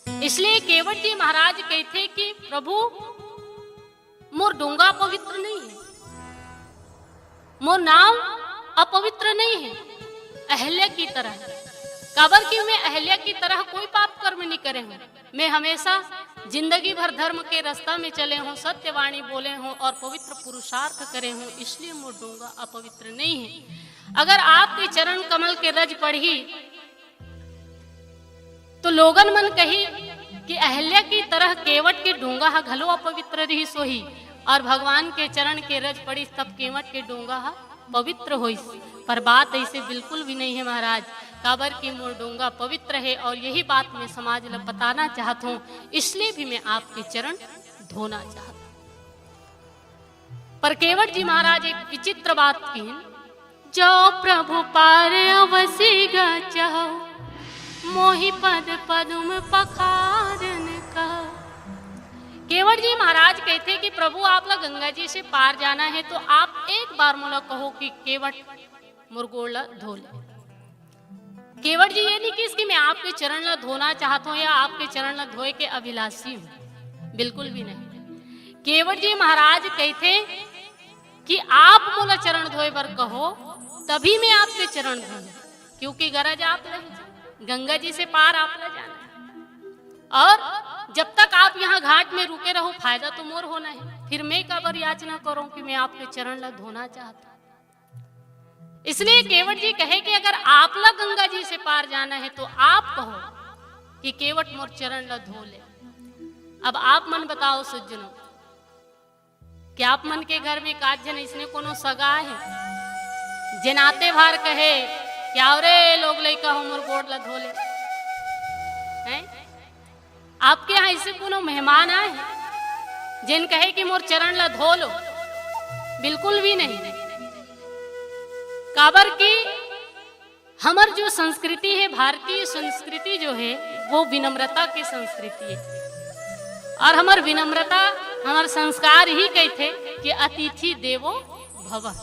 इसलिए केवट जी महाराज कहते कि प्रभु, मोर डोंगा पवित्र नहीं है, मोर नाव अपवित्र नहीं है, अहल्या की तरह। काबर कि मैं अहल्या की तरह कोई पाप कर्म नहीं करे हूँ। मैं हमेशा जिंदगी भर धर्म के रास्ता में चले हूँ, सत्यवाणी बोले हूँ और पवित्र पुरुषार्थ करे हूँ, इसलिए मोर डोंगा अपवित्र नहीं है। अगर आपके चरण कमल के रज पड़ही तो लोगन मन कही कि अहल्या की तरह केवट के डोंगा ह घलो अपवित्र रिहिस होही और भगवान के चरण के रज पड़िस तब केवट के डोंगा ह पवित्र होइस। पर बात ऐसे बिल्कुल भी नहीं है महाराज, काबर कि मोर डोंगा पवित्र है और यही बात मैं समाज ल बताना चाहत हूँ, इसलिए भी मैं आपके चरण धोना चाहत हूँ। पर केवट जी महाराज एक विचित्र बात किहिन, जो प्रभु पार अवसि गचहु, मोहि पद पदुम पखारन कहु। केवट जी महाराज कहते कि प्रभु आप ला गंगा जी से पार जाना है तो आप एक बार मोला कहो कि केवट मोर गोड़ ला धो ले। केवट जी ये नहीं किहिस कि मैं आपके चरण ला धोना चाहत हूँ या आपके चरण ला धोए के अभिलाषी हूँ, बिल्कुल भी नहीं। केवट जी महाराज कहते कि आप मोला चरण धोए बर कहो, तभी मैं आपके चरण धोऊं, क्योंकि गरज आप ला ही, गंगा जी से पार आप ला जाना है। और जब तक आप यहाँ घाट में रुके रहो, फायदा तो मोर होना है, फिर मैं काबर याचना करूं कि मैं आपके चरण ला धोना चाहता हूं। इसलिए केवट जी कहे कि अगर आप ला गंगा जी से पार जाना है तो आप कहो कि केवट मोर चरण ला धो ले। अब आप मन बताओ सज्जनों, कि आप मन के घर में एकाध झन इसने कोनो सगा है, जेन आते भार कहे कि आओ रे लोग लइका हो मोर गोड़ ला धो ले, हैं? आपके यहाँ ऐसे कोनो मेहमान आए हैं जेन कहे कि मोर चरण ला धो लो? बिल्कुल भी नहीं। काबर कि हमर जो संस्कृति है, भारतीय संस्कृति जो है, वो विनम्रता की संस्कृति है। और हमर विनम्रता, हमर संस्कार ही कहते कि अतिथि देवो भव।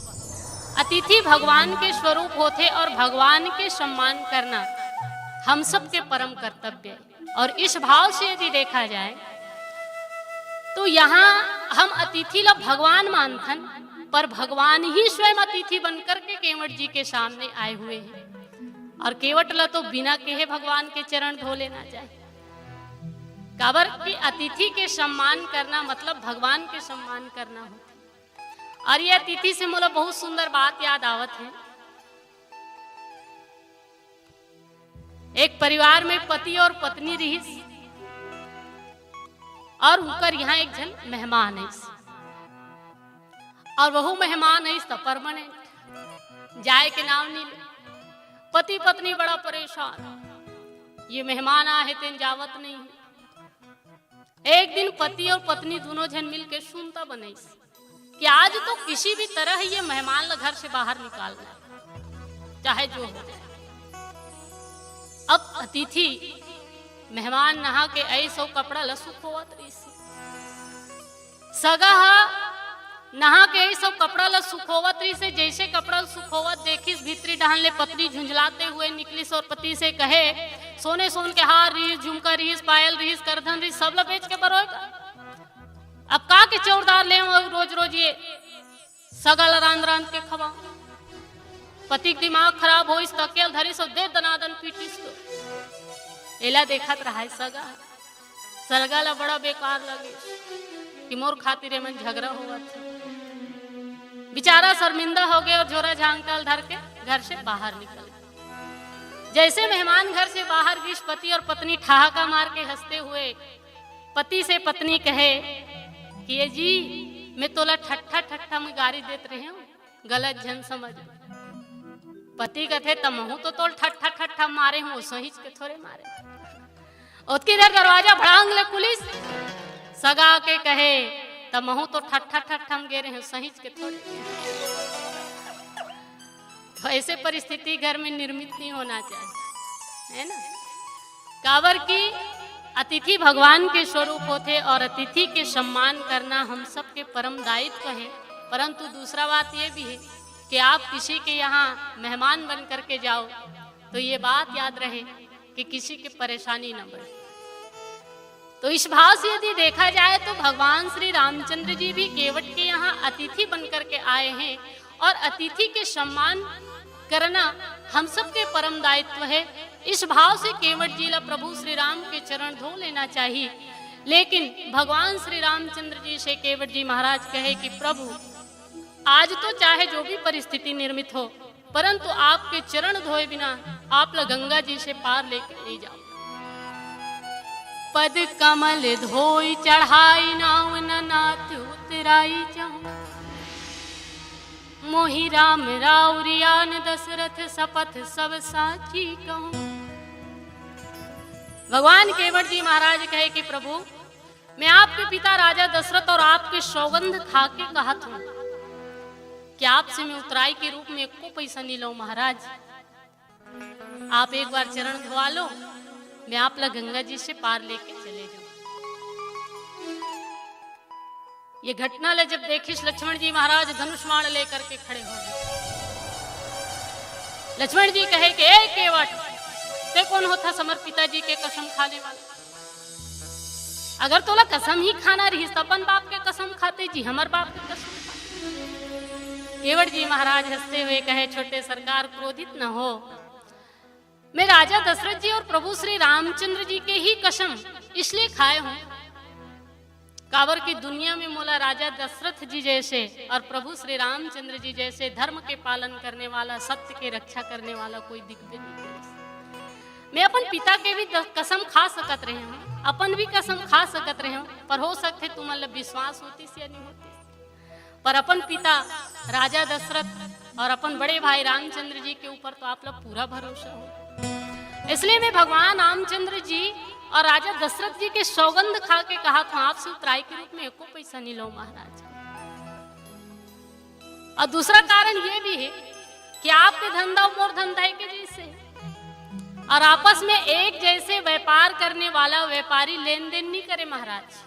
अतिथि भगवान के स्वरूप होते और भगवान के सम्मान करना हम सबके परम कर्तव्य है। और इस भाव से यदि देखा जाए तो यहाँ हम अतिथि ला भगवान मानथन, पर भगवान ही स्वयं अतिथि बनकर के केवट जी के सामने आए हुए हैं। और केवट ला तो बिना कहे भगवान के चरण धो लेना चाहिए। काबर कि अतिथि के सम्मान करना मतलब भगवान के सम्मान करना होता है। और ये अतिथि से मोला बहुत सुंदर बात याद आवत है। एक परिवार में पति और पत्नी रिहिस और उनकर यहाँ एक झन मेहमान आइस। और वहू मेहमान आइस त परमानेंट, जाए के नाम नहीं ले। पति पत्नी बड़ा परेशान, ये मेहमान आ है तेन जावत नहीं है। एक दिन पति और पत्नी दोनों झन मिल के सुनता बनइस कि आज तो किसी भी तरह ये मेहमान ला घर से बाहर निकालना है, चाहे जो हो जाए। अब अतिथि मेहमान नहा के आइस अउ कपड़ा ला सुखोवत रहिस। सगा ह नहा के आइस अउ कपड़ा ला सुखोवत रहिस। जैसे कपड़ा ला सुखोवत देखिस, भीतरी डहान ले पत्नी झुंझलाते हुए निकलिस और पति से कहे, सोने सोन के हार रिहिस, झुमका रिहिस, पायल रिहिस, करधन रिहिस, सब ला बेच के बरोय का? अब का के चौरदार ले रोज रोज ये सगा ला रांध रांध के खवा। पति के दिमाग खराब होइस त अकेल धरिस अउ दे दनादन पीटिस तो। एला देखत रहाय सगा। सगा ला बड़ा बेकार लगे कि मोर खातिर एमन झगड़ा होवत हे। बेचारा शर्मिंदा हो गए और झोरा झांगटा ल धर के घर से बाहर निकल गए। जैसे मेहमान घर से बाहर गिस, पति और पत्नी ठहाका मार के हंसते हुए पति से पत्नी कहे कि ये जी, मैं तोला ठट्ठा ठट्ठा में गारी देत रहे हूँ, गलत झन समझ। पति कथे, तमहू तो तोल ठट्ठा ठट्ठा मारे हूँ, सहीच के थोरे मारे। ओतकी देर दरवाजा भड़ांग ले खुलिस, सगा के कहे, तमहू तो ठट्ठा ठट्ठा में गे रहे हूँ, सहीच के थोरे। तो ऐसे परिस्थिति घर में निर्मित नहीं होना चाहिए, है ना? काबर कि अतिथि भगवान के स्वरूप होथे और अतिथि के सम्मान करना हम सबके परम दायित्व है। परंतु दूसरा बात ये भी है कि आप किसी के यहाँ मेहमान बन करके जाओ तो ये बात याद रहे कि किसी की परेशानी न बढ़े। तो इस भाव से यदि देखा जाए तो भगवान श्री रामचंद्र जी भी केवट के यहाँ अतिथि बन करके आए हैं और अतिथि के सम्मान करना हम सबके परम दायित्व है। इस भाव से केवट जी ला प्रभु श्री राम के चरण धो लेना चाहिए। लेकिन भगवान श्री रामचंद्र जी से केवट जी महाराज कहे कि प्रभु, आज तो चाहे जो भी परिस्थिति निर्मित हो, परंतु आपके चरण धोए बिना आप ला गंगा जी से पार लेके नहीं जाओ। पद कमल धोई चढ़ाई नाव न नाथ उतराई जाऊं। मोहि राम राउरियान दशरथ शपथ सब साची कहूं। भगवान केवट जी महाराज कहे कि प्रभु, मैं आपके पिता राजा दशरथ और आपके सौगंध खा के कहत हूँ कि आपसे मैं उतराई के रूप में एको पैसा नहीं लूं महाराज। आप एक बार चरण धोवा लो, मैं आप ला गंगा जी से पार लेके चले जाऊं। ये घटना ले जब देखिस लक्ष्मण जी महाराज धनुष बाण लेकर के खड़े हो गए। लक्ष्मण जी कहे कि ए केवट, ते कौन होथा हमर पिताजी के कसम खाने वाला? अगर तोला कसम ही खाना रहिस त अपन बाप के कसम खाते जी, हमर बाप के कसम खाते। केवट जी महाराज हंसते हुए कहे, छोटे सरकार, क्रोधित न हो, मैं राजा दशरथ जी और प्रभु श्री रामचंद्र जी के ही कसम इसलिए खाए हूँ, काबर की दुनिया में मोला राजा दशरथ जी जैसे और प्रभु श्री रामचंद्र जी जैसे धर्म के पालन करने वाला, सत्य के रक्षा करने वाला कोई दिखबे नहीं करे। मैं अपन पिता के भी द-, कसम खा सकत रहे हूँ, अपन भी कसम खा सकत रहे हूँ, पर हो सकते तुमन ला विश्वास होतिस या नहीं होतिस। पर अपन पिता राजा दशरथ और अपन बड़े भाई रामचंद्र जी के ऊपर तो आप लोग पूरा भरोसा हो, इसलिए मैं भगवान रामचंद्र जी और राजा दशरथ जी के सौगंध खा के कहा था, आपसे उतराई के रूप में एको पैसा नहीं लो महाराज। और दूसरा कारण ये भी है कि आपके धंधा और मोर धंधा एक जैसे है, और आपस में एक जैसे व्यापार करने वाला व्यापारी लेन देन नहीं करे महाराज।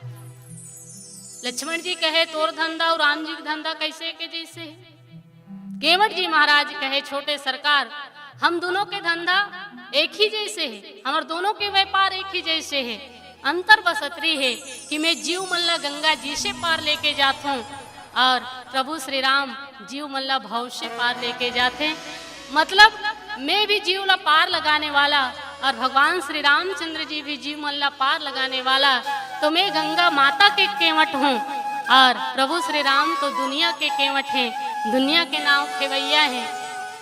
लक्ष्मण जी कहे, तोर धंधा और राम जी के धंधा कैसे के जैसे है? केवट जी महाराज कहे, छोटे सरकार, हम दोनों के धंधा एक ही जैसे है, हमर दोनों के व्यापार एक ही जैसे है। अंतर बस अतरी है कि मैं जीव मन ला गंगा जी से पार लेके जात हूँ और प्रभु श्री राम जीव मन ला भव से पार लेके जाते। मतलब, मैं भी जीव ला पार लगाने वाला और भगवान श्री रामचंद्र जी भी जीव मन ला पार लगाने वाला, तो मैं गंगा माता के केवट हूँ और प्रभु श्री राम तो दुनिया के केवट हैं, दुनिया के नाव खेवैया हैं।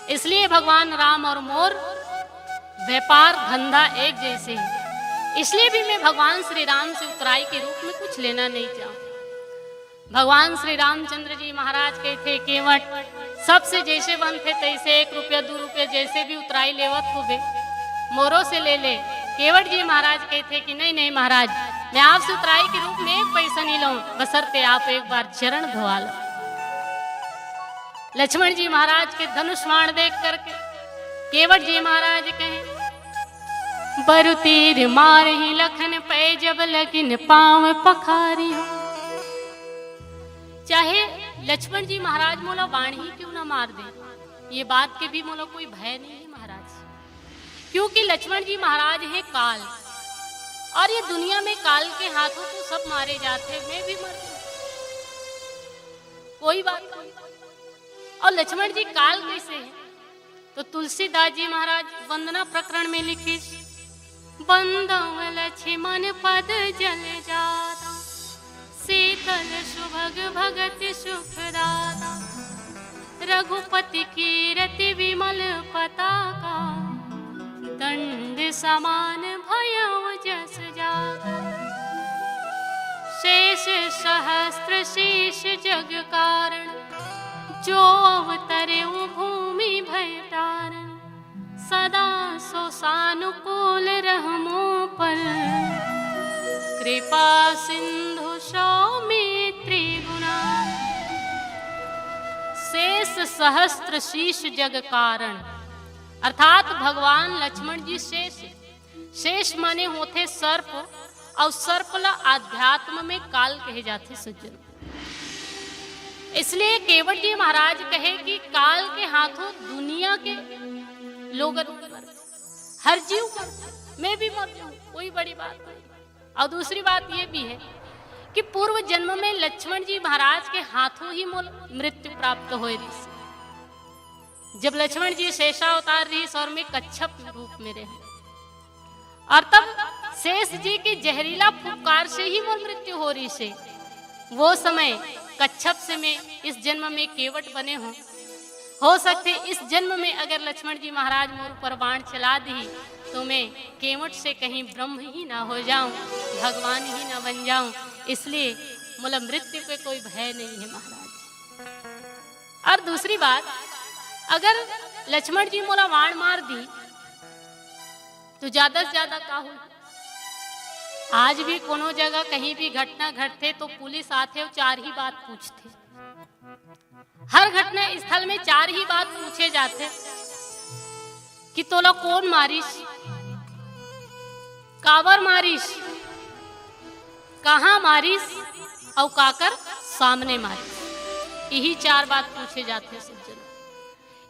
इसलिए भगवान राम और मोर व्यापार धंधा एक जैसे है, इसलिए भी मैं भगवान श्री राम से उतराई के रूप में कुछ लेना नहीं चाहूँ। भगवान श्री रामचंद्र जी महाराज कहिथे, केवट, सबसे जैसे बनथे तैसे एक रुपया, दू रुपया जैसे भी उतराई लेवत होबे, मोरो से ले ले। केवट जी महाराज कहिथे कि नहीं, नहीं महाराज, मैं आपसे उतराई के रूप में एक पैसा नहीं लूं, बशर्ते आप एक बार चरण धोवा लो। लक्ष्मण जी महाराज के धनुष बाण देख करके केवट जी महाराज कहे, बरु तीर मारहि लखन पै जब लगिन पाँव पखारियो। चाहे लक्ष्मण जी महाराज मोला बाण ही क्यों ना मार दे, ये बात के भी मोला कोई भय नहीं है महाराज, क्योंकि लक्ष्मण जी महाराज है काल, और ये दुनिया में काल के हाथों तो सब मारे जाते हैं, मैं भी मर जाऊं, कोई बात नहीं। और लक्ष्मण जी काल कैसे है? तो तुलसीदास जी महाराज वंदना प्रकरण में लिखिस, बंदव लक्ष्मण पद जल जाता, शीतल सुभग भगत सुखदाता। रघुपति कीरति विमल पताका, दंड समान भयउ जस जाता। शेष सहस्त्र शीश जग कारण, जो अवतरे भूमि भय टारण। सदा सो सानुकूल रहमो पर, कृपा सिंधु सौमित्री गुणा। शेष सहस्त्र शीश जग कारण, अर्थात भगवान लक्ष्मण जी शेष। शेष माने होथे सर्प, और सर्प ला अध्यात्म में काल कहे जाथे सज्जन। इसलिए केवट जी महाराज कहे कि काल के हाथों दुनिया के लोगन मर, हर जीव मर, मैं भी मर जाऊं, कोई बड़ी बात नहीं। और दूसरी बात ये भी है कि पूर्व जन्म में लक्ष्मण जी महाराज के हाथों ही मोला मृत्यु प्राप्त होए रहिस। जब लक्ष्मण जी शेषावतार रहिस और मैं कच्छप रूप में रहे, और तब शेष जी के जहरीला फुफकार से ही मोर मृत्यु हो रहिस हे। वो समय कच्छप से मैं इस जन्म में केवट बने हों। हो सकथे इस जन्म में अगर लक्ष्मण जी महाराज मोर ऊपर बाण चला दिही तो मैं केवट से कहीं ब्रह्म ही ना हो जाऊं, भगवान ही ना बन जाऊं। इसलिए मोला मृत्यु के कोई भय नहीं है महाराज। और दूसरी बात, अगर लक्ष्मण जी मोला बाण मार दिही तो ज्यादा से ज्यादा का हो? आज भी कोनो जगह कहीं भी घटना घटथे तो पुलिस आथे और चार ही बात पूछथे। हर घटना स्थल में चार ही बात पूछे जाथे कि तोला कोन मारिस, काबर मारिस, कहाँ मारिस, अउ काकर सामने मारिस। यही चार बात पूछे जाथे सज्जन।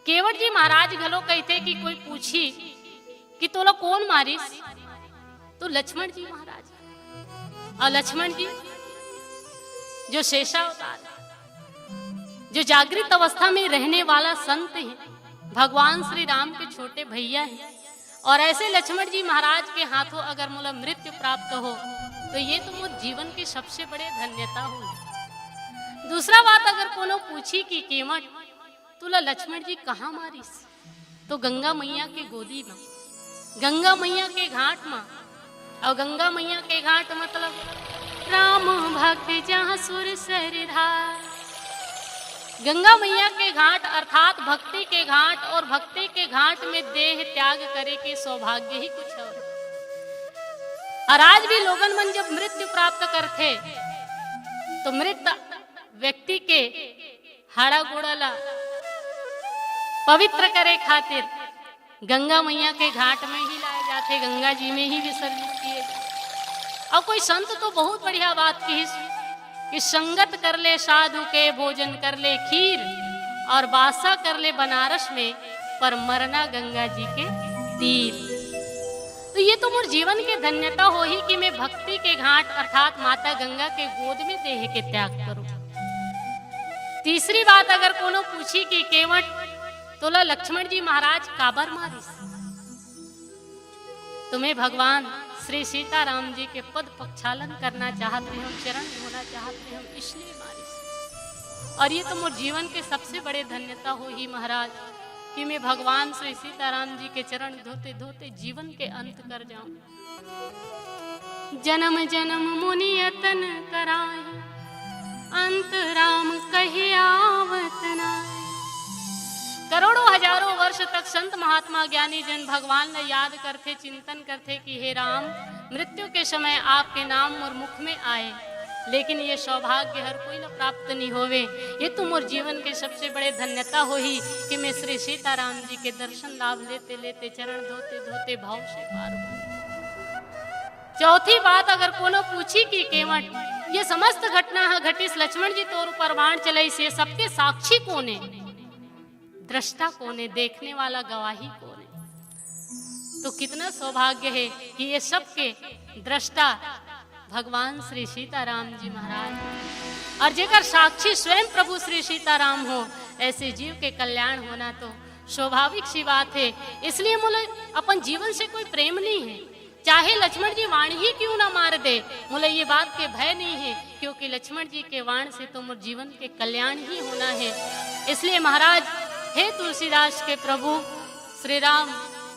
केवट जी महाराज घलो कहिथे कि कोई पूछी कि तोला कोन मारिस, तो लक्ष्मण जी महाराज। और लक्ष्मण जी जो शेषावतार, जो जागृत अवस्था में रहने वाला संत है, भगवान श्री राम के छोटे भैया हैं, और ऐसे लक्ष्मण जी महाराज के हाथों अगर मोला मृत्यु प्राप्त हो तो ये तो मोर जीवन के सबसे बड़े धन्यता हो। दूसरा बात, अगर कोनो पूछी कि केवट तोला लक्ष्मण जी कहाँ मारिस, तो गंगा मैया के गोदी में, गंगा मैया के घाट में। और गंगा मैया के घाट मतलब राम भक्त जहाँ सुर सर धार। गंगा मैया के घाट अर्थात भक्ति के घाट, और भक्ति के घाट में देह त्याग करे के सौभाग्य ही कुछ और। और आज भी लोगन मन जब मृत्यु प्राप्त करथे तो मृत व्यक्ति के हाड़ा गोड़ा ला पवित्र करे खातिर गंगा मैया के घाट में ही लाए जाथे, गंगा जी में ही विसर्जित किए जाथे। और कोई संत तो बहुत बढ़िया बात किहिस कि संगत कर ले साधु के, भोजन कर ले खीर, और बासा कर ले बनारस में, पर मरना गंगा जी के तीर। तो ये तो मोर जीवन के धन्यता होही कि मैं भक्ति के घाट अर्थात माता गंगा के गोद में देह के त्याग करूं। तीसरी बात, अगर कोनो पूछी कि केवट तोला लक्ष्मण जी महाराज काबर मारिस, तो मैं भगवान श्री सीताराम जी के पद प्रक्षालन करना चाहत रहे हूँ, चरण धोना चाहत रहे हूँ, इसलिए मारिस। और ये तो मोर जीवन के सबसे बड़े धन्यता होही महाराज कि मैं भगवान श्री सीताराम जी के चरण धोते धोते जीवन के अंत कर जाऊं। जन्म जन्म मुनि यतन कराए, अंत राम कहे आवत नाए। करोड़ों हजारों वर्ष तक संत महात्मा ज्ञानी जन भगवान ला याद करथे, चिंतन करथे कि हे राम, मृत्यु के समय आपके नाम मोर मुख में आए, लेकिन ये सौभाग्य हर कोई ला प्राप्त नहीं होवे। ये तो मोर जीवन के सबसे बड़े धन्यता होही कि मैं श्री सीताराम जी के दर्शन लाभ लेते लेते, चरण धोते धोते भाव से पार हूँ। चौथी बात, अगर कोनो पूछी कि केवट ये समस्त घटना ह घटिस, लक्ष्मण जी तोर ऊपर बाण चलाइस, ये सबके साक्षी कोन हे, दृष्टा कोन हे, देखने वाला गवाही कोन हे, तो कितना सौभाग्य है कि ये सबके दृष्टा भगवान श्री सीताराम जी महाराज, और जेकर साक्षी स्वयं प्रभु श्री सीताराम हो, ऐसे जीव के कल्याण होना तो स्वाभाविक सी बात है। इसलिए मोला अपन जीवन से कोई प्रेम नहीं है, चाहे लक्ष्मण जी बाण ही क्यों ना मार दे, मोला ये बात के भय नहीं है, क्योंकि लक्ष्मण जी के बाण से तो मोर जीवन के कल्याण ही होना है। इसलिए महाराज, हे तुलसीदास के प्रभु श्री राम,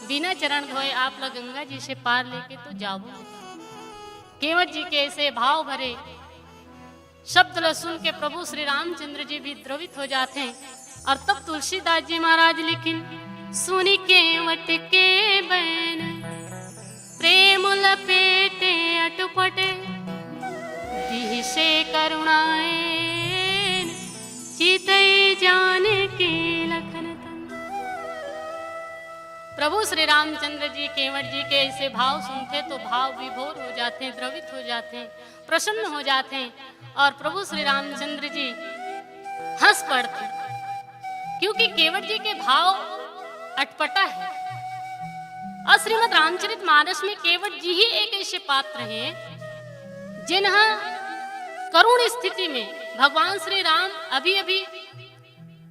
बिना चरण धोए आप ला गंगा जी से पार लेके तो जाबो। केवट जी के ऐसे भाव भरे शब्द ला सुन के प्रभु श्री रामचंद्र जी भी द्रवित हो जाते हैं। और तब तुलसीदास जी महाराज लिखिन, सुनि केवट के बैन, प्रेम लपेटे अटपट, दिहिसे करुणाएन, चितई जानकी लखन तन। प्रभु श्री रामचंद्र जी केवट जी के ऐसे भाव सुनते तो भाव विभोर हो जाते हैं, द्रवित हो जाते हैं, प्रसन्न हो जाते हैं। और प्रभु श्री रामचंद्र जी हंस पड़ते, क्योंकि केवट जी के भाव अटपटा है। और श्रीमद् रामचरित मानस में केवट जी ही एक ऐसे पात्र हैं जेन ह करुण स्थिति में, भगवान श्री राम अभी अभी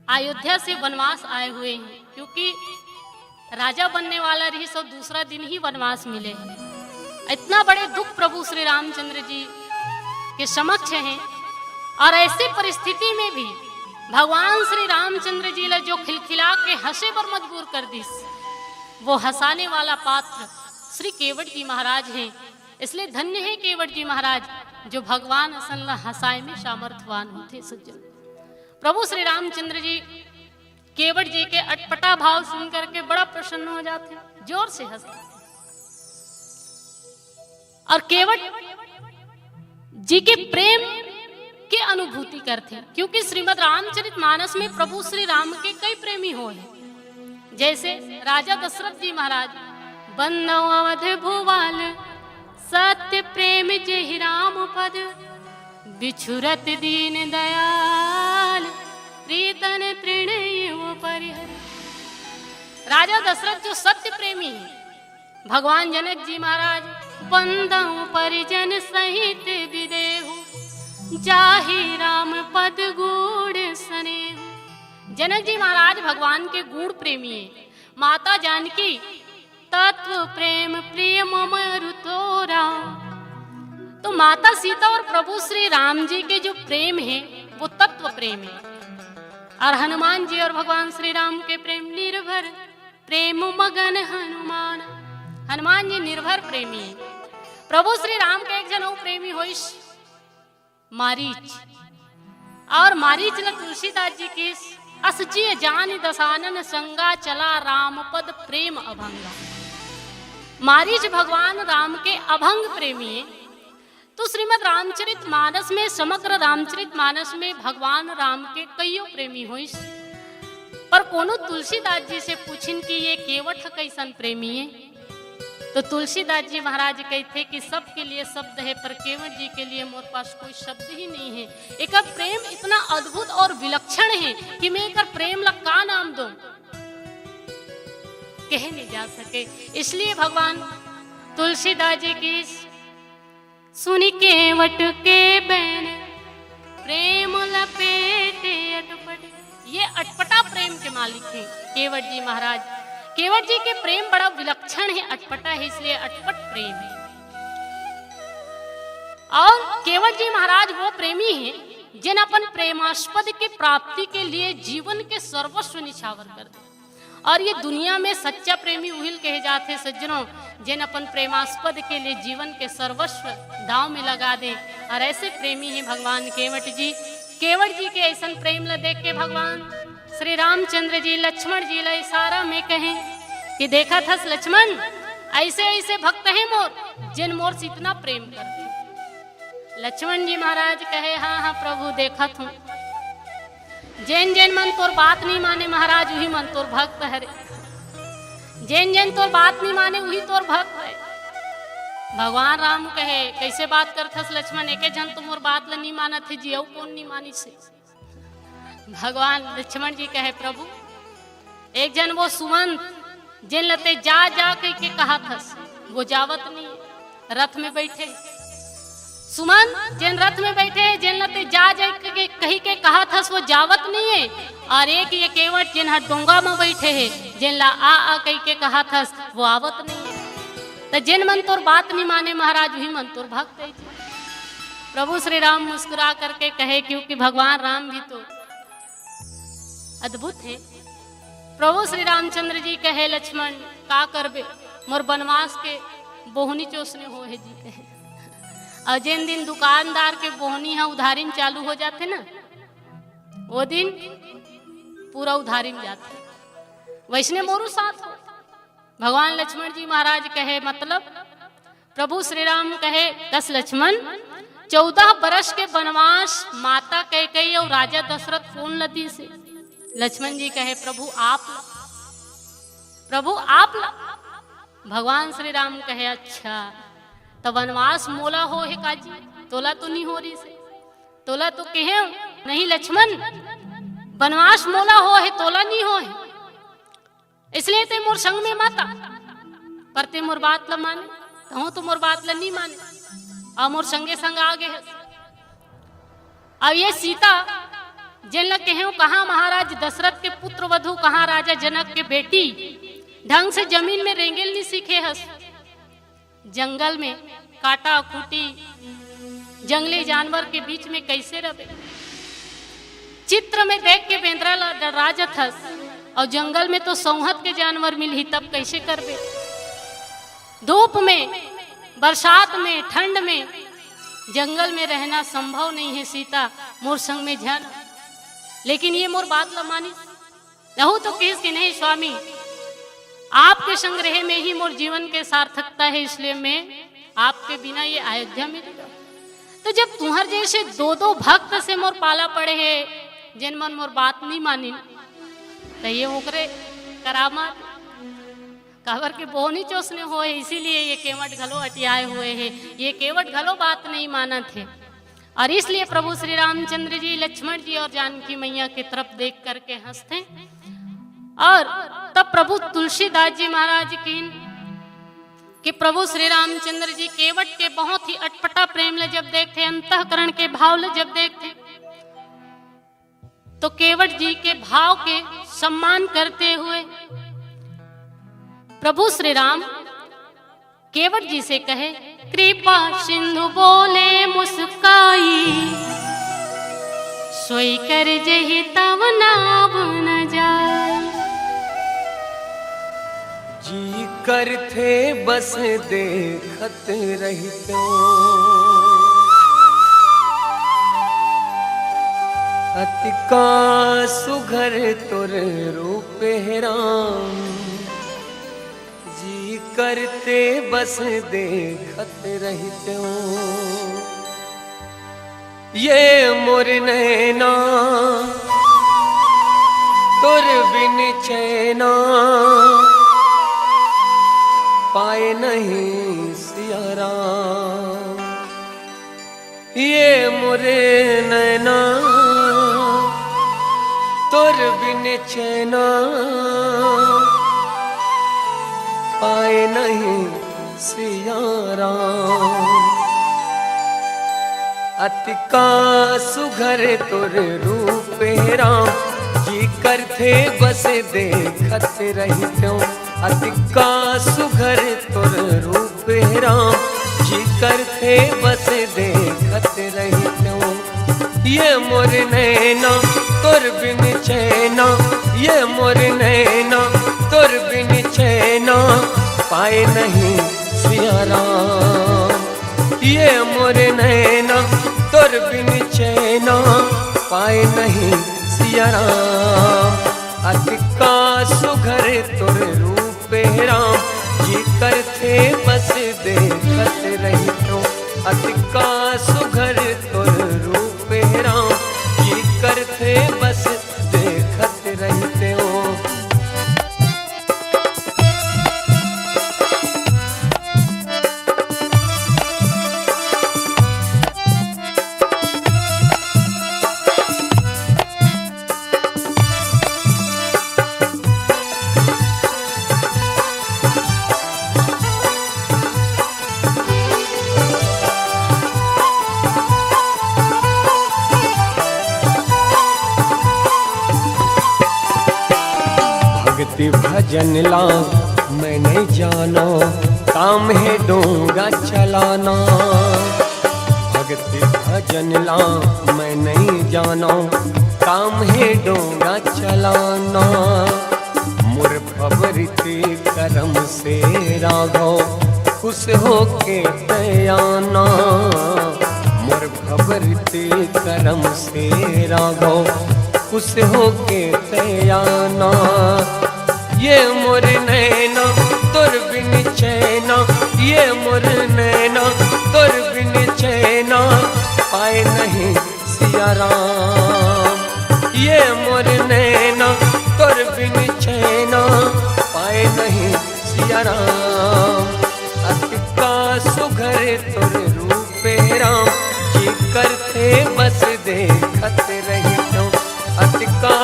अयोध्या से वनवास आए हुए हैं, क्योंकि राजा बनने वाला रहिस और दूसरा दिन ही वनवास मिले हैं। इतना बड़े दुख प्रभु श्री रामचंद्र जी के समक्ष हैं और ऐसी परिस्थिति में भी भगवान श्री रामचंद्र जी ला जो खिलखिला के हंसे बर मजबूर कर दिस, वो हंसाने वाला पात्र श्री केवट जी महाराज हैं। इसलिए धन्य है केवट जी महाराज, जो भगवान असन ला हंसाए में सामर्थवान होथे। सज्जन, प्रभु श्री रामचंद्र जी केवट जी के अटपटा भाव सुन करके बड़ा प्रसन्न हो जाथे, जोर से हंसथे और केवट जी के प्रेम के अनुभूति करथे, क्योंकि श्रीमद् रामचरित मानस में प्रभु श्री राम के कई प्रेमी होय हैं, जैसे राजा दशरथ जी महाराज, "बंदौ अवध भुवाल, सत्य प्रेम जेहि राम पद, बिछुरत दीन दयाल, प्रीतन तृण इव परिहर।" राजा दशरथ जो सत्य प्रेमी है, भगवान जनक जी महाराज, "बंदौ परिजन सहित बिदेहु, जाहि राम पद गूढ़ स्नेहु।" जनक जी महाराज भगवान के गूढ़ प्रेमी है। माता जानकी, "तत्व प्रेम प्रिय मम अरु तोरा।" तो माता सीता और प्रभु श्री राम जी के जो प्रेम है, वो तत्व प्रेम है। और हनुमान जी और भगवान श्री राम के प्रेम, "निर्भर प्रेम मगन हनुमान।" हनुमान जी निर्भर प्रेमी है। प्रभु श्री राम के एक झन अउ प्रेमी होइस, मारीच। और मारीच ला तुलसीदास जी किहिस, "अस जिय जानि दसानन संगा, चला राम पद प्रेम अभंगा।" मारीच भगवान राम के अभंग प्रेमी है। तो श्रीमद् रामचरित मानस में, समग्र रामचरित मानस में भगवान राम के कइयो प्रेमी होइस, पर कोनो तुलसीदास जी से पूछिन कि ये केवट ह कइसन प्रेमी है, तो तुलसीदास जी महाराज कहिथे कि सबके लिए शब्द है, पर केवट जी के लिए मोर पास कोई शब्द ही नहीं है। एकर प्रेम इतना अद्भुत और विलक्षण है कि मैं एकर प्रेम ला का नाम दूं, कहे नहीं जा सके। इसलिए भगवान तुलसीदास जी की "सुनि केवट के बैन, प्रेम लपेटे अटपट।" ये अटपटा प्रेम के मालिक हैं केवट जी महाराज। केवट जी के प्रेम बड़ा विलक्षण है, अटपटा है, इसलिए अटपट प्रेम है। और केवट जी महाराज वो प्रेमी हैं जिन अपन प्रेमास्पद के प्राप्ति के लिए जीवन के सर्वस्व निछावर कर दे। और ये दुनिया में सच्चा प्रेमी उहिल कहे जाथे सज्जनों, जेन अपन प्रेमास्पद के लिए जीवन के सर्वस्व दांव में लगा दे। और ऐसे प्रेमी हैं भगवान केवट जी। केवट जी के ऐसन प्रेम ला देख के भगवान श्री रामचंद्र जी लक्ष्मण जी ला इशारा में कहे कि "देखत हस लक्ष्मण, ऐसे ऐसे भक्त हैं मोर, जेन मोर से इतना प्रेम करथे।" लक्ष्मण जी महाराज कहे, "हाँ हाँ प्रभु, देखत हूँ।" जेन जेन मन तोर बात नहीं माने महाराज, उही मन तोर भक्त हरे। जेन जेन तोर बात नहीं माने, उही तोर भक्त है। भगवान राम कहे, "कैसे बात करथस लक्ष्मण, एके झन तो मोर बात ल नहीं मानत हे जी, अउ कौन नहीं मानिस हे?" भगवान लक्ष्मण जी कहे, "प्रभु, एक झन वो सुमंत, जेन ल ते जा जा कहि के कहत हस, वो जावत नहीं है, रथ में बैठे। सुमंत, जेन रथ में बैठे, जेन ल ते जा जा के कहि के कहत हस, वो जावत नहीं है। और एक ये केवट, जेन ह डोंगा में बैठे है, जेन ला आ आ कहि के कहत हस, वो आवत नहीं है। त जेन मन तोर बात नहीं माने महाराज, उही मन तोर भक्त है।" प्रभु श्री राम मुस्कुरा करके कहे, क्योंकि भगवान राम भी तो अद्भुत है। प्रभु श्री रामचंद्र जी कहे, "लक्ष्मण, का करबे, मोर बनवास के बोहनी चोसने हो है जी," कहे। और जेन दिन दुकानदार के बोहनी ह उधारी में चालू हो जाथे ना, वो दिन पूरा उधारी में जाथे। वैसने मोरू साथ हो। भगवान लक्ष्मण जी महाराज कहे, "मतलब?" प्रभु श्री राम कहे, "कस लक्ष्मण, चौदह बरस के बनवास माता कैकेयी और राजा दशरथ कोन ल दिस हे?" लक्ष्मण जी कहे, "प्रभु आप ला, प्रभु आप ला।" भगवान श्री राम कहे, "अच्छा, त बनवास मोला हो हे काजी, तोला तो नहीं हो रिस हे, तोला तो कहे नहीं लक्ष्मण, बनवास मोला हो हे, तोला नहीं हो हे।" इसलिए ते मोर संग में मत आ, पर ते मोर बात ल माने, तहूं तो मोर बात ल नी माने। अउ मोर संगे संग आ गे हस। अब ये सीता, जेन ल कहेंव कहाँ महाराज दशरथ के पुत्र वधु, कहाँ राजा जनक के बेटी, ढंग से जमीन में रेंगेल नहीं सीखे हस। जंगल में काटा खूटी, जंगली जानवर के बीच में कैसे रहे? चित्र में देख के बेंदरा ल डरा जथस, अउ जंगल में तो सौंहत के जानवर मिलही, तब कैसे करबे? धूप में, बरसात में, ठंड में, जंगल में रहना संभव नहीं है सीता, मोर संग में झन। लेकिन ये मोर बात ल मानिस। लहू तो किस कि नहीं स्वामी, आपके संग रहे में ही मोर जीवन के सार्थकता है, इसलिए मैं आपके बिना ये अयोध्या में नहीं रहूं। तो जब तुहर जैसे दो दो भक्त से मोर पाला पड़े है, जेन मन मोर बात नहीं मानिन, तो ये ओकरे करामात। काबर के बोहनी चोसने होए, इसीलिए ये केवट घलो अटियाए हुए है, ये केवट घलो बात नहीं मानत है। और इसलिए प्रभु श्री रामचंद्र जी, लक्ष्मण जी और जानकी मैया की तरफ देख करके हंसते हैं। और तब प्रभु तुलसीदास जी महाराज की कि प्रभु श्री रामचंद्र जी केवट के बहुत ही अटपटा प्रेम ले जब देखते, अंतःकरण के भाव ले जब देखते, तो केवट जी के भाव के सम्मान करते हुए प्रभु श्री राम केवट जी से कहे, कृपा सिंधु बोले मुस्काई, सोई कर जही तव नाव न जाय। जी करथे बस देखत रहितो, अतिका सुघर तोर रूप हे राम। जी करथे बस देखत रहितो, ये मोर नैना तोर बिन चैना पाए नहीं सिया राम। ये मोर नैना तोर बिन चैना पाए नहीं सिया राम। अतिका सुघर तोर रूप हे राम, जी करथे बस देखत रहितो। अतिका सुघर तोर रूप हे राम, जी करथे बस देखत रहितो। ये मोर नैना तोर बिन चैना, ये मोर नैना तोर बिन चैना पाए नहीं सिया राम। ये मोर नैना तोर बिन चैना पाए नहीं सिया राम। अतिका सुघर तोर रूप हे राम, जी करथे बस देखत रहितो। अतिका सुघर तोर रूप हे राम, जी करथे बस देखत रहितो। भक्ति भजन ला मैं नहीं जानो, काम है डोंगा चलाना। भक्ति भजन ला मैं नहीं जानो, काम है डोंगा चलाना। मोर भवरित करम से राघव खुश होके तैं आना। मोर भवरित करम से राघव खुश होके तैं आना। ये मोर नैना तोर बिन चैना, ये मोर नैना तोर बिन चैना पाए नहीं सिया राम। ये मोर नैना तोर बिन चैना पाए नहीं सिया राम। अतिका सुघर तोर रूप हे राम, जी करथे बस देखत रहितो। अतिका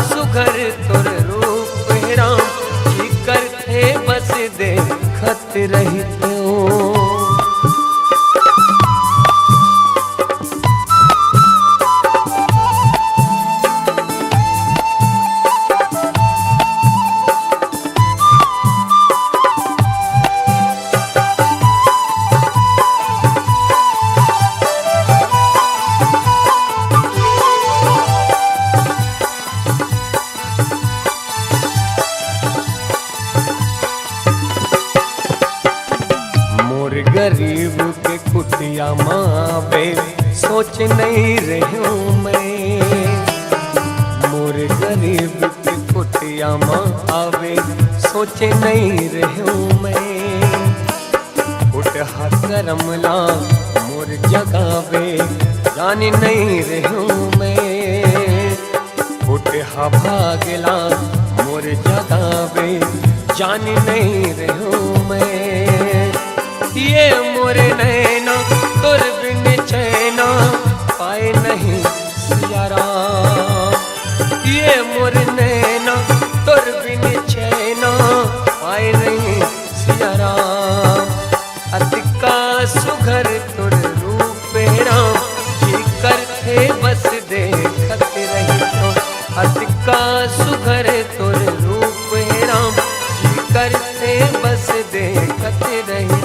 सुघर तोर रूप हे राम, जी करथे बस देखत रहितो। मोर गरीब के कुटिया म आवे, सोच नइ रहेंव मैं। मोर गरीब के कुटिया म आवे, सोच नइ रहेंव मैं। फुटहा करम ला मोर जगावे, जान नइ रहेंव मैं। फुटहा भाग ला मोर जगावे, जान नइ रहेंव मैं। ये मोर नैना तोर बिन चैना पाए नहीं सिया राम। ये मोर नैना तोर बिन चैना पाए नहीं सिया राम। अतका सुघर तोर रूप हे राम, जी करथे बस देखत रहितेंव। अतका सुघर तोर रूप हे राम, जी करथे बस देखत रहितेंव।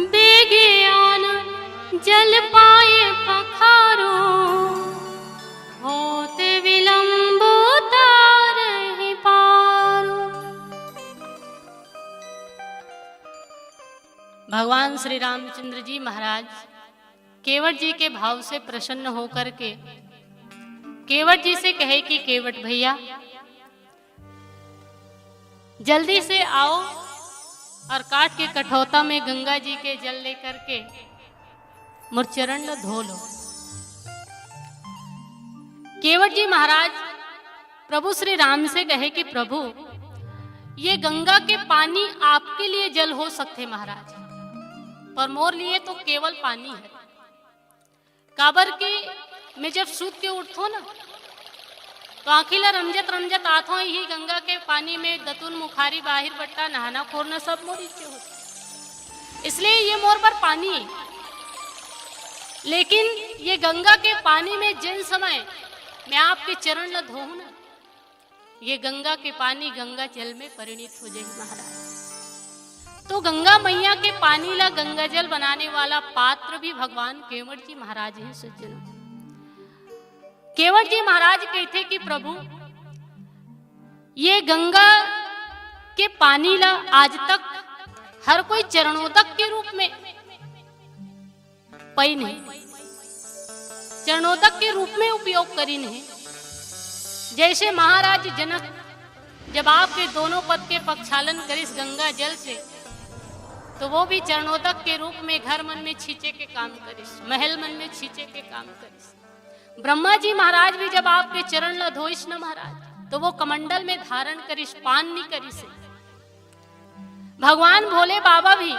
बेगे आनंद जल पाए पखारो, होत विलंब उतारहि पारो। भगवान श्री रामचंद्र जी महाराज केवट जी के भाव से प्रसन्न होकर के केवट जी से कहे कि केवट भैया, जल्दी से आओ और काठ के कठौता में गंगा जी के जल लेकर के मोर चरण ल धो लो। केवट जी महाराज प्रभु श्री राम से कहे कि प्रभु, ये गंगा के पानी आपके लिए जल हो सकथे महाराज, पर मोर लिए तो केवल पानी है। काबर कि मैं जब सूत के उठथों ना, तो आँखी ला रमजत रमजत आथों, इही गंगा के पानी में दतुन, मुखारी, बाहिर बट्टा, नहाना खोरना सब मोर इच्चे होथे। इसलिए ये मोर बर पानी है। लेकिन ये गंगा के पानी में जिन समय मैं आपके चरण ला धोहूँ ना, ये गंगा के पानी गंगा जल में परिणित हो जाही महाराज। तो गंगा मैया के पानी ला गंगा जल बनाने वाला पात्र भी भगवान केवट जी महाराज हैं सज्जनों। केवट जी महाराज कहते कि प्रभु, ये गंगा के पानी ला आज तक हर कोई चरणोदक के रूप में पइन हे, चरणोदक के रूप में उपयोग करिन हे। जैसे महाराज जनक जब आपके दोनों पद के प्रक्षालन करिस गंगा जल से, तो वो भी चरणोदक के रूप में घर मन में छींचे के काम करिस, महल मन में छींचे के काम करिस। ब्रह्मा जी महाराज भी जब आपके चरण ला धोइस न महाराज, तो वो कमंडल में धारण करिस, पान नी करिस। भगवान भोले बाबा भी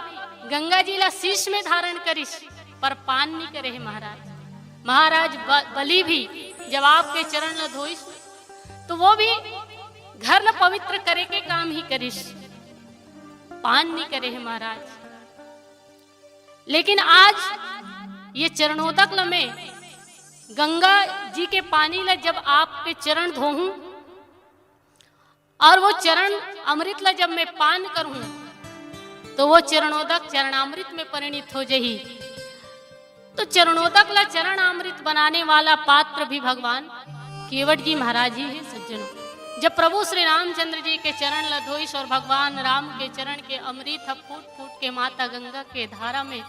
गंगा जी ला शीश में धारण करिस, पर पान नी करे हे महाराज। महाराज ब-, बलि भी जब आपके चरण ला धोइस, तो वो भी घर ला पवित्र करे के काम ही करिस, पान नी करे हे महाराज। लेकिन आज ये चरणोदक ल मैं गंगा जी के पानी ला जब आपके चरण धोहूं और वो चरण अमृत ला जब मैं पान करूं, तो वो चरणोदक चरणामृत में परिणित हो जाही। तो चरणोदक ला चरणामृत बनाने वाला पात्र भी भगवान केवट जी महाराज ही है सज्जनों। जब प्रभु श्री रामचंद्र जी के चरण ला धोइस और भगवान राम के चरण के अमृत ह फूट फूट के माता गंगा के धारा में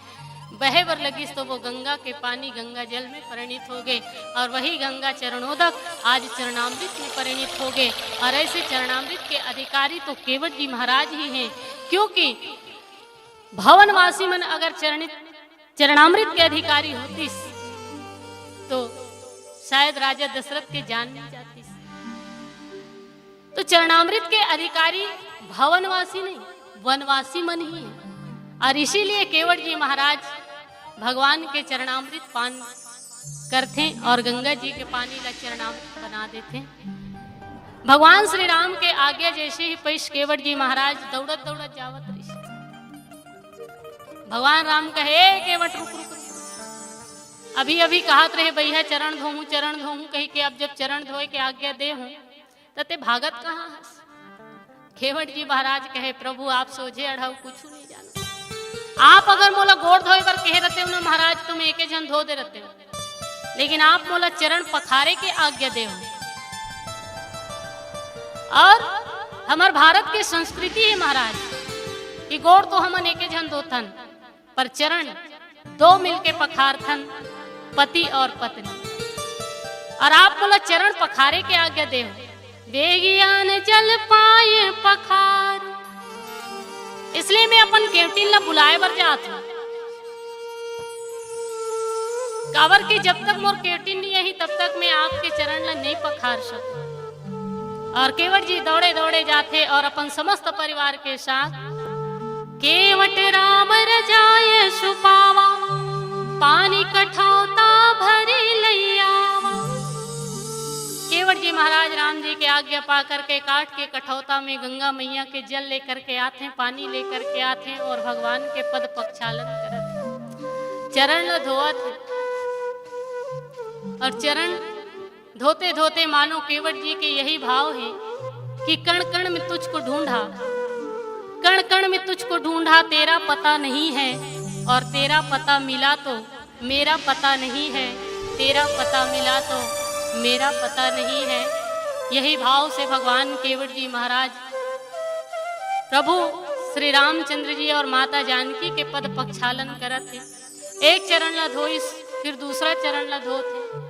बहे बर लगिस, तो वो गंगा के पानी गंगा जल में परिणित हो गए और वही गंगा चरणोदक आज चरणामृत में परिणित हो गए। और ऐसे चरणामृत के अधिकारी तो केवट जी महाराज ही हैं, क्योंकि भवनवासी मन अगर चरणित चरणामृत के अधिकारी होतिस, तो शायद राजा दशरथ के जान मिल जातिस। तो चरणामृत के अधिकारी भवनवासी नहीं, वनवासी मन ही है। और इसीलिए केवट जी महाराज भगवान के चरणामृत पान करथे और गंगा जी के पानी ला चरणामृत बना देथे। भगवान श्री राम के आज्ञा जैसे ही पइस, केवट जी महाराज दौड़त दौड़त जावत रहिस। भगवान राम कहे, "ए केवट, रुक, रुक, रुक।" अभी अभी कहत रहे, "भैया चरण धोहूं, चरण धोहूं," कहिके। अब जब चरण धोए के आज्ञा दे हूं, त ते भागत कहां हस? केवट जी महाराज कहे, "प्रभु, आप सोझे अड़हव, कुछू नहीं जानव। आप अगर मोला गोड़ धोए बर कहे रहते हो ना महाराज, तो मैं एके झन धो दे रहते हो, लेकिन आप मोला चरण पखारे के आज्ञा दे हो।" और हमर भारत के संस्कृति हे महाराज, कि गोड़ तो हमन एके झन धोथन, पर चरण दो मिलके पखारथन, पति और पत्नी। और आप मोला चरण पखारे के आज्ञा देव, "बेगियान जल पाए पखार।" इसलिए मैं अपन केवटिन ला बुलाए बर जात हूं, काबर कि जब तक मोर केवटिन नहीं आही, तब तक मैं आपके चरण ला नहीं पखार सकूं। और केवट जी दौड़े दौड़े जाथे और अपन समस्त परिवार के साथ, "केवट राम रजाय सुपावा, पानी कठौता भरी लैयावा।" केवट जी महाराज राम जी के आज्ञा पा करके काठ के कठौता में गंगा मैया के जल लेकर के आथे, पानी लेकर के आथे और भगवान के पद पक्षालन करत हे, चरण ल धोवत हे। और चरण धोते धोते मानो केवट जी के यही भाव हे कि कण कण में तुझको ढूंढा, कण कण में तुझको ढूंढा, तेरा पता नहीं है, और तेरा पता मिला तो मेरा पता नहीं है, तेरा पता मिला तो मेरा पता नहीं है। यही भाव से भगवान केवट जी महाराज प्रभु श्री रामचंद्र जी और माता जानकी के पद पक्षालन करत हे। एक चरण ला धोइस, फिर दूसरा चरण ला धोत हे।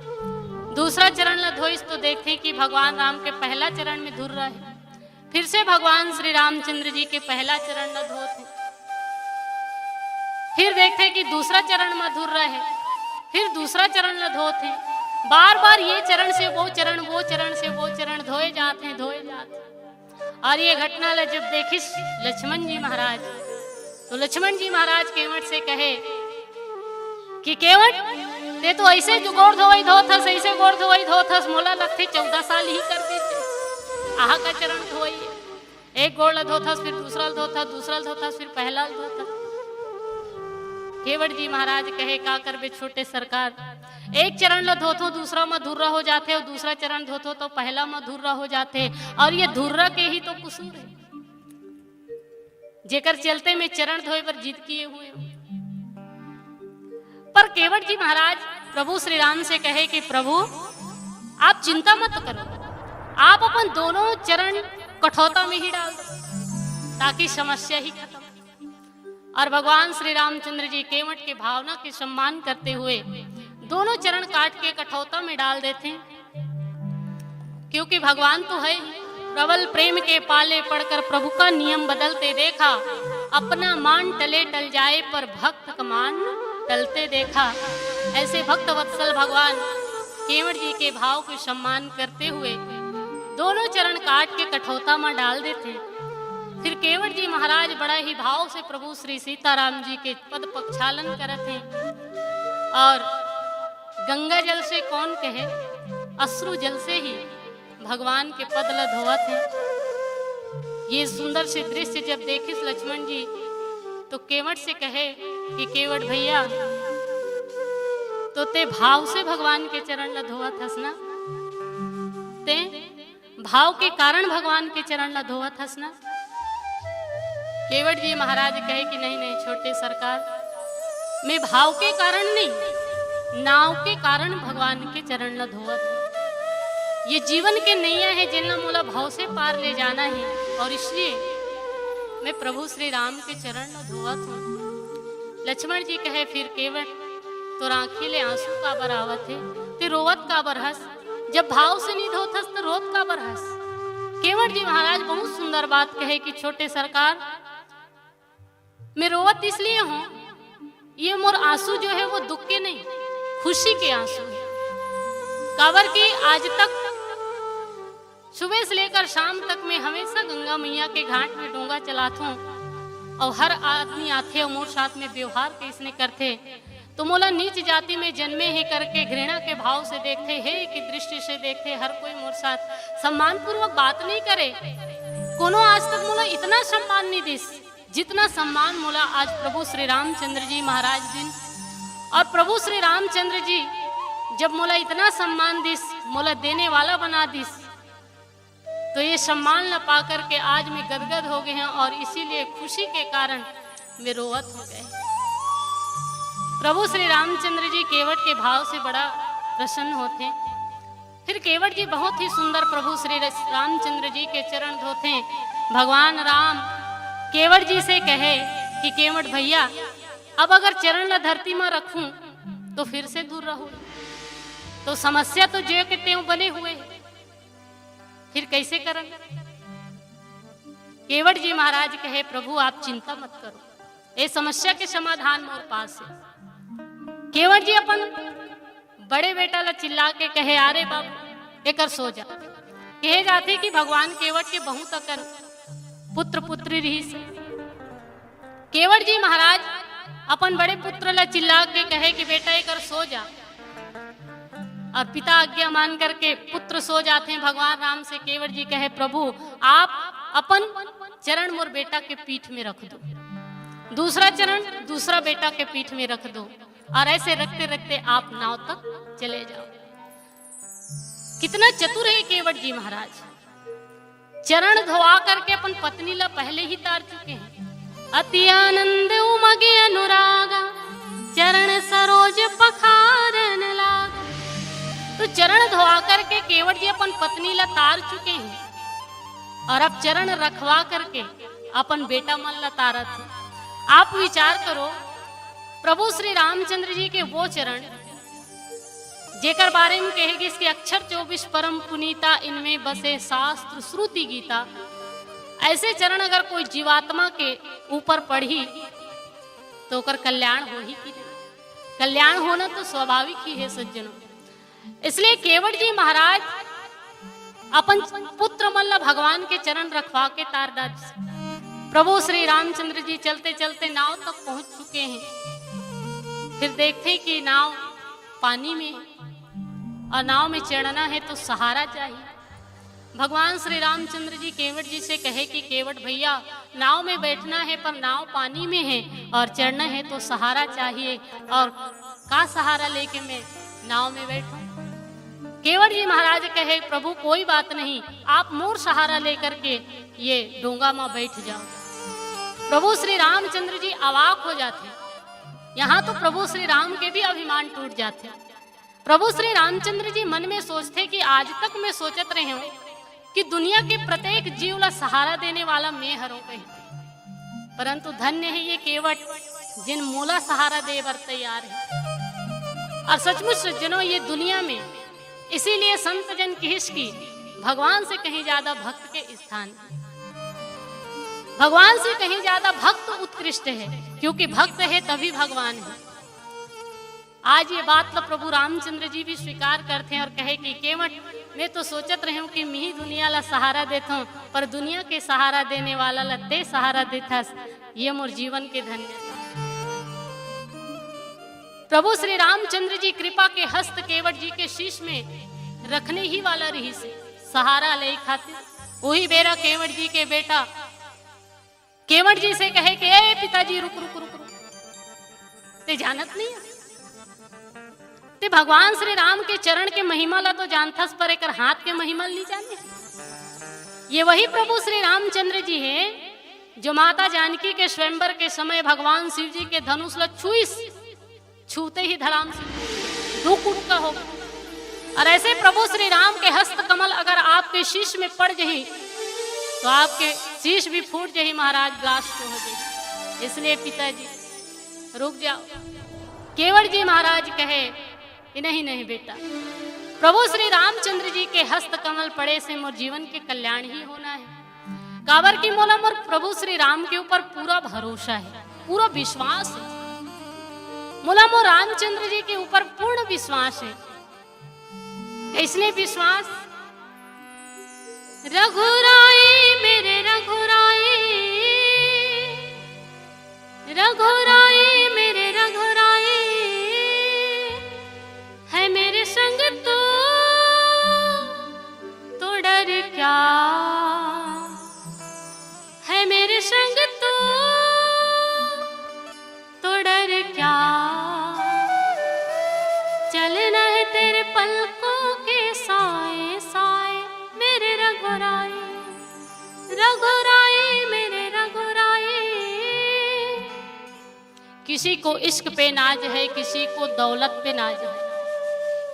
दूसरा चरण ला धोइस तो देखथे कि भगवान राम के पहला चरण में धुर्रा हे। फिर से भगवान श्री रामचंद्र जी के पहला चरण ला धोत हे। फिर देखथे कि दूसरा चरण में धुर्रा हे, फिर दूसरा चरण ला धोत हे। बार बार ये चरण से वो चरण, वो चरण से वो चरण धोए जात हे, धोए जात हे। और ये घटना ला जब देखिस लक्ष्मण जी महाराज, तो लक्ष्मण जी महाराज केवट से कहे कि "केवट, ते तो ऐसे जो गोड़ धोवई धोत हस, ऐसे गोड़ धोवई धोत हस, मोला लगथे चौदह साल ही कर देते। आहा का चरण धोवई हे। एक गोड़ ला धोत हस, फिर दूसरा ला धोत हस, दूसरा ला धोत हस, फिर पहला ला धोत हस।" केवट जी महाराज कहे, "का करबे छोटे सरकार, एक चरण ला धोथो, दूसरा म धुर्रा हो जाथे, और दूसरा चरण धोथो तो पहला म धुर्रा हो जाथे, और ये धुर्रा के ही तो कसूर हे, जेकर चलते मैं चरण धोए बर जिद किए हुए हूं।" पर केवट जी महाराज प्रभु श्री राम से कहे कि "प्रभु, आप चिंता मत करो, आप अपन दोनों चरण कठौता में ही डाल दो, ताकि समस्या ही खत्म।" और भगवान श्री रामचंद्र जी केवट के भावना के सम्मान करते हुए दोनों चरण काट के कठौता में डाल देते हैं, क्योंकि भगवान तो है ही। प्रबल प्रेम के पाले पड़कर प्रभु का नियम बदलते देखा, अपना मान टले टल जाए पर भक्त का मान टलते देखा। ऐसे भक्त वत्सल भगवान केवट जी के भाव के सम्मान करते हुए दोनों चरण काट के कठौता में डाल देते हैं। फिर केवट जी महाराज बड़ा ही भाव से प्रभु श्री सीताराम जी के पद पक्षालन करत हैं और गंगा जल से कौन कहे, अश्रु जल से ही भगवान के पद ल धोवत हैं। ये सुंदर से दृश्य जब देखिस लक्ष्मण जी, तो केवट से कहे कि "केवट भैया, तो ते भाव से भगवान के चरण ल धोवत हस ना, ते भाव के कारण भगवान के चरण ल धोवत हस ना?" केवट जी महाराज कहे कि "नहीं, नहीं छोटे सरकार, मैं भाव के कारण नहीं, नाव के कारण भगवान के चरण ल धोवत हूं। ये जीवन के नैया हे, जेन ल मोला भाव से पार ले जाना हे, और इसलिए मैं प्रभु श्री राम के चरण ल धोवत हूं।" लक्ष्मण जी कहे, "फिर केवट, तोर आंखी ले आंसू काबर आवत हे? ते रोवत काबर हस? जब भाव से नहीं धोत हस, तो रोत काबर हस?" केवट जी महाराज बहुत सुंदर बात कहे कि "छोटे सरकार, मैं रोवत इसलिए हूं, ये मोर आंसू जो है वो दुख के नहीं, खुशी के आंसू है। काबर कि आज तक सुबह से लेकर शाम तक मैं हमेशा गंगा मैया के घाट में डोंगा चलात हूं और हर आदमी आथे और मोर साथ में व्यवहार कइसने करथे, तो मोला नीच जाति में जन्मे हे करके घृणा के भाव से देखथे, हे की दृष्टि से देखथे, हर कोई मोर साथ सम्मानपूर्वक बात नहीं करे। कोनो आज तक मोला इतना सम्मान नहीं दिस, जितना सम्मान मोला आज प्रभु श्री रामचंद्र जी महाराज दिन और प्रभु श्री रामचंद्र जी जब मोला इतना सम्मान दिस, मोला देने वाला बना दिस, तो ये सम्मान ला पा करके आज मैं गदगद हो गए हैं और इसीलिए खुशी के कारण मैं रोवत हो गए। प्रभु श्री रामचंद्र जी केवट के भाव से बड़ा प्रसन्न होते। फिर केवट जी बहुत ही सुंदर प्रभु श्री रामचंद्र जी के चरण धोते। भगवान राम केवट जी से कहे कि केवट भैया, अब अगर चरण ला धरती में रखूं तो फिर से दूर रहो, तो समस्या तो जो के त्यों बने हुए है, फिर कैसे करन? केवट जी महाराज कहे, प्रभु आप चिंता मत करो, ये समस्या के समाधान मोर पास है। केवट जी अपन बड़े बेटा ला चिल्ला के कहे, अरे बाबू, एकर सो जा। कहे जाथे कि भगवान केवट के बहुत अकन पुत्र पुत्री रहिस। केवट जी महाराज अपन बड़े पुत्र ला चिल्ला के कहे कि बेटा, एकर सो जा। और पिता आज्ञा मान करके पुत्र सो जाते हैं। भगवान राम से केवट जी कहे, प्रभु आप अपन चरण मोर बेटा के पीठ में रख दो, दूसरा चरण दूसरा बेटा के पीठ में रख दो, और ऐसे रखते रखते आप नाव तक चले जाओ। कितना चतुर है केवट जी महाराज, चरण धोआ करके अपन पत्नी ला पहले ही तार चुके हैं। अति आनंद उमगे अनुरागा, चरण सरोज पखारन लागा। तो चरण धोआ करके केवट जी अपन पत्नी ला तार चुके हैं और अब चरण रखवा करके अपन बेटा मन ला तारत हैं। आप विचार करो, प्रभु श्री रामचंद्र जी के वो चरण जेकर बारे में कहे गिस कि अक्षर चौबीस परम पुनीता, इनमें बसे शास्त्र श्रुति गीता। ऐसे चरण अगर कोई जीवात्मा के ऊपर पढ़ी तो ओकर कल्याण होही कि नहीं? कल्याण होना तो स्वाभाविक ही है सज्जनों। इसलिए केवट जी महाराज अपन पुत्र मन ला भगवान के चरण रखवा के तार डारिस। प्रभु श्री रामचंद्र जी चलते चलते नाव तक पहुंच चुके हैं। फिर देखते कि नाव पानी में है और नाव में चढ़ना है तो सहारा चाहिए। भगवान श्री रामचंद्र जी केवट जी से कहे कि केवट भैया, नाव में बैठना है पर नाव पानी में है और चढ़ना है तो सहारा चाहिए। और का सहारा लेके मैं नाव में बैठूं? केवट जी महाराज कहे, प्रभु कोई बात नहीं, आप मोर सहारा लेकर के ये डोंगा में बैठ जाओ। प्रभु श्री रामचंद्र जी अवाक हो जाते। यहाँ तो प्रभु श्री राम के भी अभिमान टूट जाते। प्रभु श्री रामचंद्र जी मन में सोचते कि आज तक मैं सोचत रहे हूं कि दुनिया के प्रत्येक जीव ला सहारा देने वाला मैं हरों कही, परंतु धन्य है ये केवट जिन मोला सहारा दे बर तैयार है। और सचमुच सज्जनों, ये दुनिया में इसीलिए संत जन किहिस कि भगवान से कहीं ज्यादा भक्त के स्थान, भगवान से कहीं ज्यादा भक्त उत्कृष्ट है, क्योंकि भक्त है तभी भगवान है। आज ये बात ला प्रभु रामचंद्र जी भी स्वीकार करते हैं और कहे कि केवट, मैं तो सोचत रहे हूं कि मिही दुनिया ला सहारा देता हूं, पर दुनिया के सहारा देने वाला ला ते सहारा देथस, ये मोर जीवन के धन्यता। प्रभु श्री रामचंद्र जी कृपा के हस्त केवट जी के शीश में रखने ही वाला रहिस, सहारा ले खातिर। वही बेरा केवट जी के बेटा केवट जी से कहे कि ए पिताजी, रुक रुक रुक रुक, ते जानत नहीं है? ते भगवान श्री राम के चरण के महिमा ला तो जानथस, पर एकर हाथ के महिमा ला नहीं जाने। ये वही प्रभु श्री रामचंद्र जी हैं जो माता जानकी के स्वयंवर के समय भगवान शिव जी के धनुष ला छुइस, छूते ही धड़ाम से दो कुटका हो गया। और ऐसे प्रभु श्री राम के हस्त कमल अगर आपके शीश में पड़ जाही तो आपके शीश भी फूट जाही महाराज, ब्लास्ट हो जाही। इसलिए पिताजी रुक जाओ। केवट जी महाराज कहे कि नहीं नहीं बेटा, प्रभु श्री रामचंद्र जी के हस्त कमल पड़े से मोर जीवन के कल्याण ही होना है। काबर कि मोला मोर प्रभु श्री राम के ऊपर पूरा भरोसा है, पूरा विश्वास है। मोला मोर रामचंद्र जी के ऊपर पूर्ण विश्वास है। इसलिए विश्वास, रघुराई मेरे रघुराई, रघुराई मेरे रघुराई, है मेरे संग तू तो डर क्या, है मेरे संग तू तो डर क्या। किसी को इश्क पे नाज है, किसी को दौलत पे नाज है,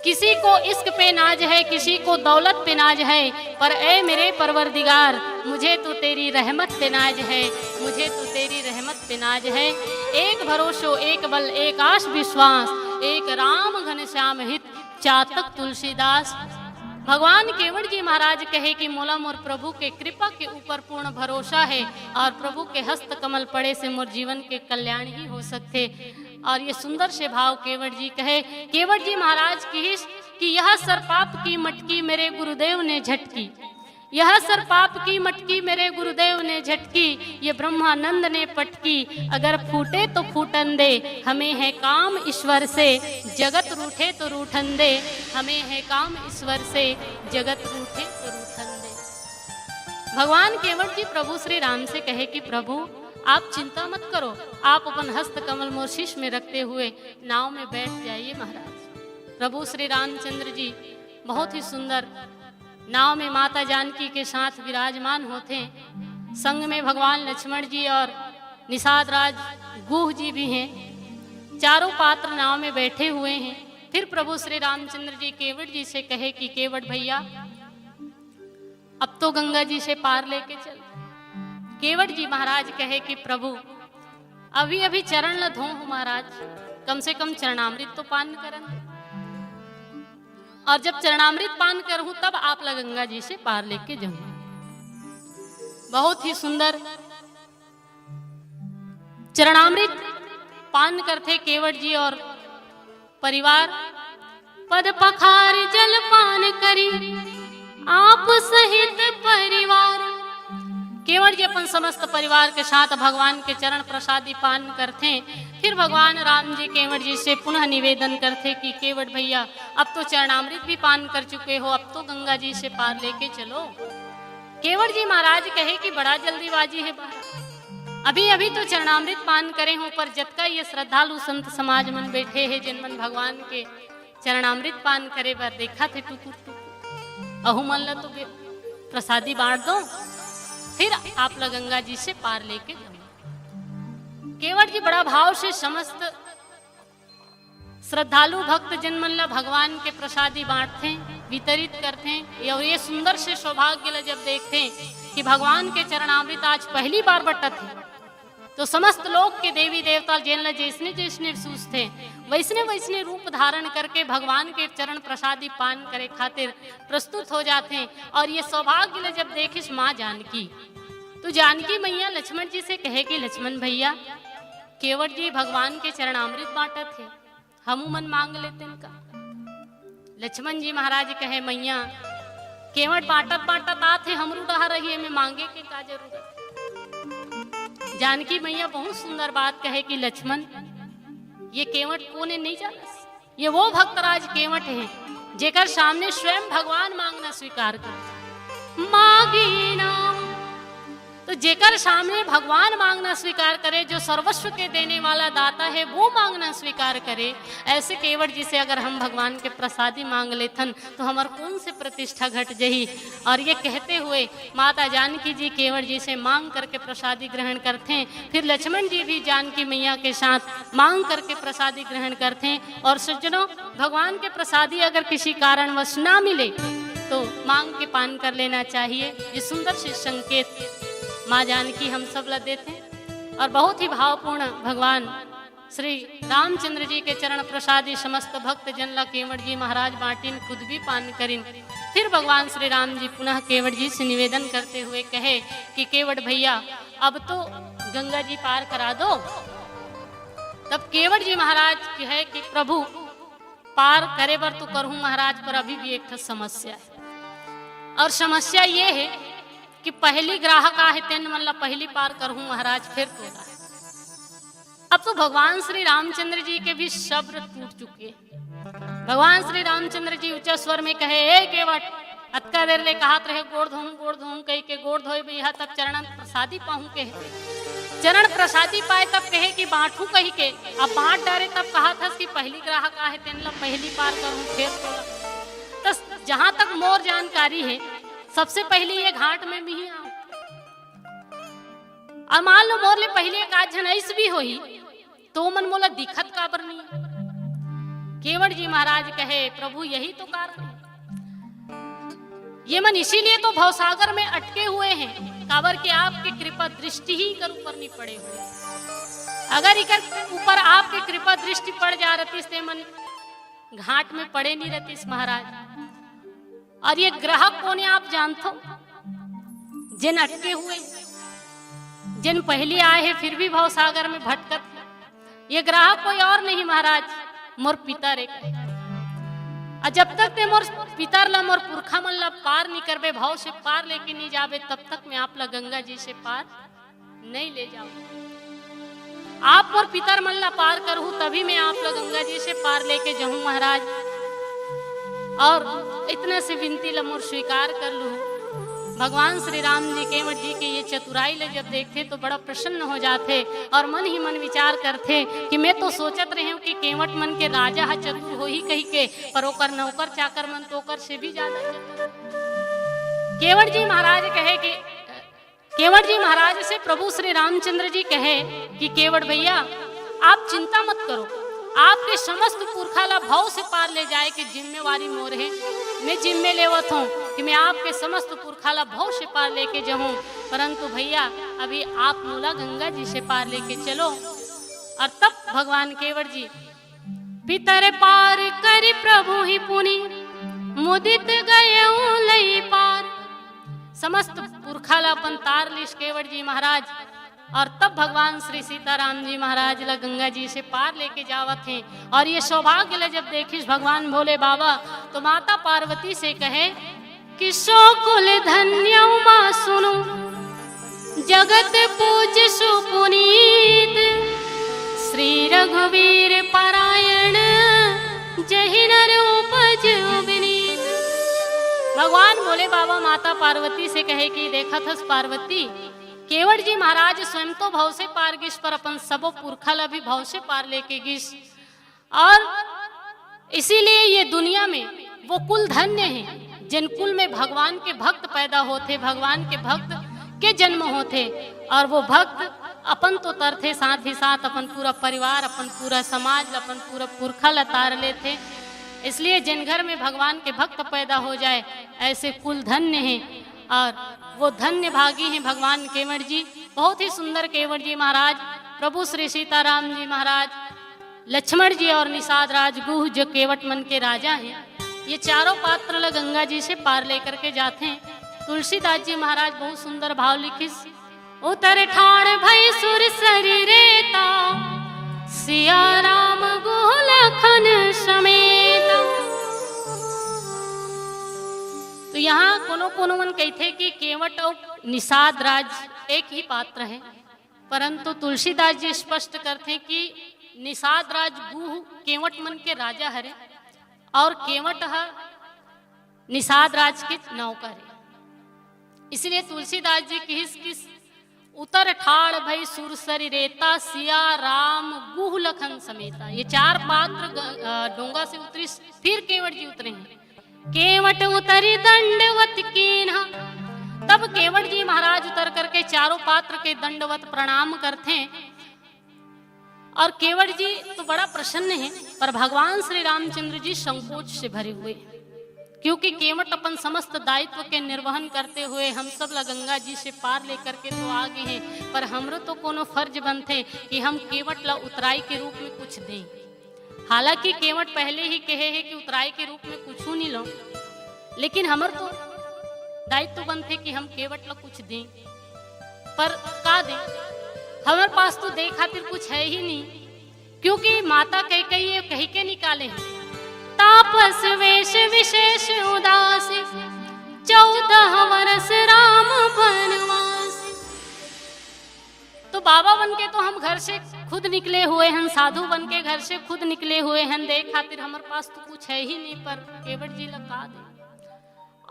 किसी को इश्क पे नाज है, किसी को दौलत पे नाज है, पर ऐ मेरे परवरदिगार, मुझे तो तेरी रहमत पे नाज है, मुझे तो तेरी रहमत पे नाज है। एक भरोसो, एक बल, एक आस विश्वास, एक राम घनश्याम हित, चातक तुलसीदास। भगवान केवट जी महाराज कहे कि मोला मोर प्रभु के कृपा के ऊपर पूर्ण भरोसा है और प्रभु के हस्त कमल पड़े से मोर जीवन के कल्याण ही हो सकथे। और ये सुंदर से भाव केवट जी कहे, केवट जी महाराज किहिस कि यह सर पाप की मटकी मेरे गुरुदेव ने झटकी, यह सर पाप की मटकी मेरे गुरुदेव ने झटकी, ये ब्रह्मानंद ने पटकी। अगर फूटे तो फूटन दे, हमें है काम ईश्वर से, जगत रूठे तो रूठन दे, हमें है काम ईश्वर से, जगत रूठे तो रूठन दे। भगवान केवट जी प्रभु श्री राम से कहे कि प्रभु, आप चिंता मत करो, आप अपन हस्त कमल मोर शीश में रखते हुए नाव में बैठ जाइए महाराज। प्रभु श्री रामचंद्र जी बहुत ही सुंदर नाव में माता जानकी के साथ विराजमान होथे। संग में भगवान लक्ष्मण जी और निषाद राज गुह जी भी हैं। चारों पात्र नाव में बैठे हुए हैं। फिर प्रभु श्री रामचंद्र जी केवट जी से कहे कि केवट भैया, अब तो गंगा जी से पार लेके चल। केवट जी महाराज कहे कि प्रभु, अभी अभी चरण ल धोहूं महाराज, कम से कम चरणामृत तो पान करन दे। और जब चरणामृत पान करहूं तब आप ला गंगा जी से पार लेके जाऊं। बहुत ही सुंदर चरणामृत पान करथे केवट जी और परिवार। पद पखार जल पान करी आप सहित परिवार। केवट जी अपन समस्त परिवार के साथ भगवान के चरण प्रसादी पान करथे। फिर भगवान राम जी केवट जी से पुनः निवेदन करथे कि केवट भैया, अब तो चरणामृत भी पान कर चुके हो, अब तो गंगा जी से पार लेके चलो। केवट जी महाराज कहे कि बड़ा जल्दीबाजी है बा, अभी अभी तो चरणामृत पान करे हूं, पर जतका ये श्रद्धालु संत समाज मन बैठे हैं, जिन मन भगवान के चरणामृत पान करे बर देखत हे टुकुर टुकुर, अहू मन ला तो बे-, प्रसादी बांट दो, फिर आप ला गंगा जी से पार लेके जाऊं। केवट जी बड़ा भाव से समस्त श्रद्धालु भक्त जन मन ला भगवान के प्रसादी बांटथे, वितरित करथे। और ये सुंदर से सौभाग्य ला जब देखथे कि भगवान के चरणामृत आज पहली बार बंटत हे, तो समस्त लोक के देवी देवता जेन ला जैसने जैसने सूझथे, वैसने वैसने रूप धारण करके भगवान के चरण प्रसादी पान करे खातिर प्रस्तुत हो जाथे। और ये सौभाग्य ला जब देखिस माँ जानकी, तो जानकी मैया लक्ष्मण जी से कहे कि लक्ष्मण भैया, केवट जी भगवान के चरणामृत बांटत हे, हमू मन मांग लेतेन का। लक्ष्मण जी महाराज कहे, मैया, केवट बांटत बांटत आत हे, हमरू डहर रहिए में मांगे के का जरूरत। जानकी मैया बहुत सुंदर बात कहे कि लक्ष्मण, ये केवट कोन हे नहीं जानस? ये वो भक्तराज केवट हे, जेकर सामने स्वयं भगवान मांगना स्वीकार कर मांगी नाम। तो जेकर सामने भगवान मांगना स्वीकार करे, जो सर्वस्व के देने वाला दाता है, वो मांगना स्वीकार करे, ऐसे केवट जी से अगर हम भगवान के प्रसादी मांग लेथन, तो हमर कौन से प्रतिष्ठा घट जही। और ये कहते हुए माता जानकी जी केवट जी से मांग करके प्रसादी ग्रहण करथे। फिर लक्ष्मण जी भी जानकी मैया के साथ मांग करके प्रसादी ग्रहण करथे। और सज्जनों, भगवान के प्रसादी अगर किसी कारणवश ना मिले, तो मांग के पान कर लेना चाहिए। ये सुंदर से संकेत माँ जानकी हम सब ला देथे। और बहुत ही भावपूर्ण भगवान श्री रामचंद्र जी के चरण प्रसादी समस्त भक्त जन ला केवट जी महाराज बांटिन, खुद भी पान करिन। फिर भगवान श्री राम जी पुनः केवट जी से निवेदन करते हुए कहे कि केवट भैया, अब तो गंगा जी पार करा दो। तब केवट जी महाराज कहे कि प्रभु, पार करे बर तो करहूं महाराज, पर अभी भी एक ठो समस्या है। और समस्या ये है कि पहली ग्राहक आहे, तेन मन ला पहली पार करहूं महाराज, फिर तोला। अब तो भगवान श्री रामचंद्र जी के भी सब्र टूट चुके। भगवान श्री रामचंद्र जी ऊंचा स्वर में कहे, ए केवट, अतका देर ले कहत रहे गोड़ धोहूं, गोड़ धोहूं कहि के, गोड़ धोए बिहा तब चरण प्रसादी पाहूं कहे। चरण प्रसादी पाए तब कहे कि बांटू कहि के, अब बांट डारे तब कहत हस कि पहली ग्राहक आहे, तेन ला पहली पार करहूं, फेर तोला। तो जहां तक मोर जानकारी है, सबसे पहली ये घाट में भी आऊं। और मान लो मोर ले पहली एक आध झन ऐस भी होही, तो मन मोला दिखत काबर नहीं?" केवट जी महाराज कहे, "प्रभु, यही तो कारण है। ये मन इसीलिए तो भवसागर में अटके हुए हैं, काबर के आपके कृपा दृष्टि ही कर ऊपर नहीं पड़े हुए। अगर इकर ऊपर आपके कृपा दृष्टि पड़ जा रहतीस, ते मन घाट में पड़े नहीं रहतीस महाराज।" और ये ग्राहक कौन है आप जानथो? जिन अटके हुए, जिन पहले आए हैं फिर भी भवसागर में भटकत, ये ग्राहक कोई और नहीं महाराज, मोर पितर एक। और जब तक ते मोर पितर ला, मोर पुरखा मन ला पार नहीं करबे, भाव से पार लेके नहीं जाबे, तब तक मैं आप ला गंगा जी से पार नहीं ले जाऊं। आप मोर पितर मन ला पार करहू, तभी मैं आप ला गंगा जी से पार लेके जाऊं महाराज। और इतना से विनती ला मोर स्वीकार कर लू। भगवान श्री राम जी केवट जी के ये चतुराई ले जब देखथे तो बड़ा प्रसन्न हो जाथे और मन ही मन विचार करथे कि मैं तो सोचत रहे हूं कि केवट मन के राजा ह चतुर होही कही के, पर ओकर नौकर चाकर मन तो ओकर से भी ज्यादा चतुर। केवट जी महाराज कहे कि केवट जी महाराज से प्रभु श्री रामचंद्र जी कहे कि केवट भैया, आप चिंता मत करो, आपके समस्त पुरखा ला भव से पार ले जाए के जिम्मेवारी मोर है। मैं जिम्मे लेवत हूँ कि मैं आपके समस्त पुरखा ला भव से पार लेके जाऊँ, परंतु भैया, अभी आप मोला गंगा जी से पार लेके चलो। और तब भगवान केवट जी, "पितर पार करि प्रभु ही पुनि, मुदित गए लई पार।" समस्त पुरखा ला अपन तार लिस केवट जी महाराज। और तब भगवान श्री सीताराम जी महाराज ला गंगा जी से पार लेके जावत हैं। और ये सौभाग्य ला जब देखिस भगवान भोले बाबा, तो माता पार्वती से कहे कि "सो कुल धन्य उमा सुनु, जगत पूज सुपुनीत, श्री रघुवीर परायण, जहि नर उपज विनीत।" भगवान भोले बाबा माता पार्वती से कहे कि "देखत हस पार्वती, केवट जी महाराज स्वयं तो भव से पार गिस, पर अपन सबो पुरखा ला भी भव से पार लेके गिस।" और इसीलिए ये दुनिया में वो कुल धन्य है, जिन कुल में भगवान के भक्त पैदा होथे, भगवान के भक्त के जन्म होथे, और वो भक्त अपन तो तरथे, साथ ही साथ अपन पूरा परिवार, अपन पूरा समाज, अपन पूरा पुरखा ला तार लेथे। इसलिए जिन घर में भगवान के भक्त पैदा हो जाए, ऐसे कुल धन्य हैं, और वो धन्य भागी हैं भगवान केवट जी। बहुत ही सुंदर केवट जी महाराज, प्रभु श्री सीताराम जी महाराज, लक्ष्मण जी और निषाद राज गुह, जो केवट मन के राजा हैं, ये चारों पात्र ला गंगा जी से पार लेकर के जाथे। तुलसीदास जी महाराज बहुत सुंदर भाव लिखिस, "उतर ठाड़ भई सुर सरी रेता, सिया राम गुह लखन समेता।" तो यहाँ कोनो कोनो मन कहथे कि केवट और निषाद राज एक ही पात्र है, परंतु तुलसीदास जी स्पष्ट करथे कि निषाद राज गुह केवट मन के राजा हरे और केवट ह निषाद राज के नौकर है। इसलिए तुलसीदास जी किहिस कि "उतर ठाड़ भई सुरसरी रेता, सिया राम गुह लखन समेता।" ये चार पात्र ग-, अ, डोंगा से उतरिस, फिर केवट जी उतरे हैं। "केवट उतरी दंडवत कीन्हा।" तब केवट जी महाराज उतर करके चारों पात्र के दंडवत प्रणाम करथे। और केवट जी तो बड़ा प्रसन्न है, पर भगवान श्री रामचंद्र जी संकोच से भरे हुए हैं, क्योंकि केवट अपन समस्त दायित्व के निर्वहन करते हुए हम सब ला गंगा जी से पार लेकर के तो आ गए हैं, पर हमरो तो कोनो फर्ज बनथे कि हम केवट ला उतराई के रूप में कुछ दें। हालांकि केवट पहले ही कहे है कि उतराई के रूप में कुछ नहीं लो, लेकिन हमर तो दायित्व बनथे कि हम केवट ला कुछ दें। पर का दें, हमर पास तो दे खातिर कुछ है ही नहीं, क्योंकि माता कैकेयी ये कहि के निकाले हैं, "तापस वेश विशेष उदास, चौदह वर्ष राम बनवास।" तो बाबा बन के तो हम घर से खुद निकले हुए हैं, साधु बन के घर से खुद निकले हुए हैं, दे खातिर हमर पास तो कुछ है ही नहीं, पर केवट जी ला का दे।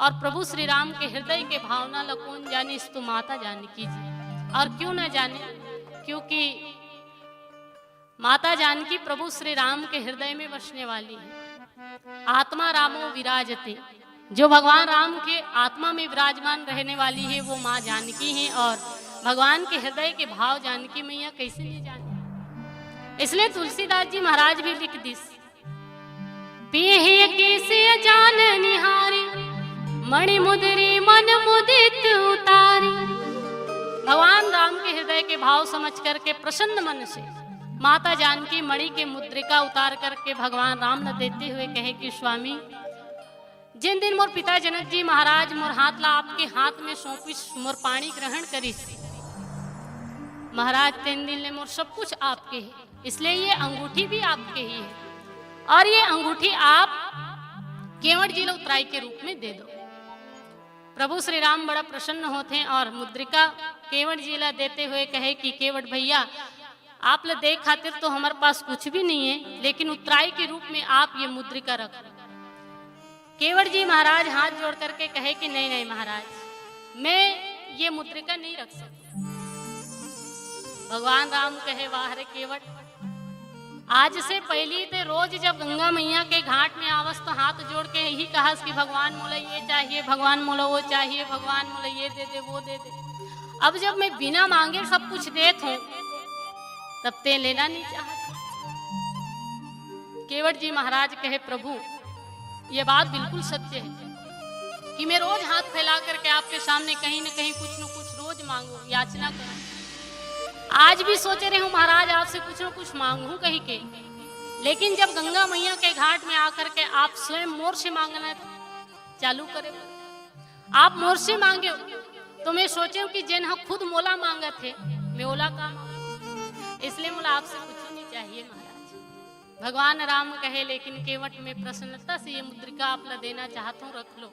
और प्रभु श्री राम के हृदय के भावना ला कौन जानिस, तो माता जानकी जी। और क्यों ना जाने, क्योंकि माता जानकी प्रभु श्री राम के हृदय में बसने वाली है। आत्मा रामो विराजते, जो भगवान राम के आत्मा में विराजमान रहने वाली है, वो माँ जानकी है। और भगवान के हृदय के भाव जानकी मैया कैसे नहीं जाने? इसलिए तुलसीदास जी महाराज भी लिख दिस, "बेहय केसिय जान निहारी, मणि मुदरी मन मुदित उतारी।" भगवान राम के हृदय के भाव समझ करके प्रसन्न मन से माता जानकी मणि के मुद्रिका उतार करके भगवान राम न देते हुए कहे कि स्वामी, जिन दिन मोर पिता जनक जी महाराज मोर हाथ ला आपके हाथ में सौंपिस, मोर पाणी ग्रहण करिस महाराज, तेन दिन ले मोर सब कुछ आपके है, इसलिए ये अंगूठी भी आपके ही है और ये अंगूठी आप केवट जी ला उत्तराई के रूप में दे दो। प्रभु श्री राम बड़ा प्रसन्न होते हैं और मुद्रिका केवट जी ला देते हुए कहे कि केवट भैया, आप ला दे खातिर तो हमारे पास कुछ भी नहीं है, लेकिन उत्तराई के रूप में आप ये मुद्रिका रख। केवट जी महाराज हाथ जोड़ करके कहे कि नहीं, नहीं महाराज, मैं ये मुद्रिका नहीं रख सकता। भगवान राम कहे, "वाह रे केवट, आज से पहली ते रोज जब गंगा मैया के घाट में आवस तो हाथ जोड़ के यही कहस कि भगवान मोला ये चाहिए, भगवान मोला वो चाहिए, भगवान मोला ये दे दे, वो दे दे। अब जब मैं बिना मांगे सब कुछ देत हूँ, तब ते लेना नहीं चाहत।" केवट जी महाराज कहे, "प्रभु, ये बात बिल्कुल सत्य है कि मैं रोज हाथ फैला करके आपके सामने कहीं न कहीं कुछ न कुछ रोज मांगू, याचना करूं। आज भी सोचे रहे हूं महाराज, आपसे कुछ न कुछ मांगू कहीं के, लेकिन जब गंगा मैया के घाट में आकर के आप स्वयं मोर से मांगना चालू करे, आप मोर से मांगे हो, तो मैं सोचे हूं कि जेन ह खुद मोला मांगत हे, मैं ओला का मांगू? इसलिए मोला आपसे कुछ नहीं चाहिए महाराज।" भगवान राम कहे, "लेकिन केवट, मैं प्रसन्नता से ये मुद्रिका आप ला देना चाहत हूँ, रख लो।"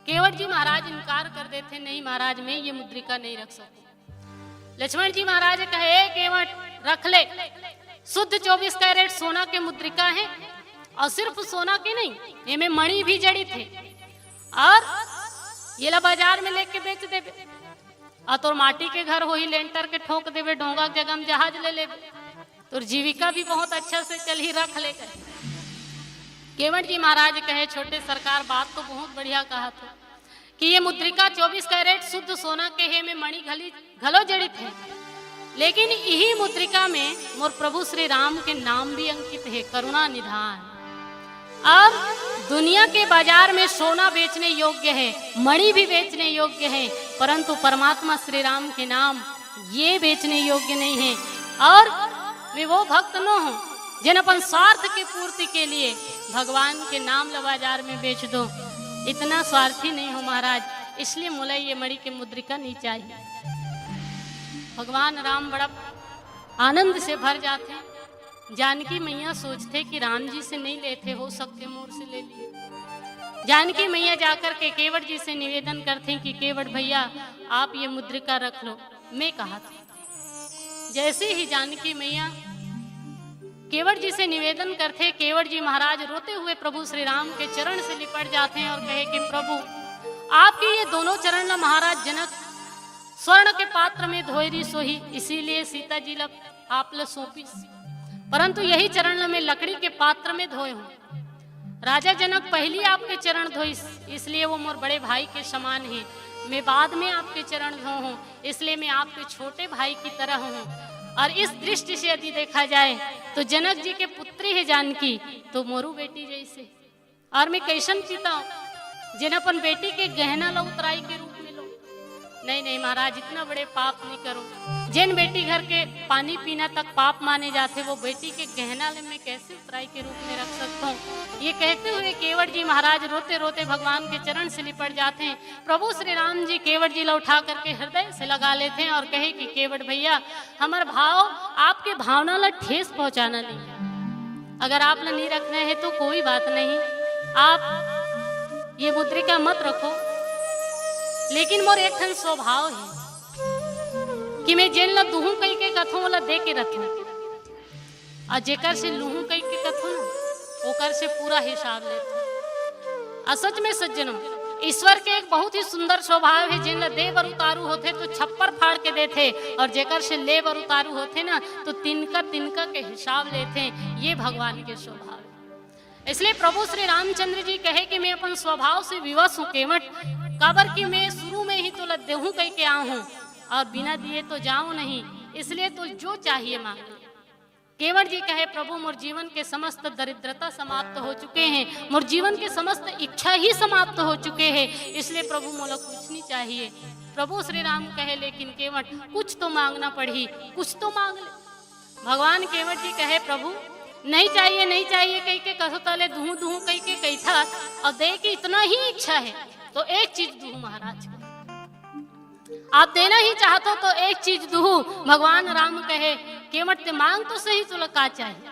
केवट जी महाराज इनकार कर देते, "नहीं महाराज, मैं ये मुद्रिका नहीं रख सकूं।" लक्ष्मण जी महाराज कहे, "ए केवट, रख ले, शुद्ध चौबीस कैरेट सोना के मुद्रिका है और सिर्फ सोना के नहीं, एमे मणि भी जड़ित है और ये ला बाजार में लेके बेच देबे और तोर माटी के घर होही, लेंटर के ठोक देबे, ढोंगा के जगह में जहाज ले लेबे, तोर जीविका भी बहुत अच्छा से चलही, रख ले।" कहे केवट जी महाराज कहे, "छोटे सरकार, बात तो बहुत बढ़िया कहा था कि ये मुद्रिका चौबीस कैरेट शुद्ध सोना के हे, में मणि घली घलो जड़ित है, लेकिन यही मुद्रिका में मोर प्रभु श्री राम के नाम भी अंकित है, करुणा निधान। अब दुनिया के बाजार में सोना बेचने योग्य है, मणि भी बेचने योग्य है, परंतु परमात्मा श्री राम के नाम ये बेचने योग्य नहीं है। और मैं वो भक्त नो हूँ, जिन अपन स्वार्थ की पूर्ति के लिए भगवान के नाम ला बाजार में बेच दो, इतना स्वार्थी नहीं हूँ महाराज, इसलिए मोला ये मणि के मुद्रिका नहीं चाहिए।" भगवान राम बड़ा आनंद से भर जाते। जानकी मैया सोचते कि राम जी से नहीं लेते, हो सकते मोर से ले लिए। जानकी मैया जाकर के केवट जी से निवेदन करते कि केवट भैया, आप ये मुद्रिका रख लो, मैं कहा था। जैसे ही जानकी मैया केवट जी से निवेदन करते, केवट जी महाराज रोते हुए प्रभु श्री राम के चरण से लिपट जाते हैं और कहे कि प्रभु, आपके ये दोनों चरण ला महाराज जनक स्वर्ण के पात्र में धोए रिस होही, इसीलिए सीता जी ला आप ला सौंपिस, परंतु यही चरण ला मैं लकड़ी के पात्र में धोए हूँ। राजा जनक पहली आपके चरण धोइस, इसलिए वो मोर बड़े भाई के समान है। मैं बाद में आपके चरण धो हूँ, इसलिए मैं आपके छोटे भाई की तरह हूँ। और इस दृष्टि से यदि देखा जाए तो जनक जी के पुत्री है जानकी, तो मोरू बेटी जैसे। और मैं कैसन पिता हूँ, जेन अपन बेटी के गहना ला उतराई के रूप में लो? नहीं, नहीं महाराज, इतना बड़े पाप नहीं करो। जेन बेटी घर के पानी पीना तक पाप माने जाते, वो बेटी के गहना ले मैं कैसे उतराई के रूप में रख सकता हूँ? ये कहते हुए केवट जी महाराज रोते रोते भगवान के चरण से लिपट जाते हैं। प्रभु श्री राम जी केवट जी ला उठा करके हृदय से लगा लेते हैं और कहे कि केवट भैया, हमर भाव आपके भावना ला ठेस पहुंचाना नहीं है। अगर आप ला नहीं रखना है तो कोई बात नहीं, आप ये मुद्रिका मत रखो, लेकिन मोर एक ठन स्वभाव है कि मैं जेन ला दुहूं कहि के कथों, ओला दे के रखूं। और जेकर से लूहूं कहि के कथों ना, ओकर से पूरा हिसाब लेथों। और सच में सज्जनों, ईश्वर के एक बहुत ही सुंदर स्वभाव है, जेन ला दे बर उतारू होथे तो छप्पर फाड़ के देथे, और जेकर से ले बर उतारू होथे ना, तो तिनका तिनका के हिसाब लेथे। ये भगवान के स्वभाव है। इसलिए प्रभु श्री रामचंद्र जी कहे कि मैं अपन स्वभाव से विवश हूँ केवट, काबर कि मैं शुरू में ही तोला देहूं कहि के आऊं हूँ और बिना दिए तो जाऊं नहीं, इसलिए तो जो चाहिए मांग ले। केवट जी कहे, "प्रभु, मोर जीवन के समस्त दरिद्रता समाप्त हो चुके हैं, मोर जीवन के समस्त इच्छा ही समाप्त हो चुके हैं, इसलिए प्रभु, मोला कुछ नहीं चाहिए।" प्रभु श्री राम कहे, "लेकिन केवट, कुछ तो मांगना पड़ही, कुछ तो मांग ले।" भगवान केवट जी कहे, "प्रभु, नहीं चाहिए, नहीं चाहिए कहिके कथों तले दुहूं दुहूं कहिके कहिथा, अउ दे के इतना ही इच्छा है तो एक चीज दुहूं महाराज।" आप देना ही चाहत हो तो एक चीज दुहू। भगवान राम कहे, "केवट, ते मांग तो सही, तोला का चाहिए?"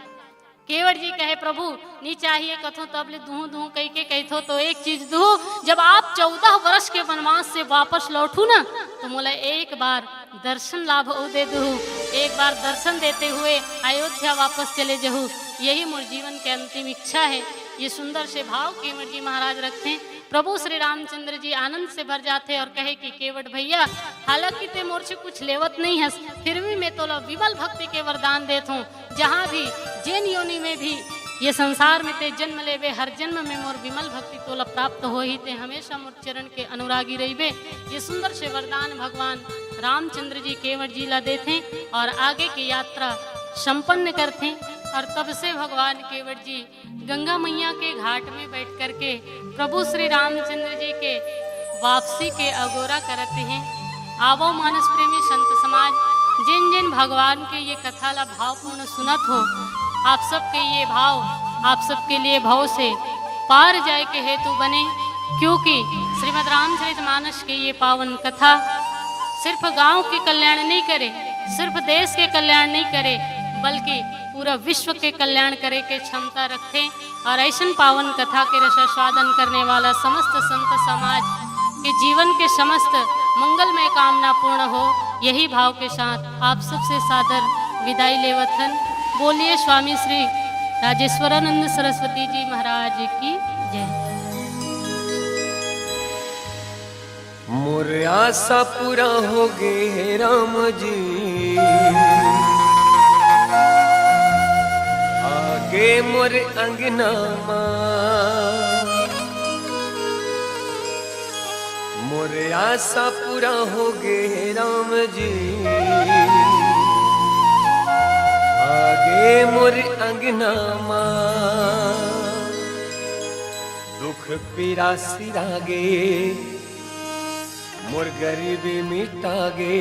केवट जी कहे, "प्रभु, नी चाहिए कथों तब ले दुहू दुहू कहिके कहिथो तो एक चीज दुहू, जब आप चौदह वर्ष के वनवास से वापस लौटू ना, तो मोला एक बार दर्शन लाभ अउ दे दुहू, एक बार दर्शन देते हुए अयोध्या वापस चले जहू, यही मोर जीवन के अंतिम इच्छा है।" ये सुंदर से भाव केवट जी महाराज रखते हैं। प्रभु श्री रामचंद्र जी आनंद से भर जाथे और कहे कि केवट भैया, हालांकि ते मोर से कुछ लेवत नहीं हस, फिर भी मैं तोला विमल भक्ति के वरदान देत हूँ। जहाँ भी, जेन योनि में भी ये संसार में ते जन्म लेबे, हर जन्म में मोर विमल भक्ति तोला प्राप्त होही, ते हमेशा मोर चरण के अनुरागी रहिबे। ये सुंदर से वरदान भगवान रामचंद्र जी केवट जी ला देथे और आगे की यात्रा संपन्न करथे। और तब से भगवान केवट जी गंगा मैया के घाट में बैठ करके प्रभु श्री रामचंद्र जी के वापसी के अगोरा करत हैं। आवो मानस प्रेमी संत समाज, जिन जिन भगवान के ये कथा ला भावपूर्ण सुनत हो, आप सबके ये भाव आप सबके लिए भव से पार जाए के हेतु बने, क्योंकि श्रीमद् रामचरित मानस के ये पावन कथा सिर्फ गांव के कल्याण नहीं करे, सिर्फ देश के कल्याण नहीं करे, बल्कि पूरा विश्व के कल्याण करे के क्षमता रखथे। और ऐसन पावन कथा के रसास्वादन करने वाला समस्त संत समाज के जीवन के समस्त मंगलमय कामना पूर्ण हो, यही भाव के साथ आप सबसे सादर विदाई लेवत हन। बोलिए स्वामी श्री राजेश्वरानंद सरस्वती जी महाराज की जय। मोर आशा पूरा हो गे हे राम जी, आगे मोर अंगना मा। मोर आशा पूरा हो गे हे राम जी, आगे मोर अंगना मा। दुख पीरा सिरागे, मोर गरीबी मिटागे।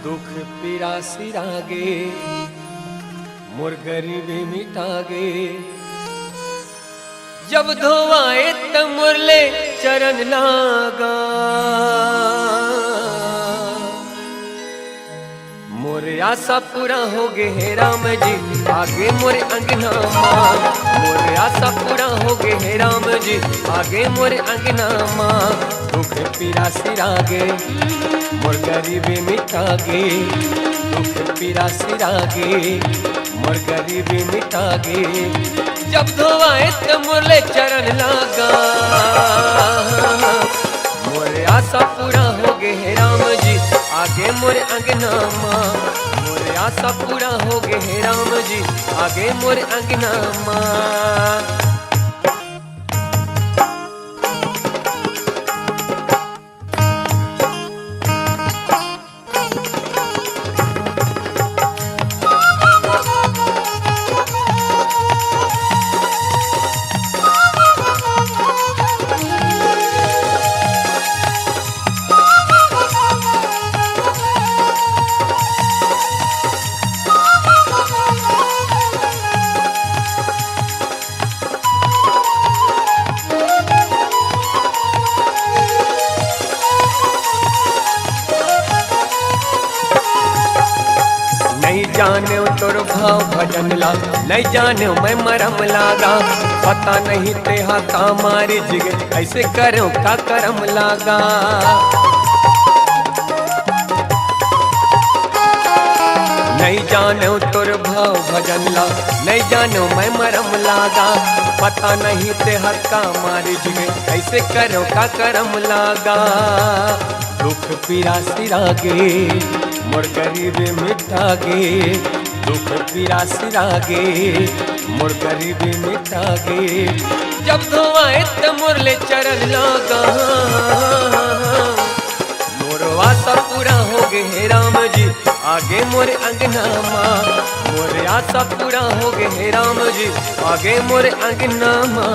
दुख पीरा सिरागे, मोर गरीबी मिटागे। जब धोवाए त मोर ले चरण लागा। मोर आशा पूरा हो गे हे राम जी, आगे मोर अंगना मा। मोर आशा पूरा हो गे हे राम जी, आगे मोर अंगना मा। दुख पीरा सिरागे, मोर गरीबी मिटागे। दुख पीरा सिरागे, मोर गरीबी मिटागे। जब धोवाए त मोर ले चरण लागा। मोर आशा पूरा हो गे हे राम जी, आगे मोर अंगना मा। मोर आशा पूरा हो गे हे राम जी, आगे मोर अंगना मा। नहीं जानेव तोर भाव भजन ला, नहीं जानेव मैं मरम लागा। पता नहीं तेहा का मारी जिगे, ऐसे करेव का करम लागा। नहीं जानेव तोर भाव भजन ला, नहीं जानेव मैं मरम लागा। पता नहीं तेहा का मारी जिगे, ऐसे करेव का करम लागा। दुख पीरा सिरागे, मोर गरीबी मिटागे। दुख पीरा सिरागे, मोर गरीबी मिटागे। जब धोवाए त मोर ले चरण लागा। मोर आशा पूरा हो गे हे राम जी, आगे मोर अंगना मा, मोर आशा पूरा हो गे हे राम जी, आगे मोर अंगना मा।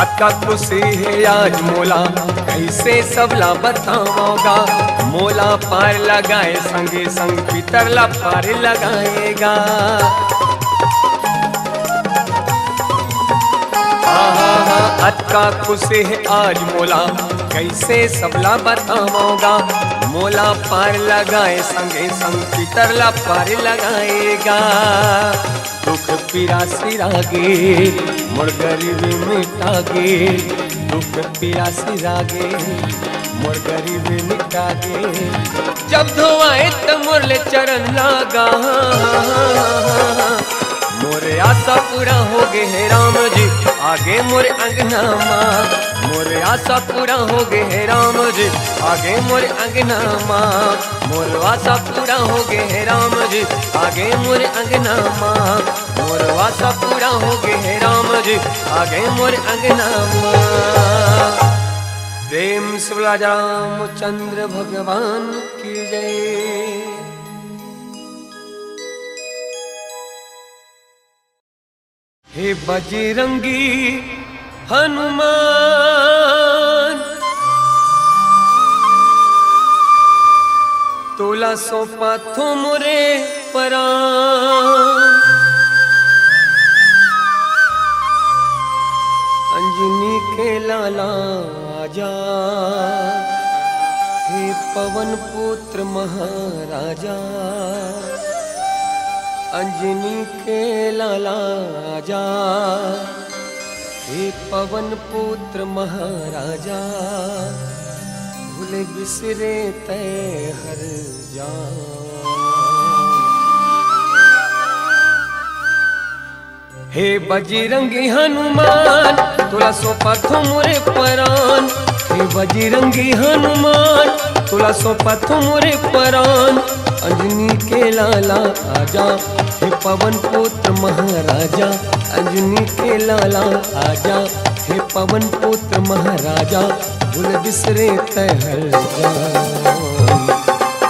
अतका खुशी हे आज मोला, कइसे सबला बतावँव गा। मोला पार लगाए संगे संग पितर ला पार लगाए गा। आहा, अतका खुशी हे आज मोला, कइसे सबला बतावँव गा। मोला पार लगाए संगे संग पितर ला पार लगाए गा। दुख पीरा सिरागे, मोर गरीबी मिटागे। दुख पीरा सिरागे, मोर गरीबी मिटागे। जब धोवाए त मोर ले चरण लागा। मोर आशा पूरा हो गे हे राम जी, आगे मोर अंगना मा। मोर आशा पूरा हो गे हे राम जी, आगे मोर अंगना मा। मोर आशा पूरा हो गे हे राम जी, आगे मोर अंगना मा। मोर आशा पूरा हो गे हे राम जी, आगे मोर अंगना मा। प्रेम से बोला रामचंद्र भगवान की जय। हे बजरंगी हनुमान, तोला सौंपथों मोरे परान। अंजनी के लाला आजा, हे पवन पुत्र महाराजा। अंजनी के लाला आजा, हे पवन पुत्र महाराजा। भूले बिसरे तैं हर जा। हे बजरंगी हनुमान, तोला सौंपथों मोरे परान। हे बजरंगी हनुमान, तोला सौंपथों मोरे परान। अंजनी के लाला आजा, हे पवन पुत्र महाराजा। अंजनी के लाला आजा, हे पवन पुत्र महाराजा। भूले बिसरे तैं हर जा।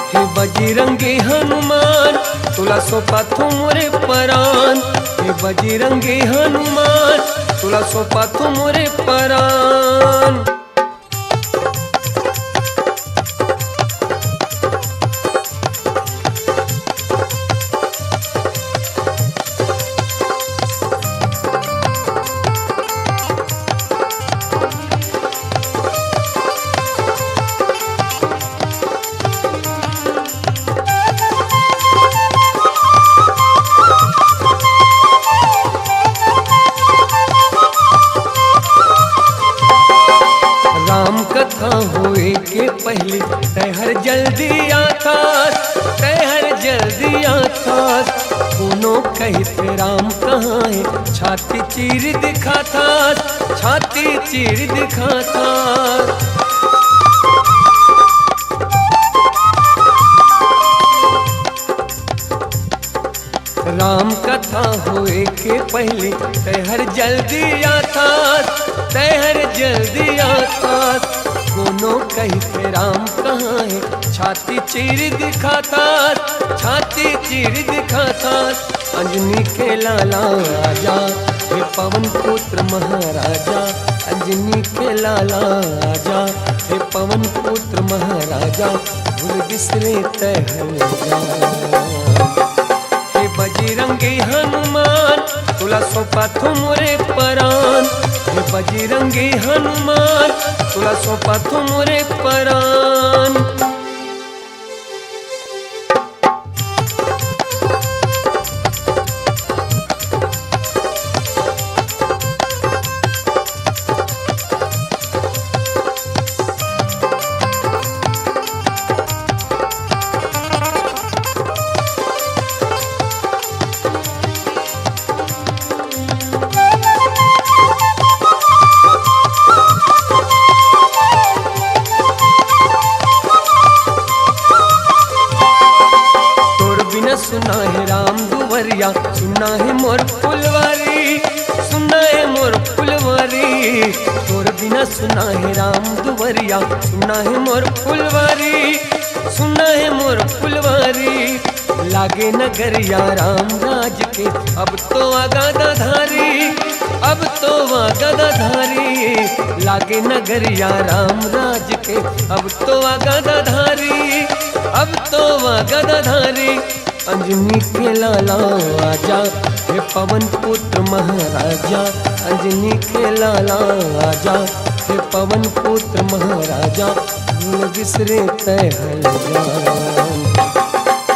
हे बजरंगी हनुमान, तोला सौंपथों मोरे परान। हे बजरंगी हनुमान, तोला सौंपथों मोरे परान। राम कथा होए के पहिली तैं हर जल्दी आथस, तैं हर जल्दी आथस। कोनो कहिथे राम कहाँ हे, छाती चीर दिखाथस, छाती चीर दिखाथस। राम कथा होए के पहिली तैं हर जल्दी आथस, तैं हर जल्दी आथस। कोनो कहिथे राम कहाँ हे, छाती चीर दिखाथस, छाती चीर दिखाथस। अंजनी के लाला आजा, हे पवन पुत्र महाराजा। अंजनी के लाला आजा, हे पवन पुत्र महाराजा। भूल बिसरे तैं हर जा। हे बजरंगी हनुमान, तोला सौंपथों मोरे परान। हे बजरंगी हनुमान, तोला सौंपथों मोरे परान। बिना सुना हे राम दुवरिया, सुना हे मोर फुलवारी, सुना हे मोर फुलवारी। तोर बिना सुना हे राम दुवरिया, सुना हे मोर फुलवारी, सुना हे मोर फुलवारी। लागे नगरिया राम राज के, अब तो आगा दा धारी, अब तो आगा दा धारी। लागे नगरिया राम राज के, अब तो आगा दा धारी, अब तो आगा दा धारी। अंजनी के लाला आजा, हे पवन पुत्र महाराजा। अंजनी के लाला आजा, हे पवन पुत्र महाराजा। भूल बिसरे तय हल जान।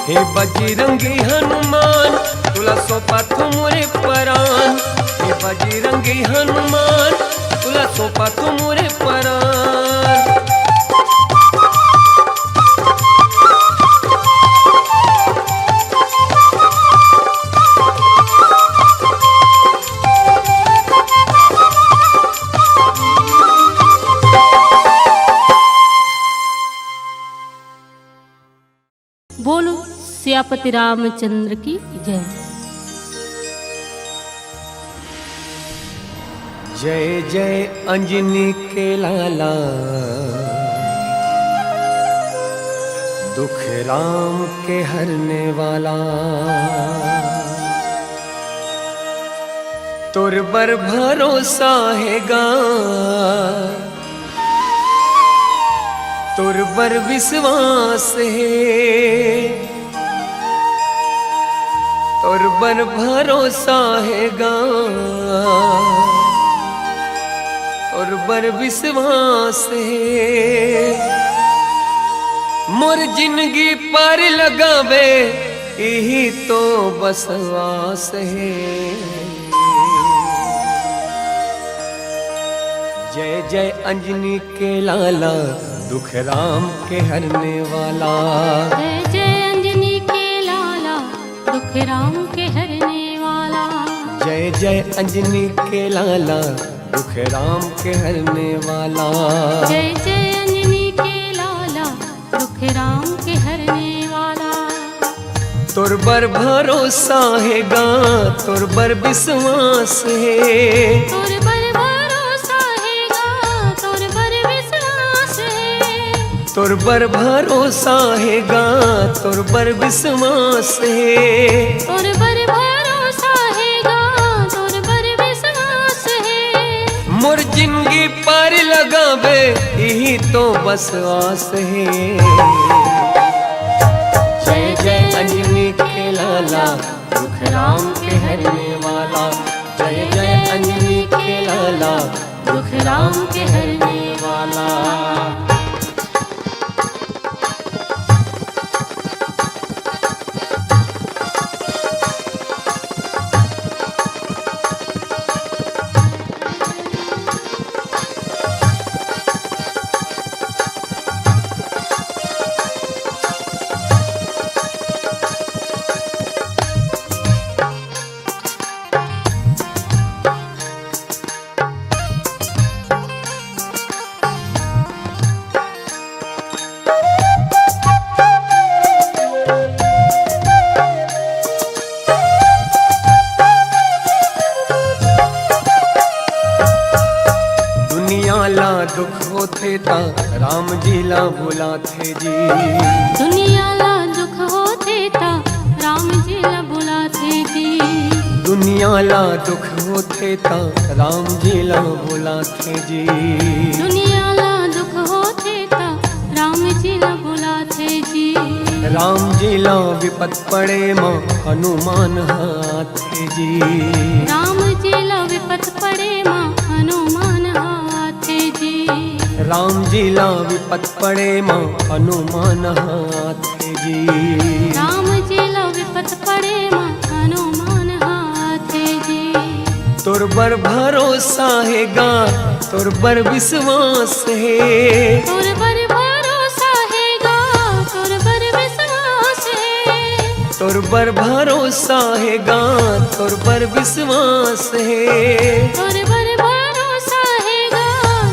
हे बजरंगी हनुमान, तुला सौंपा थो मोरे परान। हे बजरंगी हनुमान, तुला सौंपा थो मोरे परान। बोलो सियापति रामचंद्र की जय। जय जय अंजनी के लाला, दुख राम के हरने वाला। तोर बर भरोसा हे गा, तोर बर विश्वास हे, तोर बर भरोसा हे गा, तोर बर विश्वास हे। मोर जिंदगी पार लगावे, इही तो बसवास हे। जय जय अंजनी के लाला, दुख राम के हरने वाला। जय जय अंजनी के लाला, दुख राम के हरने वाला। जय जय अंजनी के लाला, दुख राम के हरने वाला। जय जय अंजनी के लाला, दुख राम के हरने वाला। तोर बर भरोसा हे गा, तोर बर विश्वास हे। तोर बर भरोसा हे गा, तोर बर विश्वास हे। तोर बर भरोसा हे गा, तोर बर विश्वास हे। तोर बर भरोसा हे गा, तोर बर विश्वास हे। मोर जिंदगी पार लगावे, इही तो बस आस हे। जय जय अंजनी के लाला, दुख राम के हरने वाला। जय जय अंजनी के लाला, दुख राम के हरने वाला। दुनिया ला दुख होथे ता राम जी ला बुलाथे जी। दुनिया ला दुख होथे ता राम जी ला बुलाथे जी। दुनिया ला दुख होथे ता राम जी ला बुलाथे जी। दुनिया ला दुख होथे ता राम जी ला बुलाथे जी। राम जी ला विपत पड़े मा हनुमान हाथे जी। राम जी ला विपत पड़े मा हनुमान हाथे जी। राम जी ला विपत पड़े मा हनुमान हाथे जी। राम जी ला विपत पड़े मा हनुमान हाथे जी। तोर बर भरोसा हे गा, तोर बर विश्वास हे। तोर बर भरोसा हे गा, तोर बर विश्वास हे। तोर बर भरोसा हे गा, तोर बर विश्वास हे। तोर बर भरोसा हे गा,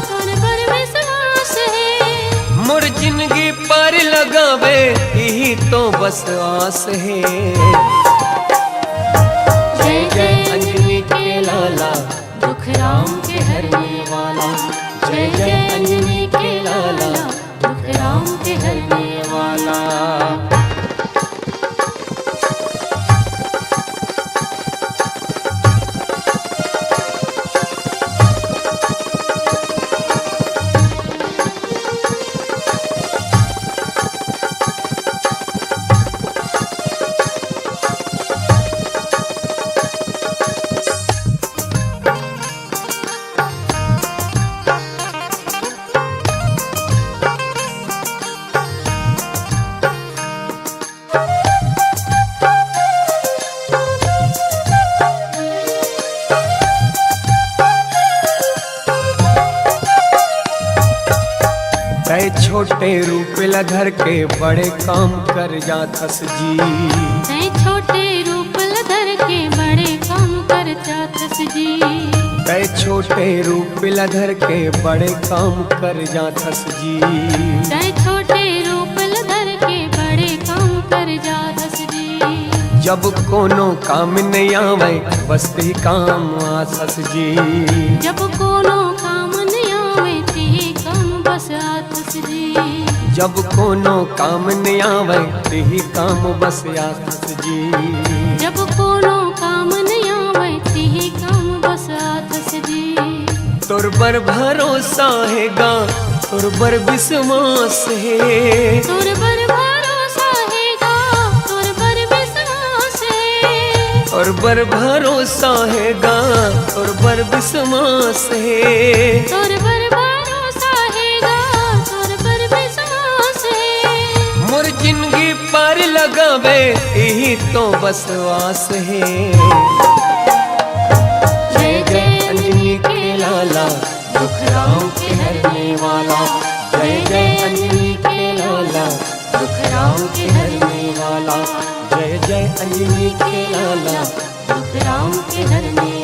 तोर बर विश्वास हे। मोर जिंदगी पार लगावे, इही तो बस आस हे। जय जय अंजनी के लाला, दुख राम के हरने वाला। जय जय अंजनी के लाला, दुख राम के हरने वाला। तै छोटे रूप ल धर के बड़े काम कर जाथस जी। तै छोटे रूप ल धर के बड़े काम कर जाथस जी। तै छोटे रूप ल धर के बड़े काम कर जाथस जी। तै छोटे रूप ल धर के बड़े काम कर जाथस जी। जब कोनो काम नइ आवय, बस तेही काम आथस जी। जब कोनो काम नइ आवय, तेही काम बस आथस जी। जब कोनो काम नइ आवय, तेही काम बस आथस जी। जब कोनो काम नइ आवय, तेही काम बस आथस जी। तोर बर भरोसा हे गा, तोर बर विश्वास हे। तोर बर भरोसा हे गा, तोर बर विश्वास हे। तोर बर भरोसा हे गा, तोर बर विश्वास हे। तोर बर भरोसा हे गा, तोर बर विश्वास हे। मोर जिनगी पार लगावे, इही तो बस आस हे। जय जय अंजनी के लाला, दुख राम के हरने वाला। जय जय अंजनी के लाला, दुख राम के हरने वाला। जय जय अंजनी के लाला, दुख राम के हरने